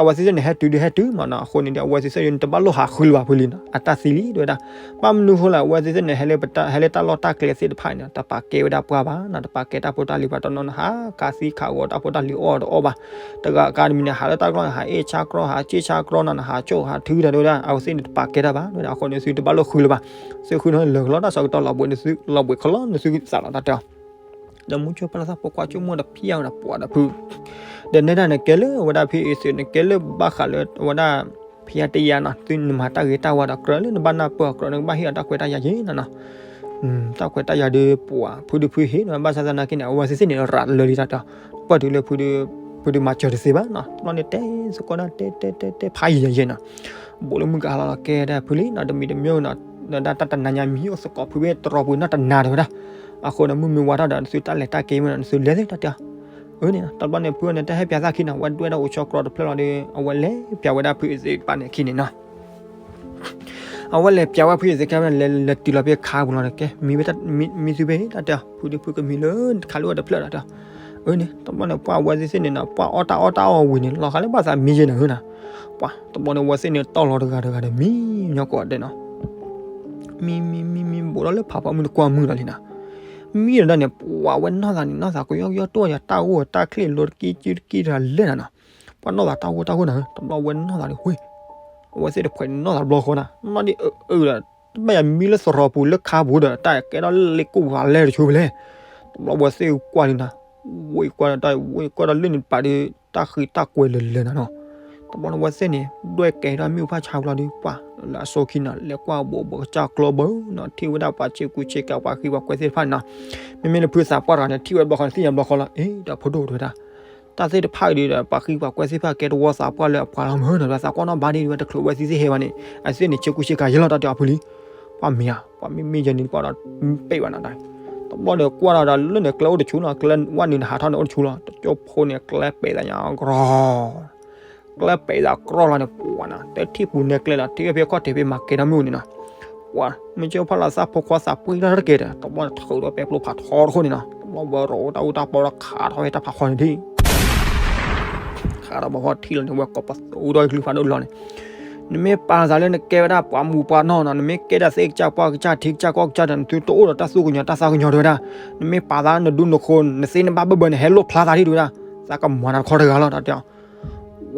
အဝဲသ့ၣ်သ့ၣ်န့ၣ် ဟဲတုၤဒုးဟဲတုၤမးနီၤ, အဃိန့ၣ်ဒီး အဝဲသ့ၣ်သ့ၣ်န့ၣ် တဘၣ်လိၣ်ဟးဃုလၢၤဘၣ်ဖုလံနီၤ, အတၢ်သံလံ တဲဝဲဒၣ်, ဘၣ်မနုၤဃိလဲၣ် အဝဲသ့ၣ်သ့ၣ်န့ၣ် ဟဲလၢတၢ်လီၢ်တၢ်ကျဲသ့ၣ်တဖၣ်န့ၣ် တပာ်ကဲဝဲဒၣ်ပှၢ်ဘၣ်နီၤ, တပာ်ကဲတၢ်ဖိတၢ်လံၤဘၣ်တနီၤနီၤ ဟးခးသံခးဂီၤတၢ်ဖိတၢ်လံၤအီၣ်တအီၣ်ဘၣ်, တဂၤကါတမံၤန့ၣ် ဟးလၢတၢ်ကျီၢ်န့ၣ် ဟးအ့ၣ်ဆါကြီ ဟးစ့ၣ်ဆါကြီနီၤ ဟးကၠိၣ်ဟးထုတၢ် တဲဝဲဒၣ်, အဝဲသ့ၣ်န့ၣ် တပာ်ကဲတၢ်ဘၣ် တဲဝဲဒၣ်, အဃိန့ၣ် သုတဘၣ်လိၣ်ဃုလၢၤဘၣ်, သုဃုန့ၣ်လၢာ်ကလီတၢ်ဆၢကတီၢ် လီၤဘှံးနသု လီၤဘှံးခီလီၤ နသုသးလီၤတၢ်တဲအီၤ ဒီးမိၤဆိဖါလီၤသၣ်ဖိခွါဆိကမိၣ်ဒီးဖျါဝဲဒၣ်ပှၤဒီးဖု, ဒီးနဲဒၣ်နကဲလၢအဝဲဒၣ်ဖုအ့သ့ၣ် နကဲလၢဘၣ်ဃးလၢအဝဲဒၣ် ဖံယါတယါနီၤ, သုနမၤတၢ်ဂ့ၤတၢ်ဝါဒီး ကြၢးလၢနဘၣ်နၢ်ပၢၢ်အီၤ ကြၢးလၢနကဘၣ်ဟ့ၣ်အီၤတၢ်ခွဲးတၢ်ယာ်ယဲနီၤနီၤ, တၢ်ခွဲးတၢ်ယာ်ဒီးပှၤဖုဒုဖုဟ့ၣ်နီၤ, ဘၣ်ဆၣ်သနာ်က့န့ၣ် အဝဲသ့ၣ်သ့ၣ်န့ၣ် ရၤလၢာ်လံတၢ်တဲအီၤ, ပှၢ်တုၤလၢဖုဒု ဖုဒုမၤစၢၤတသ့ဘၣ်နီၤ, တဘျီန့ၣ် တဲသကိးဒၣ်တဲတဲတဲတဲဖးယံာ်ယံာ်နီၤ ဘူးလၢမုၢ်ကဟါလီၤလီၤကဲဒၣ်ဖုလံနီၤ, တမံၤတမံၤနီၤ, ဒီးတၢ်တနၤညါမံၤအိၣ်သကိးဖုဘ့ၣ်တရီပူၤနီၢ်တနၤတဲဝဲဒၣ်, အဃိန့ၣ် မုၢ်မ့ၢ်ဝါထီၣ်ဒီး နသုတၢ်လဲၤတၢ်က့ၤမ့ၢ်နီၤ နသုလဲၤသ့တၢ်တဲအီၤ, အန့ၣ် တဘျီန့ၣ် ဖုန့ၣ် တၢ်ဟဲပၠးသၣ်ခံနီၤ, ဝဲဒွဲၣ်ဒၣ်အိၣ်ဆီကြီတဖျၢၣ်လီၤဒီး အဝဲလဲၤပၠးဝဲဒၣ်ဖုအ့သ့ၣ်တဖၣ်န့ၣ်ခံန့ၣ်နီၤ အဝဲလဲၤပၠးဝဲဖုအ့သ့ၣ်တဖၣ်န့ၣ် လဲၤလဲၤတုၤလီၤဖဲခါပူၤလီၤန့ၣ် ကဲ မံဝဲ မံသုဖဲတၢ်တဲအီၤ, ဖုဒုဖုကမံလၢခါလၢဝဲတဖျၢၣ်လီၤတဲအီၤ, အန့ၣ် တဘျီန့ၣ် ပှၢ်ဝဲသ့ၣ်သ့ၣ်န့ၣ်နီၤ ပှၢ်အီၣ်တၢ်အီၣ်တၢ်အီၣ်ဝံၤန့ၣ် လီၤဃာ်လၢဘၣ်သးမံယဲၢ်နၤဧၢနီၤ, ပှၢ် တဘျီန့ၣ် ဝဲသ့ၣ်န့ၣ် တီၢ်လီၤတဂၤတဂၤဒီးမံညီကိးဂၤဒဲးနီၤ မံမံမံမံ ဘူးဒီးလၢဖးဖီမုၢ်တကွၢ်မုၢ်လီၤလံနီၤ, မံဒီးဒၣ်န့ၣ် ပှၢ်ဝဲနီၢ်သးန့ၣ် နီၢ်သးကယီကယီတိၢ်ယၤ တၢ်ဂိၢ်တၢ်ချ့လိၤတကံကံတကံတဂၤလဲၣ်နၤနီၤ, ပှၢ်နီၢ်သးတၢ်ဂိၢ်တၢ်ဂိၢ်နၤဧၢ, တဘျီဝဲနီၢ်သးန့ၣ် ဝ့ၢ် အဝဲသ့ၣ်တဖှဲးန့ၣ်နီၢ်သးတဘျီဃီနၤ နီၢ်ဒ်အၢအၢဒီး တဘၣ်ယၤမံလၢသရီပူၤလၢခါပူၤဒီး တၢ်ကဲထီၣ်လၢလ့ၣ်ကိၣ်ပူၤလဲၣ်တဆိဖဲလဲၣ်, တဘျီဝဲသ့ၣ်ကွၢ်လံနၤ, ဝ့ၢ်ကွၢ်ဒီးတၢ် ဝ့ၢ်ကွၢ်ဒီးလၢန့ၣ်ပာ်ဒီး တၢ်ဃံတၢ်ကွဲၤလၢာ်လၢာ်နၤနီၤ, တဘျီန့ၣ်ဝဲသ့ၣ်န့ၣ် ဒွဲၣ်ကဲထီၣ်မ့ၣ်အူဖးဆါဘျီဒီး ပှၢ်လၢအစိခံနၤ လဲၤကွၢ်ဘိးဘိးကစၢ်ကျီဘၢနီၤ ထံၣ်ဝဲဒၣ်ပှၤဆ့ကူဆ့ကၤပှၤဃံပှၤကွဲသ့ၣ်တဖၣ်န့ၣ်နီၤ, မ့မ့ၢ်လၢဖုသးပှၢ်တဂၤန့ၣ် ထံၣ်ဝဲတဘျီဃီန့ၣ် သ့ၣ်ညါဘျီဃီလီၤ အ့ ဒီးဖိဒိၣ်တဲဝဲဒၣ် တၢ်သ့ၣ်တဖၣ်အံၤဒီး ပှၤဃံပှၤကွဲသ့ၣ်တဖၣ်ကဲတဝီသးပှၢ်လၢအပှၤလီၤမၢ်နီၤ သးကွၢ်နီၣ်ဘၣ်ဒ့ၣ်ဝဲ တချုးဝဲသ့ၣ်သ့ၣ်ဟဲဘၣ်န့ၣ် အသ့ၣ်န့ၣ် ဆ့ကူဆ့ကၤယဲလီၤတၢ်တဲအီၤဖုလံ, ပှၢ်မ့ၢ်ဧါ ပှၢ်မ့မ့ၢ်ယဲန့ၣ်ပှၢ်ဒီး ပ့ၢ်ဘၣ်နၤတၢ်, တဘျီဒီးကွၢ်ဒီးလၢန့ၣ်ကျဲအိၣ်တဆူလီၤ ကျဲဝဲနုာ်နဟးထီၣ်န့ၣ်အိၣ်တဆူလီၤ တကၠိဖိန့ၣ် ကျဲပဲာ်သးညါကြီ ကျဲပဲာ်သးကြီလီၤန့ၣ် ပှၢ်နၤ တထံၣ်ပူၤနဲကျဲလီၤ ထံၣ်ဝဲဖဲခီၣ်ထံးဖဲမၤကဲထီၣ်မ့ၣ်အူန့ၣ်နီၤ, ပှၢ် မ့ၢ်ကၠိဖးလီၤသးဖိခွါသးပှ့ၤထီၣ်တက့ၢ်ဒီး တဘျီန့ၣ်ထုးဒီးပဲပျိဖးထီတခိၣ်န့ၣ်နီၤ တဘျီဝဲရိးတၢ်အူတၢ်ပီဒီးခးထီၣ်ဝဲတၢ်ဖးခီန့ၣ်ဒံး ခးထီၣ်ဘၣ်ဖီထံၣ်လီၤန့ၣ် ဝဲကိးပသူဒီးကလုၢ်ဖးဒိၣ်လီၤန့ၣ်, နမ့ၢ်ပာ်သးလၢနကဲဝဲဒၣ်ပှၤမူးပှၤနီၢ်နီၤ နမ့ၢ်ကဲဒၣ်သ့ၣ်ကစၢ်ပှၢ်ကစၢ်ထံကစၢ်ကီၢ်ကစၢ်ဒီး နသုတအိၣ်ဒီးတၢ်သူၣ်ကညီၤတၢ်သးကညီၤတဲဝဲဒၣ်, နမ့ၢ်ပာ်သးနဒူနဃိ နသ့နဘၣ်ဘၢဘၢန့ၣ် ဟဲလိၣ်ဖျါသးဒံးတဲဝဲဒၣ်, သးကမၤနၤတခီတဂၤလီၤ တၢ်တဲအီၤ, ဝ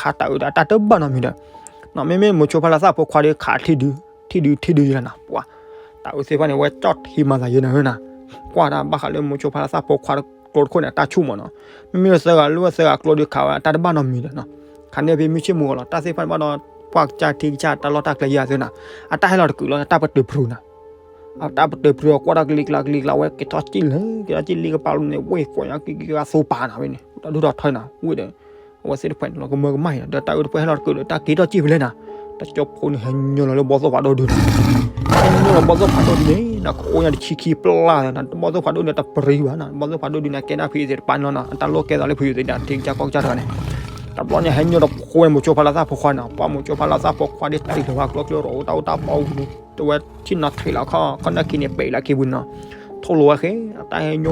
ခးတၢ်အုးဒီးတၢ်တဘၣ်နီတမံၤဒီး, နီၢ်မ့မ့ၢ်မိၤဆိဖါလၢသၣ်ဖိခွါဒီးခးထံၣ်ဒု, ထံၣ်ဒုထံၣ်ဒုယဲလီၤနီၤ, ပှၤ, တၢ်အုးသ့ၣ်တဖၣ်န့ၣ် ဝဲကၠီၣ်ထံမၤသးယဲနီၤနီၤ, ကွၢ်တၢ်ဘၣ်ဃးလၢမိၤဆိဖါလၢသၣ်ဖိခွါကျိတခိၣ်န့ၣ် အတၢ်ဆိကမိၣ်နီၤ, မ့မ့ၢ်သၢဂၤလၢသၢဂၤကျိဒီးခးဝဲတၢ်တဘၣ်နီတမံၤဒီးနီၤ, ခးန့ၢ်ဖဲမုၢ်ဆ့ၣ်မုၢ်ဂီၤလီၤ တၢ်သ့ၣ်တဖၣ်န့ၣ်ဘၣ်ဒီး ပှၢ်ကစၢ်ထံကစၢ်တၢ်လီၢ်တၢ်ကျဲယဲၢ်သ့နီၤ, အတၢ်ဟဲလီၤတကုာ်လီၤ တၢ်ပတုာ်ဖုးနီၤ အတၢ်ပတုာ်ဖုးအီၤကွၢ်ဒီးကလံၤကျါကလံၤကျါဝဲ က့ၤထီၣ်စံၣ်လၢ က့ၤထီၣ်စံၣ်လံကပာ်လီၤန့ၣ် ဝ့ၢ်ကွၢ်ညါက့ၤက့ၤက့ၤဂၤသိပာ်နၤဝဲန့ၣ် တၢ်ဒိၣ်ထီၣ်ထီနီၤ ဝ့ၢ်ဒီး အဝဲသ့ၣ်တဖၣ်န့ၣ် လီၤကမၢကမၣ်အံၤဒီး တၢ်အုးတဖၣ်ဟဲလီၤတကုာ်ဒီး တၢ်က့ၤထီၣ်စံၣ်ဖဲလဲၣ်နီၤ, တကၠီဖိန့ၣ် ဟဲညိလီၤလၢဘီသိၣ်ဖးဒိၣ်ဒုနီၤ, ဟဲညိလီၤဘီသိၣ်ဖးဒိၣ်ဒုန့ၣ်နီၤ ကအိၣ်ညါတဆံခံပျၢ်လီၤနီၤ, ဘီသိၣ်ဖးဒိၣ်န့ၣ် တပရံဘၣ်နီၤ, ဘီသိၣ်ဖးဒိၣ်ဒုန့ၣ် ကဲဒၣ်ဖုယသ့ၣ်တပၤနီၤနီၤ, အတၢ်လိၣ်ကဲသးလၢဖုယသ့ၣ်ဒီး ထံကစၢ်ကီၢ်ကစၢ်တဂၤန့ၣ် တဘျီန့ၣ် ဟဲညိတဖိဝဲမိၤဆိဖါလၢသၣ်ဖိခွါနီၤ, ပှၤမိၤဆိဖါလၢသၣ်ဖိခွါဒ်တၢ်အုးလၢၤဝဲကျိကျိရိၤ တၢ်အိၣ်တၢ်ပီအူပူၤ တဝဲထံၣ်နီၢ်ထံးလီၤခီ ခီနၢ်ခံန့ၣ် ပဲာ်လၢခံပူၤနီၤ, ထိၣ်လိာ်ဝဲဃဲ အတၢ်ဟဲညိ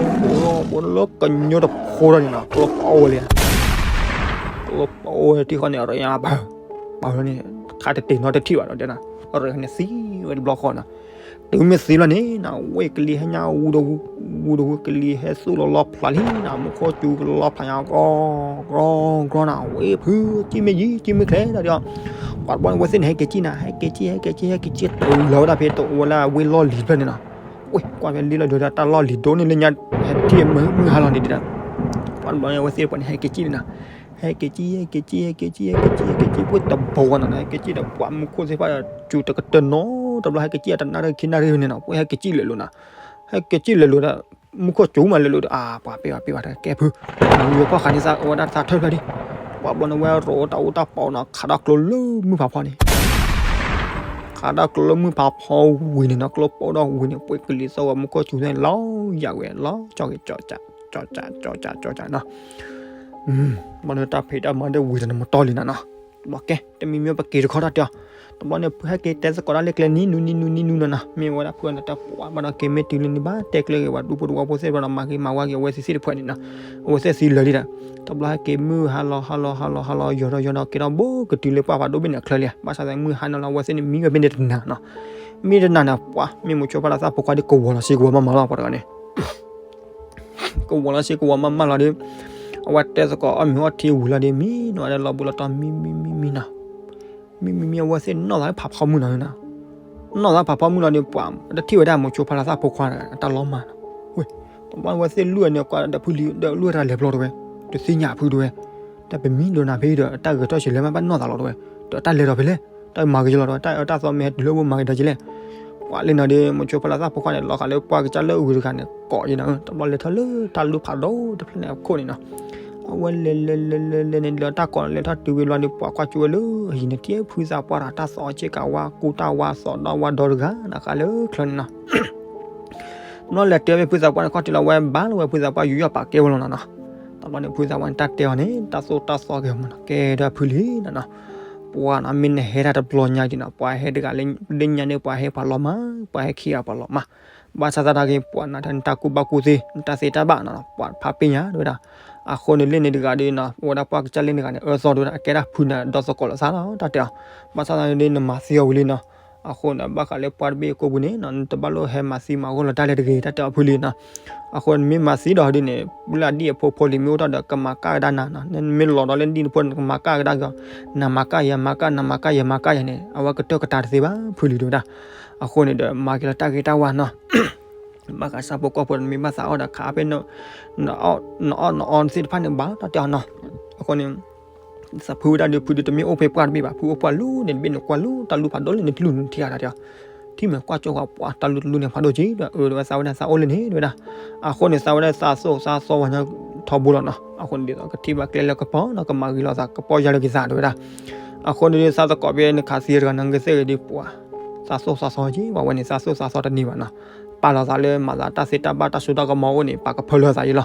ဘိလၢကညိတဖိဒီးန့ၣ်နီၤ ကျိပအိၣ်ဝဲလံ, ကျိပအိၣ်ဝဲထံၣ်ဃီန့ၣ် ရၢၢ်ညါဘၣ်, ပှၤန့ၣ် ခါတတ့ၢ်နီတထံၣ်ဘၣ်ဒီးတဲနီၤ, ရၢၢ်န့ၣ်သံဝဲတဘျီဃီနီၤ တုၤမ့ၢ်သံလီၤန့ၣ်နီၤ ဝ့ၢ်ကလံၤဟဲညါဝူဒီးဝူ, ဝူဒီးဝူကလံၤဟဲသူၣ်လီၤလီၤဖျးလံနီၤ, မူခိၣ်စူၤကလီၤဖျးညါ ကီ, ကီ, ကီနီၤ, ဝ့ၢ်ဖု, စံၣ်မ့ၢ်ယံၤ စံၣ်မ့ၢ်ချ့ဒီး, ပှၤတဘျီန့ၣ် ဝဲသ့ၣ်န့ၣ် ဟဲက့ၤစံၣ်နီၤ, ဟဲက့ၤစံၣ် ဟဲက့ၤစံၣ် ဟဲက့ၤစံၣ်တုၤလီၤဝဲဒၣ်ဖဲတအိၣ်ဝဲလၢဝ့ၢ်လီၢ်လံၤတဖျၢၣ်န့ၣ်နီၤ, ဝ့ၢ်ကွၢ်ဖဲလံလီၤဒီးတၢ်လီၢ်လံၤဒိၣ်န့ၣ်လၢညါ, ဟဲထံၣ်မုၢ်ဟါလီၤဒံးဒံးဒီး, ပှၤတဘျီန့ၣ် ဝဲသ့ၣ်တဖၣ်န့ၣ် ဟဲက့ၤစံၣ်န့ၣ်နီၤ ဟဲက့ၤစံၣ် ဟဲက့ၤစံၣ် ဟဲက့ၤစံၣ် ဟဲက့ၤစံၣ် ဟဲက့ၤစံၣ် ပှ့ၤတဘီဝဲနီၤ, ဟဲက့ၤစံၣ်ဒီး ပှၤမူခိၣ်သ့ၣ်တဖၣ်စူၤတကတၢၢ်နီၤ, တဘျီဟဲက့ၤစံၣ်အတနၣ်ရံၣ်ခံနၣ်ရံၣ်န့ၣ်နီၤ, ပှ့ၤဟဲက့ၤစံၣ်လဲၤလိာ်နီၤ, ဟဲက့ၤစံၣ်လဲၤလိာ်ဒီး မူခိၣ်စူၤမးလဲၤလိာ်ဒီး အါ ပှၤပ့ၤဘၣ်ပ့ၤဘၣ်တကဲဖု, မူယိၤဖီၣ်ဃးန့ၢ်သးဝဲဒၣ်တၢ်ထၢၣ်ဖျၢၣ်ဒံး, ပှၤဘျီန့ၣ် ဝဲရိးတၢ်အူတၢ်ပီနီၤ ခးဒီးကျိလၢမုၢ်ဖးဖီန့ၣ် ခးဒီးကျိလၢမုၢ်ဖးဖီဝံၤန့ၣ်နီၤ, ကျိပအိၣ်ဒီးဝံၤန့ၣ် ပှ့ၤကလံၤသီဝဲမူခိၣ်စူၤန့ၣ် လီၤယၤဝဲ လီၤကၠီက့ၤ ကၠီကၠီ ကၠီကၠီ ကၠီကၠီနီၤ, ဘၣ်ဒီးတၢ်ဖံးတၢ်မၤဒီးဝံၤဒီးနမတီၢ်လံနီၤနီၤ, ဘၣ်ကဲ တမံၤမံၤပက့ၤတခီတၢ်တဲအီၤ, တဘျီန့ၣ် ဖုဟဲက့ၤတဲသကိးတၢ်လၢကျဲနံၤနူနံၤနူနံၤနူနီၤနီၤ, မ့ၢ်ဝဲဒၣ်ဖုအီၤန့ၣ် တၢ်ပှၤဘၣ်ဒီးက့ၤမ့ၢ်တုၤလံန့ၣ် ဘၣ်တဲကျဲဂ့ၤဝဲ ဒူဖိတဝီဖိသ့ၣ်တဖၣ်ဒီး မၤဂ့ၤမၤဝါက့ၤအဝဲသ့ၣ်သ့ၣ်တဖၣ်န့ၣ်နီၤ, အဝဲသ့ၣ်သံလၢာ်လံဒီး, တဘျီဟဲက့ၤမုၢ်ဟါလီၤဟါလီၤဟါလီၤဟါလီၤ ယီၤဒီးယီၤဒီးက့ၤဒီး ဘူးကတုၤလၢပှၢ်ဖးဒိၣ်ဘ့ၣ်န့ၣ်ချၢလံ, ဘၣ်ဆၣ်သးမုၢ်ဟါန့ၣ်လီၤ အဝဲသ့ၣ်န့ၣ် မံဝဲဖဲန့ၣ်တနၤနီၤ, မံတနၤန့ၣ် ပှၤမ့ၢ်မိၤဆိဖါလၢသၣ်ဖိခွါဒီး ကဝီၤလီၤဆ့ကဝီၤမးမးလီၤ ပှၤတဂၤန့ၣ် ကဝီၤလီၤဆ့ကဝီၤမးမးလီၤဒီး, အဝဲတဲသကိးအီၣ်မ့ၤအီထံဝံၤလီၤဒီး မံနီၤဝဲဒၣ်လီၤဘှံးလီၤတီၤ မံမံမံမံနီၤ, မံမံမံ အဝဲသ့ၣ်နီၣ်သးလၢဖးဖီမုၢ်နီၤ, နီၣ်သးဖးဖီမုၢ်လီၤဒီး ပှၤတထံၣ်ဝဲဒၣ်မိၤဆိဖါလၢသၣ်ဖိခွါတဂၤန့ၣ် အတၢ်လီၤမၢ်နီၤ, ဝဲ, တဘျီဝဲသ့ၣ်လွံၢ်န့ၣ် ကွၢ်ဒီးဖုလံၤ ဒီးလွံၢ်တဂၤလဲၤဘျီတဝဲ, တသ့ၣ်ညါဖုတဝဲ, တၢ်ပမံဒိးနၤဖဲဒီး တၢ်ဂဲၤထီၣ်ဆံးလဲၣ်မး ဘၣ်နီၣ်သးလီၤတဝဲ, ဒီးတၢ်လဲၤဒီးဖဲလဲၣ်, တၢ်မၤဂ့ၤလီၤတဝဲ တၢ်အၢတၢ်သီမ့ၢ်ဟဲတုၤလၢဘိမၤဂ့ၤဒီးက့ၤလဲၣ်, ပှၤလဲၤနီၤဒီး မိၤဆိဖါလၢသၣ်ဖိခွါန့ၣ် လီၤဃာ်လၢပှၢ်ကစၢ်လၢအဂုၤတဂၤန့ၣ် ကိးယဲနီၤ, တဘျီလဲၤထီၣ်လၢတၢ်လူၤဖးဒိၣ်တဖျၢၣ်န့ၣ်အခိၣ်န့ၣ်နီၤ, အဝဲလဲၤလဲၤလဲၤလဲၤလဲၤန့ၣ် လၢတၢ်ကိးန့ၣ်လဲၤထီၣ်တုၤဝံၤလီၤဒီး ပှၤကွၢ်ကၠူဝဲလၢအဟံၣ်န့ၣ် ထံၣ်ဖုသးပှၢ်တဂၤ တၢ်သီအီၤဆ့ကၤဝါ ကူတၢ်ဝါသီဒီးဝါဒီတဂၤန့ၣ် ဃာ်လၢချၢန့ၣ်နီၤ တဘျီလဲၤတုၤဖဲဖုသးပှၢ်န့ၣ်ခီၣ်ထံးလီၤ ဝဲဘၣ်လီၤဝဲဖုသးပှၢ်ယူးယီၣ်ပာ်ကဲဝဲလီၤနီၤနီၤ, တဘျီန့ၣ် ဖုသးပှၢ်န့ၣ် တၢ်တဲအီၤန့ၣ် တၢ်သိၣ်တၢ်သီက့ၤမးနီၤ ကဲဒီးဖုလံနီၤနီၤ, ပှၤနီၤ မ့ၢ်နဟဲတၢ်တဘျီညါဒံးနီၤ ပှၤဟဲတဂၤလၢညါန့ၣ် ပှၤဟဲပှၤလီၤမၢ် ပှၤဟဲခံဂၤပှၤလီၤမၢ်, ဘၣ်ဆၣ်သနာ်က့ ပှၤနၤတၢ်ကူၣ်ဘၣ်ကူၣ်သ့ နတၢ်သ့တၢ်ဘၣ်နီၤနီၤ ပှၤဖးပ့ၢ်ညါတဝဲဒၣ်, အဃိန့ၣ်လၢန့ၣ်တဂၤဒီးနီၤ အိၣ်ဝဲဒၣ်ပှၢ်ကစၢ်လၢန့ၣ်တဂၤန့ၣ် အၢသီတဝဲဒၣ် အကဲဒၣ်ဖုန့ၣ် ဒီသကိးလိာ်သးလီၤ တၢ်တဲအီၤ, ဘၣ်ဆၣ်သနာ်က့ဒီး နမၤသံအီၤဝံၤလံနီၤ အဃိန့ၣ် ဘၣ်ဃးလၢပှၢ်တဘ့ၣ်အကိာ်ပူၤန့ၣ်နီၤ နတဘၣ်လိၣ်ဟဲမၤသံမၤဂီၢ်လီၤတၢ်လၢတဂ့ၤ တၢ်တဲအီၤဖုလံနီၤ, အဃိနမ့ၢ်မၤသံဒီးဒ်န့ၣ် လၢအဒံၣ်အဖိဖိလံၤမ့ၢ်အိၣ်ထီၣ်ဒီး ကမၤကၣ်ကဒါနၤနီၤ နမ့ၢ်လီၤဒီးလၢနဒံၣ်နဖိန့ၣ် ကမၤကၣ်ကဒါက့ၤအီၤ, နမၤကၣ်ယၤမၤကၣ် နမၤကၣ်ယၤမၤကၣ်ယၤန့ၣ် အဝဲကတၢၢ်ကတၢၢ်တသ့ဘၣ် ဖုလံၤတဝဲဒၣ်, အဃိန့ၣ်ဒီး မၤက့ၤလီၤတၢ်ဂ့ၤတၢ်ဝါနီၤ ဘၣ်ဃးဆၣ်ဖိကီၢ်ဖိဒီး နမ့ၢ်ဘၣ်သးအီၣ်ဒီးခးဖဲ နအီၣ်နအီၣ်နအီသ့ၣ်တဖၣ်န့ၣ်ဘၣ် တၢ်တဲအီၤနီၤ, အဃိန့ၣ် သးဖုဝဲဒၣ်ဒီး ဖုဒီးတမ့ၢ်အိၣ်ဖဲပှၢ်တဘ့ၣ်ဘၣ် ဖုအိၣ်ပှၢ်လၢန့ၣ်တဘ့ၣ်န့ၣ် ကွၢ်လၢတၢ်လူၤဖးဒိၣ်လၢန့ၣ်တလူၤန့ၣ်ထံၣ်အါတၢ်တဲအီၤ, ထံၣ်မဲာ်ကွၢ်ကၠိဃီ ပှၤတၢ်လူတလူန့ၣ်ဖးဒိၣ်က့ဒီး အၢ တဲဝဲသးဝဲန့ၣ် သးအိၣ်လၢန့ၣ် တဲဝဲဒၣ်. အဃိန့ၣ် သးဝဲဒၣ်သးသိၣ်သးသီဝဲညါထီဘိလီၤနီၤ. အဃိန့ၣ်ဒ်သိးကထံၣ်ဘၣ်ကျဲလၢကပီၤနီၤ ကမၤဂ့ၤလီၤသးကပီၤယါလၢက့ၤသး တဲဝဲဒၣ်. အဃိန့ၣ်ဒ်သးသကိးဖဲန့ၣ်ခးသံတဂၤနီၤ ကသ့ၣ်ဂ့ၤဒ်ပှၤ သးသိၣ်သးသီက့ ပှၤဝဲန့ၣ် သးသိၣ်သးသီတန့ၢ်ဘၣ်နီၤ. ပာ်လီၤသးလၢမၤသးတၢ်သ့တၢ်ဘၣ်တၢ်စိတၢ်ကမီၤအိၣ်န့ၣ် ပာ်ကဖၢလၢသးယံၤလီၤ.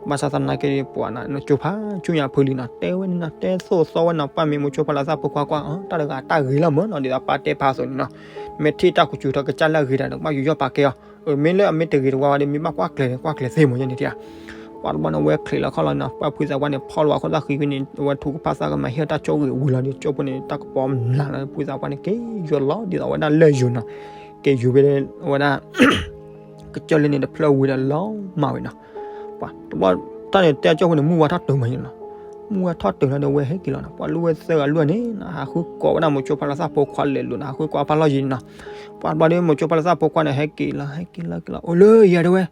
ဘၣ်ဆၣ်သနာ်က့ပှၤနီၤ ကၠိဖးဆူညါဖုလံနီၤ တဲဝဲန့ၣ်နီၤ တဲသိၣ်သီဝဲနီၤ ပၢ်မ့ၢ်မိၤဆိဖါလၢသၣ်ဖိခွါကွၢ် တၢ်တဂၤတၢ်ဂ့ၤလီၤမၢ်နီၤ ဒ်သိးပၢ်တဲဖးအသိးန့ၣ်နီၤ. မ့ၢ်ထံၣ်တၢ်ကူစူၤထီၣ်ကစၢ်လၢအဂ့ၤတၢ်ဒီး ကဘၣ်ယူးယီၣ်ပာ်ကဲအီၤ မ့ၢ်လၢအမ့ၢ်တဂ့ၤတဝါဝဲဒီး မ့ၢ်ဘၣ်ကွၢ်ကျဲၤန့ၣ် ကွၢ်ကျဲၤသ့မၢ်ယဲန့ၣ်တဧါ. ပှၤတဘျီန့ၣ် ဝဲချံးလီၤခီၣ်လီၤနီၤ ပှၤဖုသးပှၢ်န့ၣ် ဖီၣ်လီၤအခိၣ်သၣ်ဃံဖဲန့ၣ် အဝဲထူကဖၣ်သၣ်ကမၤဟ့ၣ်တၢ်ကၠိဂ့ၤဝံၤလီၤဒီး ကၠိဖိန့ၣ် တၢ်ကပီၤမျးလီၤ ဖုသးပှၢ်န့ၣ် က့ၤယူၤလီၤဒ်သိးဝဲဒၣ်လၢၢ်ယူၤနီၤ. က့ၤယူၤဖဲဝဲဒၣ် ကစၢၢ်လၢန့ၣ်တဖျၢၣ်ဝံၤဒီး လီၤမၢ်ဝဲနီၤ. ပှၤတဘျီတၢ်န့ၣ် တဲကၠိဖိန့ၣ် မုၢ်ဝါထီၣ်တုၤမၢ်ယဲနီၤ. မုၢ်ဝါထီၣ်တုၤလီၤဒီး ဝဲဟဲက့ၤလီၤနီၤ. ပှၤလူၢ်ဝဲသၢဂၤလွံၢ်ဂၤန့ၣ်နီၤ ဟးဃုကိးဝဲဒၣ်မိၤဆိဖါလၢသၣ်ဖိခွါလဲၤလိာ်နီၤ ဟးဃုကိးအဖါလီၢ်ယံၤနီၤ. ပှၤတဘျီဒီး မိၤဆိဖါလၢသၣ်ဖိခွါန့ၣ် ဟဲက့ၤလီၤ ဟဲက့ၤလီၤက့ၤလီၤ အိၣ်လၢယၤတဲဝဲ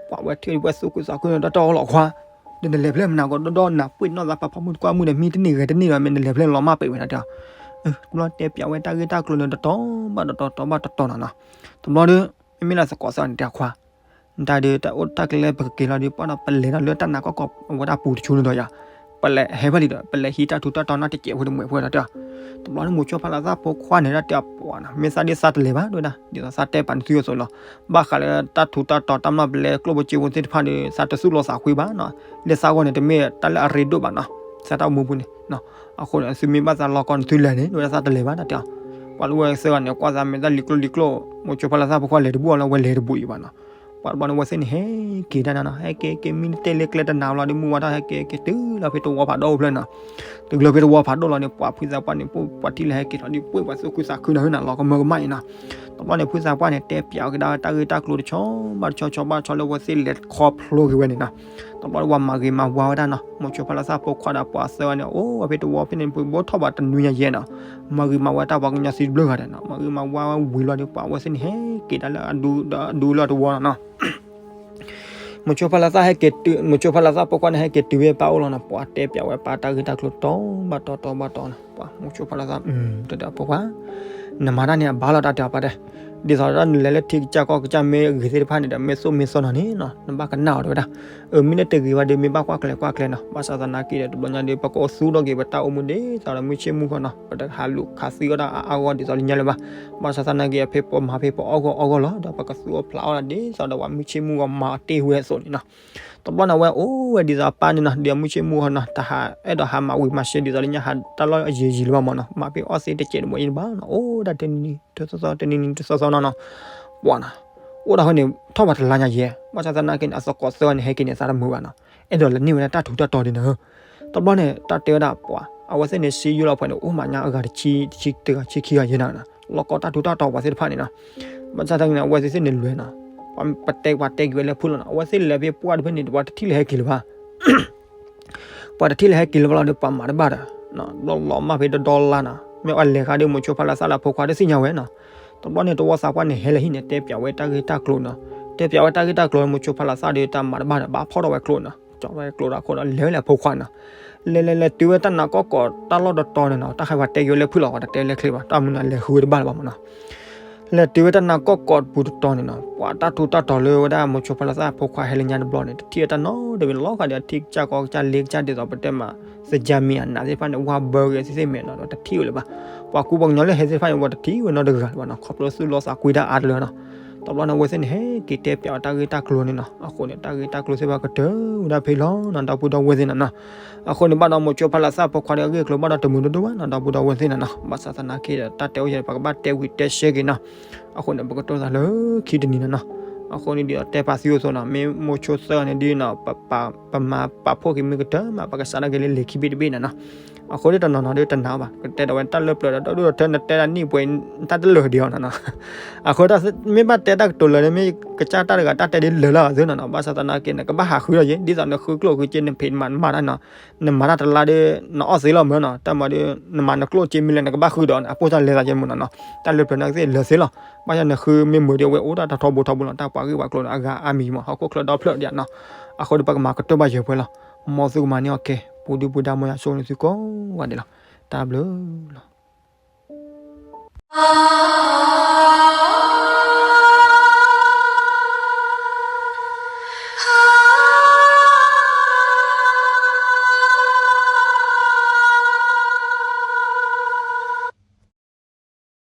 ပှၤဝဲထံၣ်ဝဲသူၣ်ခုသးခုန့ၣ် တၢ်တအီၣ်လီၤခွါ ဒီးနလဲၤဖဲလဲၣ်မနၤကီး ဒီဒီနၤပှ့ၤနီၣ်သးပာ်ဖီမုၢ်တကွၢ်မုၢ်ဒီး မံတန့ၢ်ဂဲၤတန့ၢ်ဒီး မ့ၢ်နလဲၤဖဲလဲၣ်လီၤမၢ်ပံးဝဲဒၣ်တဲအီၤ. တဘျီတဲပၠးဝဲတၢ်ဂ့ၢ်တၢ်ကျိၤန့ၣ် တတီၤဘၣ်တတီၤ တီၤဘၣ်တတီၤနီၤနီၤ. တဘျီဒီး မ့မ့ၢ်လၢသကိးသၢဂၤန့ၣ်တဲခွါ တၢ်ဒီးတၢ်အိၣ်တၢ်ကျဲလၢပကက့ၤလီၤဒီး ပှၤဒီးပလဲၤဒီးလၢတၢ်နးကီၢ်ကီၢ်အဝဲဒၣ်ပူၤတဆူန့ၣ်ဒီးယၤ ပလဲၤဟဲဖဲလံဒီး ပလဲၤဟံးတၢ်ထူးတၢ်တီၤနီတစဲးဖိတမှဲးဖိဒီးတဲအီၤ. တဘျီန့ၣ် မိၤဆိဖါလၢသၣ်ဖိခွါန့ၣ် တၢ်တဲအီၤပှၤနီၤ မ့ၢ်သးဒ်သးတလဲၤဘၣ်တဲဝဲဒၣ် ဒ်သိးသးတဲပာ်နသုအသိးလီၤ. ဘၣ်ဃးလၢတၢ်ထူးတၢ်တီၤတၢ်မျၢ်ပလဲကျိၣ်ဖိစ့ဖိသ့ၣ်တဖၣ်န့ၣ် သးတသူၣ်လီၤသးကွံဘၣ်နီၤ. လၢသးဂီၢ်န့ၣ် တမ့ၢ်တၢ်လၢအရ့ဒိၣ်ဘၣ်နီၤ. သးတၢ်အိၣ်မူပူၤန့ၣ် အဃိန့ၣ် သုမ့ၢ်ဘၣ်သးလီၤကီနသုလဲၤန့ၣ် တဲဝဲဒၣ်သးတလဲၤဘၣ်တဲအီၤ. ပှၤလၢဝဲသၢဂၤန့ၣ် ကွၢ်သးမဲာ်သၣ်လံၤကျိၣ်လံၤကျိၣ် မိၤဆိဖါလၢသၣ်ဖိခွါလဲၤတဘူၣ်အီၤလၢဝဲလဲၤတဘူၣ်အံၤဘၣ်နီၤ. ပှၤတဘျီန့ၣ် ဝဲသ့ၣ်န့ၣ် ဟဲက့ၤတၢ်နီၤနီၤ ဟဲက့ၤက့ၤ မံတ့ၢ်လၢကျဲတနၤလီၤဒီး မုၢ်ဝါထီၣ်ဟဲက့ၤက့ၤတုၤလီၤဖဲတဝီဖးဒိၣ်ဖျၢၣ်နီၤ. တုၤလီၤဖဲတဝီဖးဒိၣ်လီၤန့ၣ် ပှၤဖုသးပှၢ်န့ၣ် ပှၤထံၣ်လၢဟဲက့ၤထီၣ်ဒီး ပှ့ၤပှၤသူၣ်ခုသးခုနီၤ ဟဲနၤလီၤကမၢကမၣ်အံၤနီၤ. တဘျီန့ၣ် ဖုသးပှၢ်န့ၣ် တဲပၠးကဒါတၢ်ဂ့ၢ်တၢ်ကျိၤတဆီဘၣ်တဆီ ဆီဘၣ်တဆီလၢဝဲသ့ၣ်လဲၤခီဖျိက့ၤဝဲန့ၣ်နီၤ. တဘျီန့ၣ် ပှၤမၤဂ့ၤမၤဝါဝဲဒၣ်နီၤ မိၤဆိဖါလၢသၣ်ဖိခွါဒီးပှၤသၢဂၤန့ၣ် အိၣ်ဝဲဖဲတဝီဖဲန့ၣ် ပဘိထီၣ်ဘၣ်တနွံညါယဲနီၤ. မၤဂ့ၤမၤဝါတၢ်ပှၤကညီသံတဘျုးဂၤဒီးနီၤ မၤဂ့ၤမၤဝါဝဲဝံၤလီၤဒီး ပှၤဝဲသ့ၣ်န့ၣ် ဟဲက့ၤတၢ်လၢအဒူ အဒူလၢတဝီနီၤနီၤ. မိၤဆိဖါလၢသၣ်ဟဲက့ၤတုၤ မိၤဆိဖါလၢသၣ်ဖိခွါန့ၣ် ဟဲက့ၤတုၤဝဲပၢ်အိၣ်လီၤနီၤ. ပှၤတဲပၠးဝဲပၢ်တၢ်ဂ့ၢ်တၢ်ကျိၤတီၤဘၣ်တီၤတီၤဘၣ်တီၤနီၤ. ပှၤမိၤဆိဖါလၢသၣ် တဲဒၣ်ဖိခွါ နမၤတၢ်န့ၣ်အဘၣ်လီၤတၢ်တဲအီၤပၢ်တဲ. ဒ်သိးဒီးနလဲၤလၢထံကစၢ်ကီၢ်ကစၢ်မ့ၢ်ဂ့ၤသ့ၣ်တဖၣ်န့ၣ်ဒီး မ့ၢ်သိၣ်မ့ၢ်သီနီၤန့ၣ်နီၤ နဘၣ်ကနၣ်အီၤတဲဝဲဒၣ်. အၢ မ့ၢ်လၢတဂ့ၤဝဲဒီး မ့ၢ်ဘၣ်ကွၢ်ကျဲၤကွၢ်ကျဲၤနီၤ. ဘၣ်ဆၣ်သနာ်က့ဒီး တဘျီညါဒီး ပကအိၣ်သူဒီးက့ၤပတၢ်အိၣ်မူဒ်သိးဒီးမုၢ်ဆ့ၣ်မုၢ်ဂီၤနီၤ ပတဟးလူၤခးသံအီၣ်တၢ်အါအါဂီၢ်ဂီၢ်ဒ်သိးလၢညါလၢၤဘၣ်. ဘၣ်ဆၣ်သနာ်က့ အဖဲပမၤဖဲပအီၣ်ဂီၢ်အီၣ်ဂီၢ်လီၤ ဒီးပကသူၣ်အိၣ်ဖျးအီၣ်တၢ်ဒ်သိးဒီးပှၤမုၢ်ဆ့ၣ်မုၢ်ဂီၤမၤအီၤတ့ၢ်ဝဲအသိးန့ၣ်နီၤ. တဘျီန့ၣ် အဝဲအိၣ်ဝဲဒ်သိးအပၢ်န့ၣ်နီၤ ဒ်အမုၢ်ဆ့ၣ်မုၢ်ဂီၤနီၤ တဟးအဲၣ်ဒိးဟးမၤဝံၤမၤရှဲဒ်သိးလၢညါဟးတၢ်လီၢ်အယံၤယံၤလၢၤဘၣ်မၢ်နီၤ မၤဖဲအီၣ်သ့တစဲးတဘိအံၤဘၣ်နီၤ အိၣ်ဒၣ်တနံၤနံၤ တသီသီ တနံၤနံၤတသီသီနီၤနီၤ. ပှၤနီၤ အိၣ်ဒၣ်ဖဲန့ၣ် ထီၣ်ဘၣ်တလါညါယဲ ဘၣ်ဆၣ်သနာ်က့န့ၣ် အသကိးသၢဂၤန့ၣ် ဟဲက့ၤန့ၣ် သးတမုာ်ဘၣ်နီၤ အဲၣ်ဒိးလဲၤန့ၢ်ဝဲဒၣ်တၢ်ထူးတၢ်တီၤဒ်န့ၣ်. တဘျီန့ၣ် တၢ်တဲဝဲဒၣ်ပှၤ အဝဲသ့ၣ်န့ၣ် စ့ယိလီၤဖဲန့ၣ် အိၣ်မးညါအဂၤတဆံ တဆံတဂၤ ဆံခံဂၤယဲနီၤ လီၤကီတၢ်ထူးတၢ်တီၤပှၤသ့ၣ်တဖၣ်န့ၣ်နီၤ. ဘၣ်ဆၣ်သနာ်က့န့ၣ် အဝဲသ့ၣ်သ့ၣ်န့ၣ်လွဲၤနီၤ ပှၤပတဲပှၤတဲက့ၤဝဲလၢဖုၣ်လီၤနီၤ အဝဲသ့ၣ်လဲၤဖဲပှၢ်တဖဲန့ၣ် ပှၤတထံၣ်လၢၤဟဲက့ၤလၢၤဘၣ် ပှၤတထံၣ်လၢၤဟဲက့ၤလၢၤဘၣ်လီၤဒီး ပှၤမၤတဘၣ်ဒီး ဘျီလီၤမၢ်ဖဲတဒီလါနီၤ မ့ၢ်အလဲၤဃါဒီးမိၤဆိဖါလၢသၣ်လၢဖိခွါတသ့ၣ်ညါဝဲနီၤ. တဘျီန့ၣ် တဝီသးပှၢ်န့ၣ် ဟဲလၢဟံၣ်န့ၣ် တဲပၠးဝဲတၢ်ဂ့ၢ်တၢ်ကျိၤနီၤ တဲပၠးဝဲတၢ်ဂ့ၢ်တၢ်ကျိၤ မိၤဆိဖါလၢသၣ်ဒီး တၢ်မၤတဘၣ်ဒီး ဘၣ်ဖီၣ်ထီၣ်ဝဲကျိနီၤ ကၠီဝဲကျိဒီးအခိၣ်ဒီး လဲၤဝဲလၢဖိခွါနီၤ လဲၤလဲၤလဲၤတုၤဝဲတၢ်နးကီၢ်ကီၢ်တၢ်လီၢ်တတီၤန့ၣ်နီၤ တၢ်ဟဲပှၤတဲက့ၤဝဲလၢဖုၣ်လီၤ ပှၤတတဲလၢချ့ဘၣ် တၢ်မနုၤလဲၤဃုဝဲတဘၣ်လၢၤဘၣ်မၢ်နီၤ လဲၤတုၤဝဲတၢ်နးကီၢ်ကီၢ်ပူၤတတီၤန့ၣ်နီၤ ပှၤတၢ်ထူးတၢ်တီၤလၢဝဲဒၣ်မိၤဆိဖါလၢသၣ်ဖိခွါဟဲလၢညါတဘျီန့ၣ် တထံၣ်ဝဲတၢ်နီတမံၤလီၤဃာ်ဒီး အထံကစၢ်ကီကစၢ်လ့ကစၢ်ဒ်သိးပတဲမး သကြားမံၤအနးသ့ၣ်တဖၣ်န့ၣ် ဝါဘၢဂ့ၤသ့ၣ်သ့ၣ်မဲာ်နီၤ တထံၣ်ဝဲလၢၤဘၣ်. ပှၤကူပှၤကညီလၢဟဲသ့ၣ်တဖၣ်န့ၣ် ပှၤတထံၣ်ဝဲနီတဂၤလၢၤဘၣ်နီၤ ခီဖျိသူၣ်လီသးကွံတၢ်အါတလၢနီၤ. တဘျီန့ၣ် အဝဲသ့ၣ်န့ၣ် ဟဲက့ၤတဲပၠးအီၤတၢ်ဂ့ၢ်တၢ်ကျိၤန့ၣ်နီၤ အဃိန့ၣ် တၢ်ဂ့ၢ်တၢ်ကျိၤသ့ၣ်တဖၣ်ကတၢၢ်ဝဲဒၣ်ဖဲလီၤနီၤ ဒီပုၢ်ဒီဝဲၢ်သ့ၣ်နီၤနီၤ. အဃိန့ၣ် ဘၣ်ဒီးမိၤဆိဖါလၢသၣ်ဖိခွါဒီးအဂ့ၢ်အကျိၤဘၣ်ဒီးတမုာ်ဒိၣ်ဒိၣ်ဘၣ်နီၤ ဒီပုၢ်ဒီဝဲၢ်သ့ၣ်နီၤနီၤ. ဘၣ်ဆၣ်သနာ်က့ဒီး တၢ်တဲအိၣ်ယဲၢ် ပကဘၣ်တဲဝံၤတဲရှဲက့ၤနီၤ. အဃိန့ၣ် ပကတိၤသးလၢခံတနံၤနီၤနီၤ. အဃိန့ၣ်ဒ်သိးတဲပာ်သုအိၣ်သိးနီၤ မ့ၢ်မိၤဆိသၢဂၤန့ၣ်ဒ်နီၤ ပမၤပာ်ဖှိၣ်က့ၤမ့ၢ်ကတၢၢ်မး ပကစးထီၣ်က့ၤလၢလံာ်ခံဘ့ၣ်တဘ့ၣ်နီၤနီၤ. အဃိဒီးတနီၤနီၤဒီးတနာ်ဘၣ် ကတဲဒၣ်ဝဲတၢ်လၢပျၢၤဒီး ဒီဒူၣ်ဒီထၢ နတဲဒၣ်နံၣ်ပှဲၤ တၢ်တလၢာ်ဒံးအီၤနီၤနီၤ. အဃိ မ့ၢ်ဘၣ်တဲတၢ်ကတိၤလၢာ်န့ၣ် မ့ၢ်ကစၢ်တၢ်တဂၤတၢ်တဲဒ်လၢာ်လၢအီၤသုနီၤနီၤ. ဘၣ်ဆၣ်သနာ်က့န့ၣ် ကဘၣ်ဟးဃုလီၤယဲ ဒ်သိးနဃုကျိၣ်ဃုစ့ နဖံးနမၤတၢ်နီၤ နမၤတၢ်တလါဒီး နအီၣ်သ့လီၤမၢ်နီၤ. တၢ်မၤဒီး နမၤနကျိၣ်စ့မ့ၢ်လဲၣ် နကဘၣ်ဃုဒီး အပိၢ်တၢ်လဲၤသးယဲမၢ်နီၤနီၤ. တၢ်လၢပျၢၤန့ၣ်ကသ့ၣ်လၢာ်သ့လီၤ. ဘၣ်ဆၣ်နဃုမ့ၢ်မုာ်ဒီး အဝဲအိၣ်တၢ်ထီဘိထီဘိလီၤ. တၢ်ပှၤဂ့ၢ်ပှၤကျိၤန့ၣ် အဂၤအါမံၤမၢ် ဟီၣ်ခိၣ်ချၢဒီဖျၢၣ်ဒံးနီၤ. အဃိဒီးပကမၤကတၢၢ်ဘၣ်ယဲၢ်ပှဲၤလီၤ. မ်သုကမၤန့ၢ်အီၣ်ကဲ ပူၤဒုၣ်ပူၤဒါ မ်ယွၤဆိၣ်ဂ့ၤနသုကိးဂၤဒဲးလီၤ. တၢ်ဘျုးလီၤ.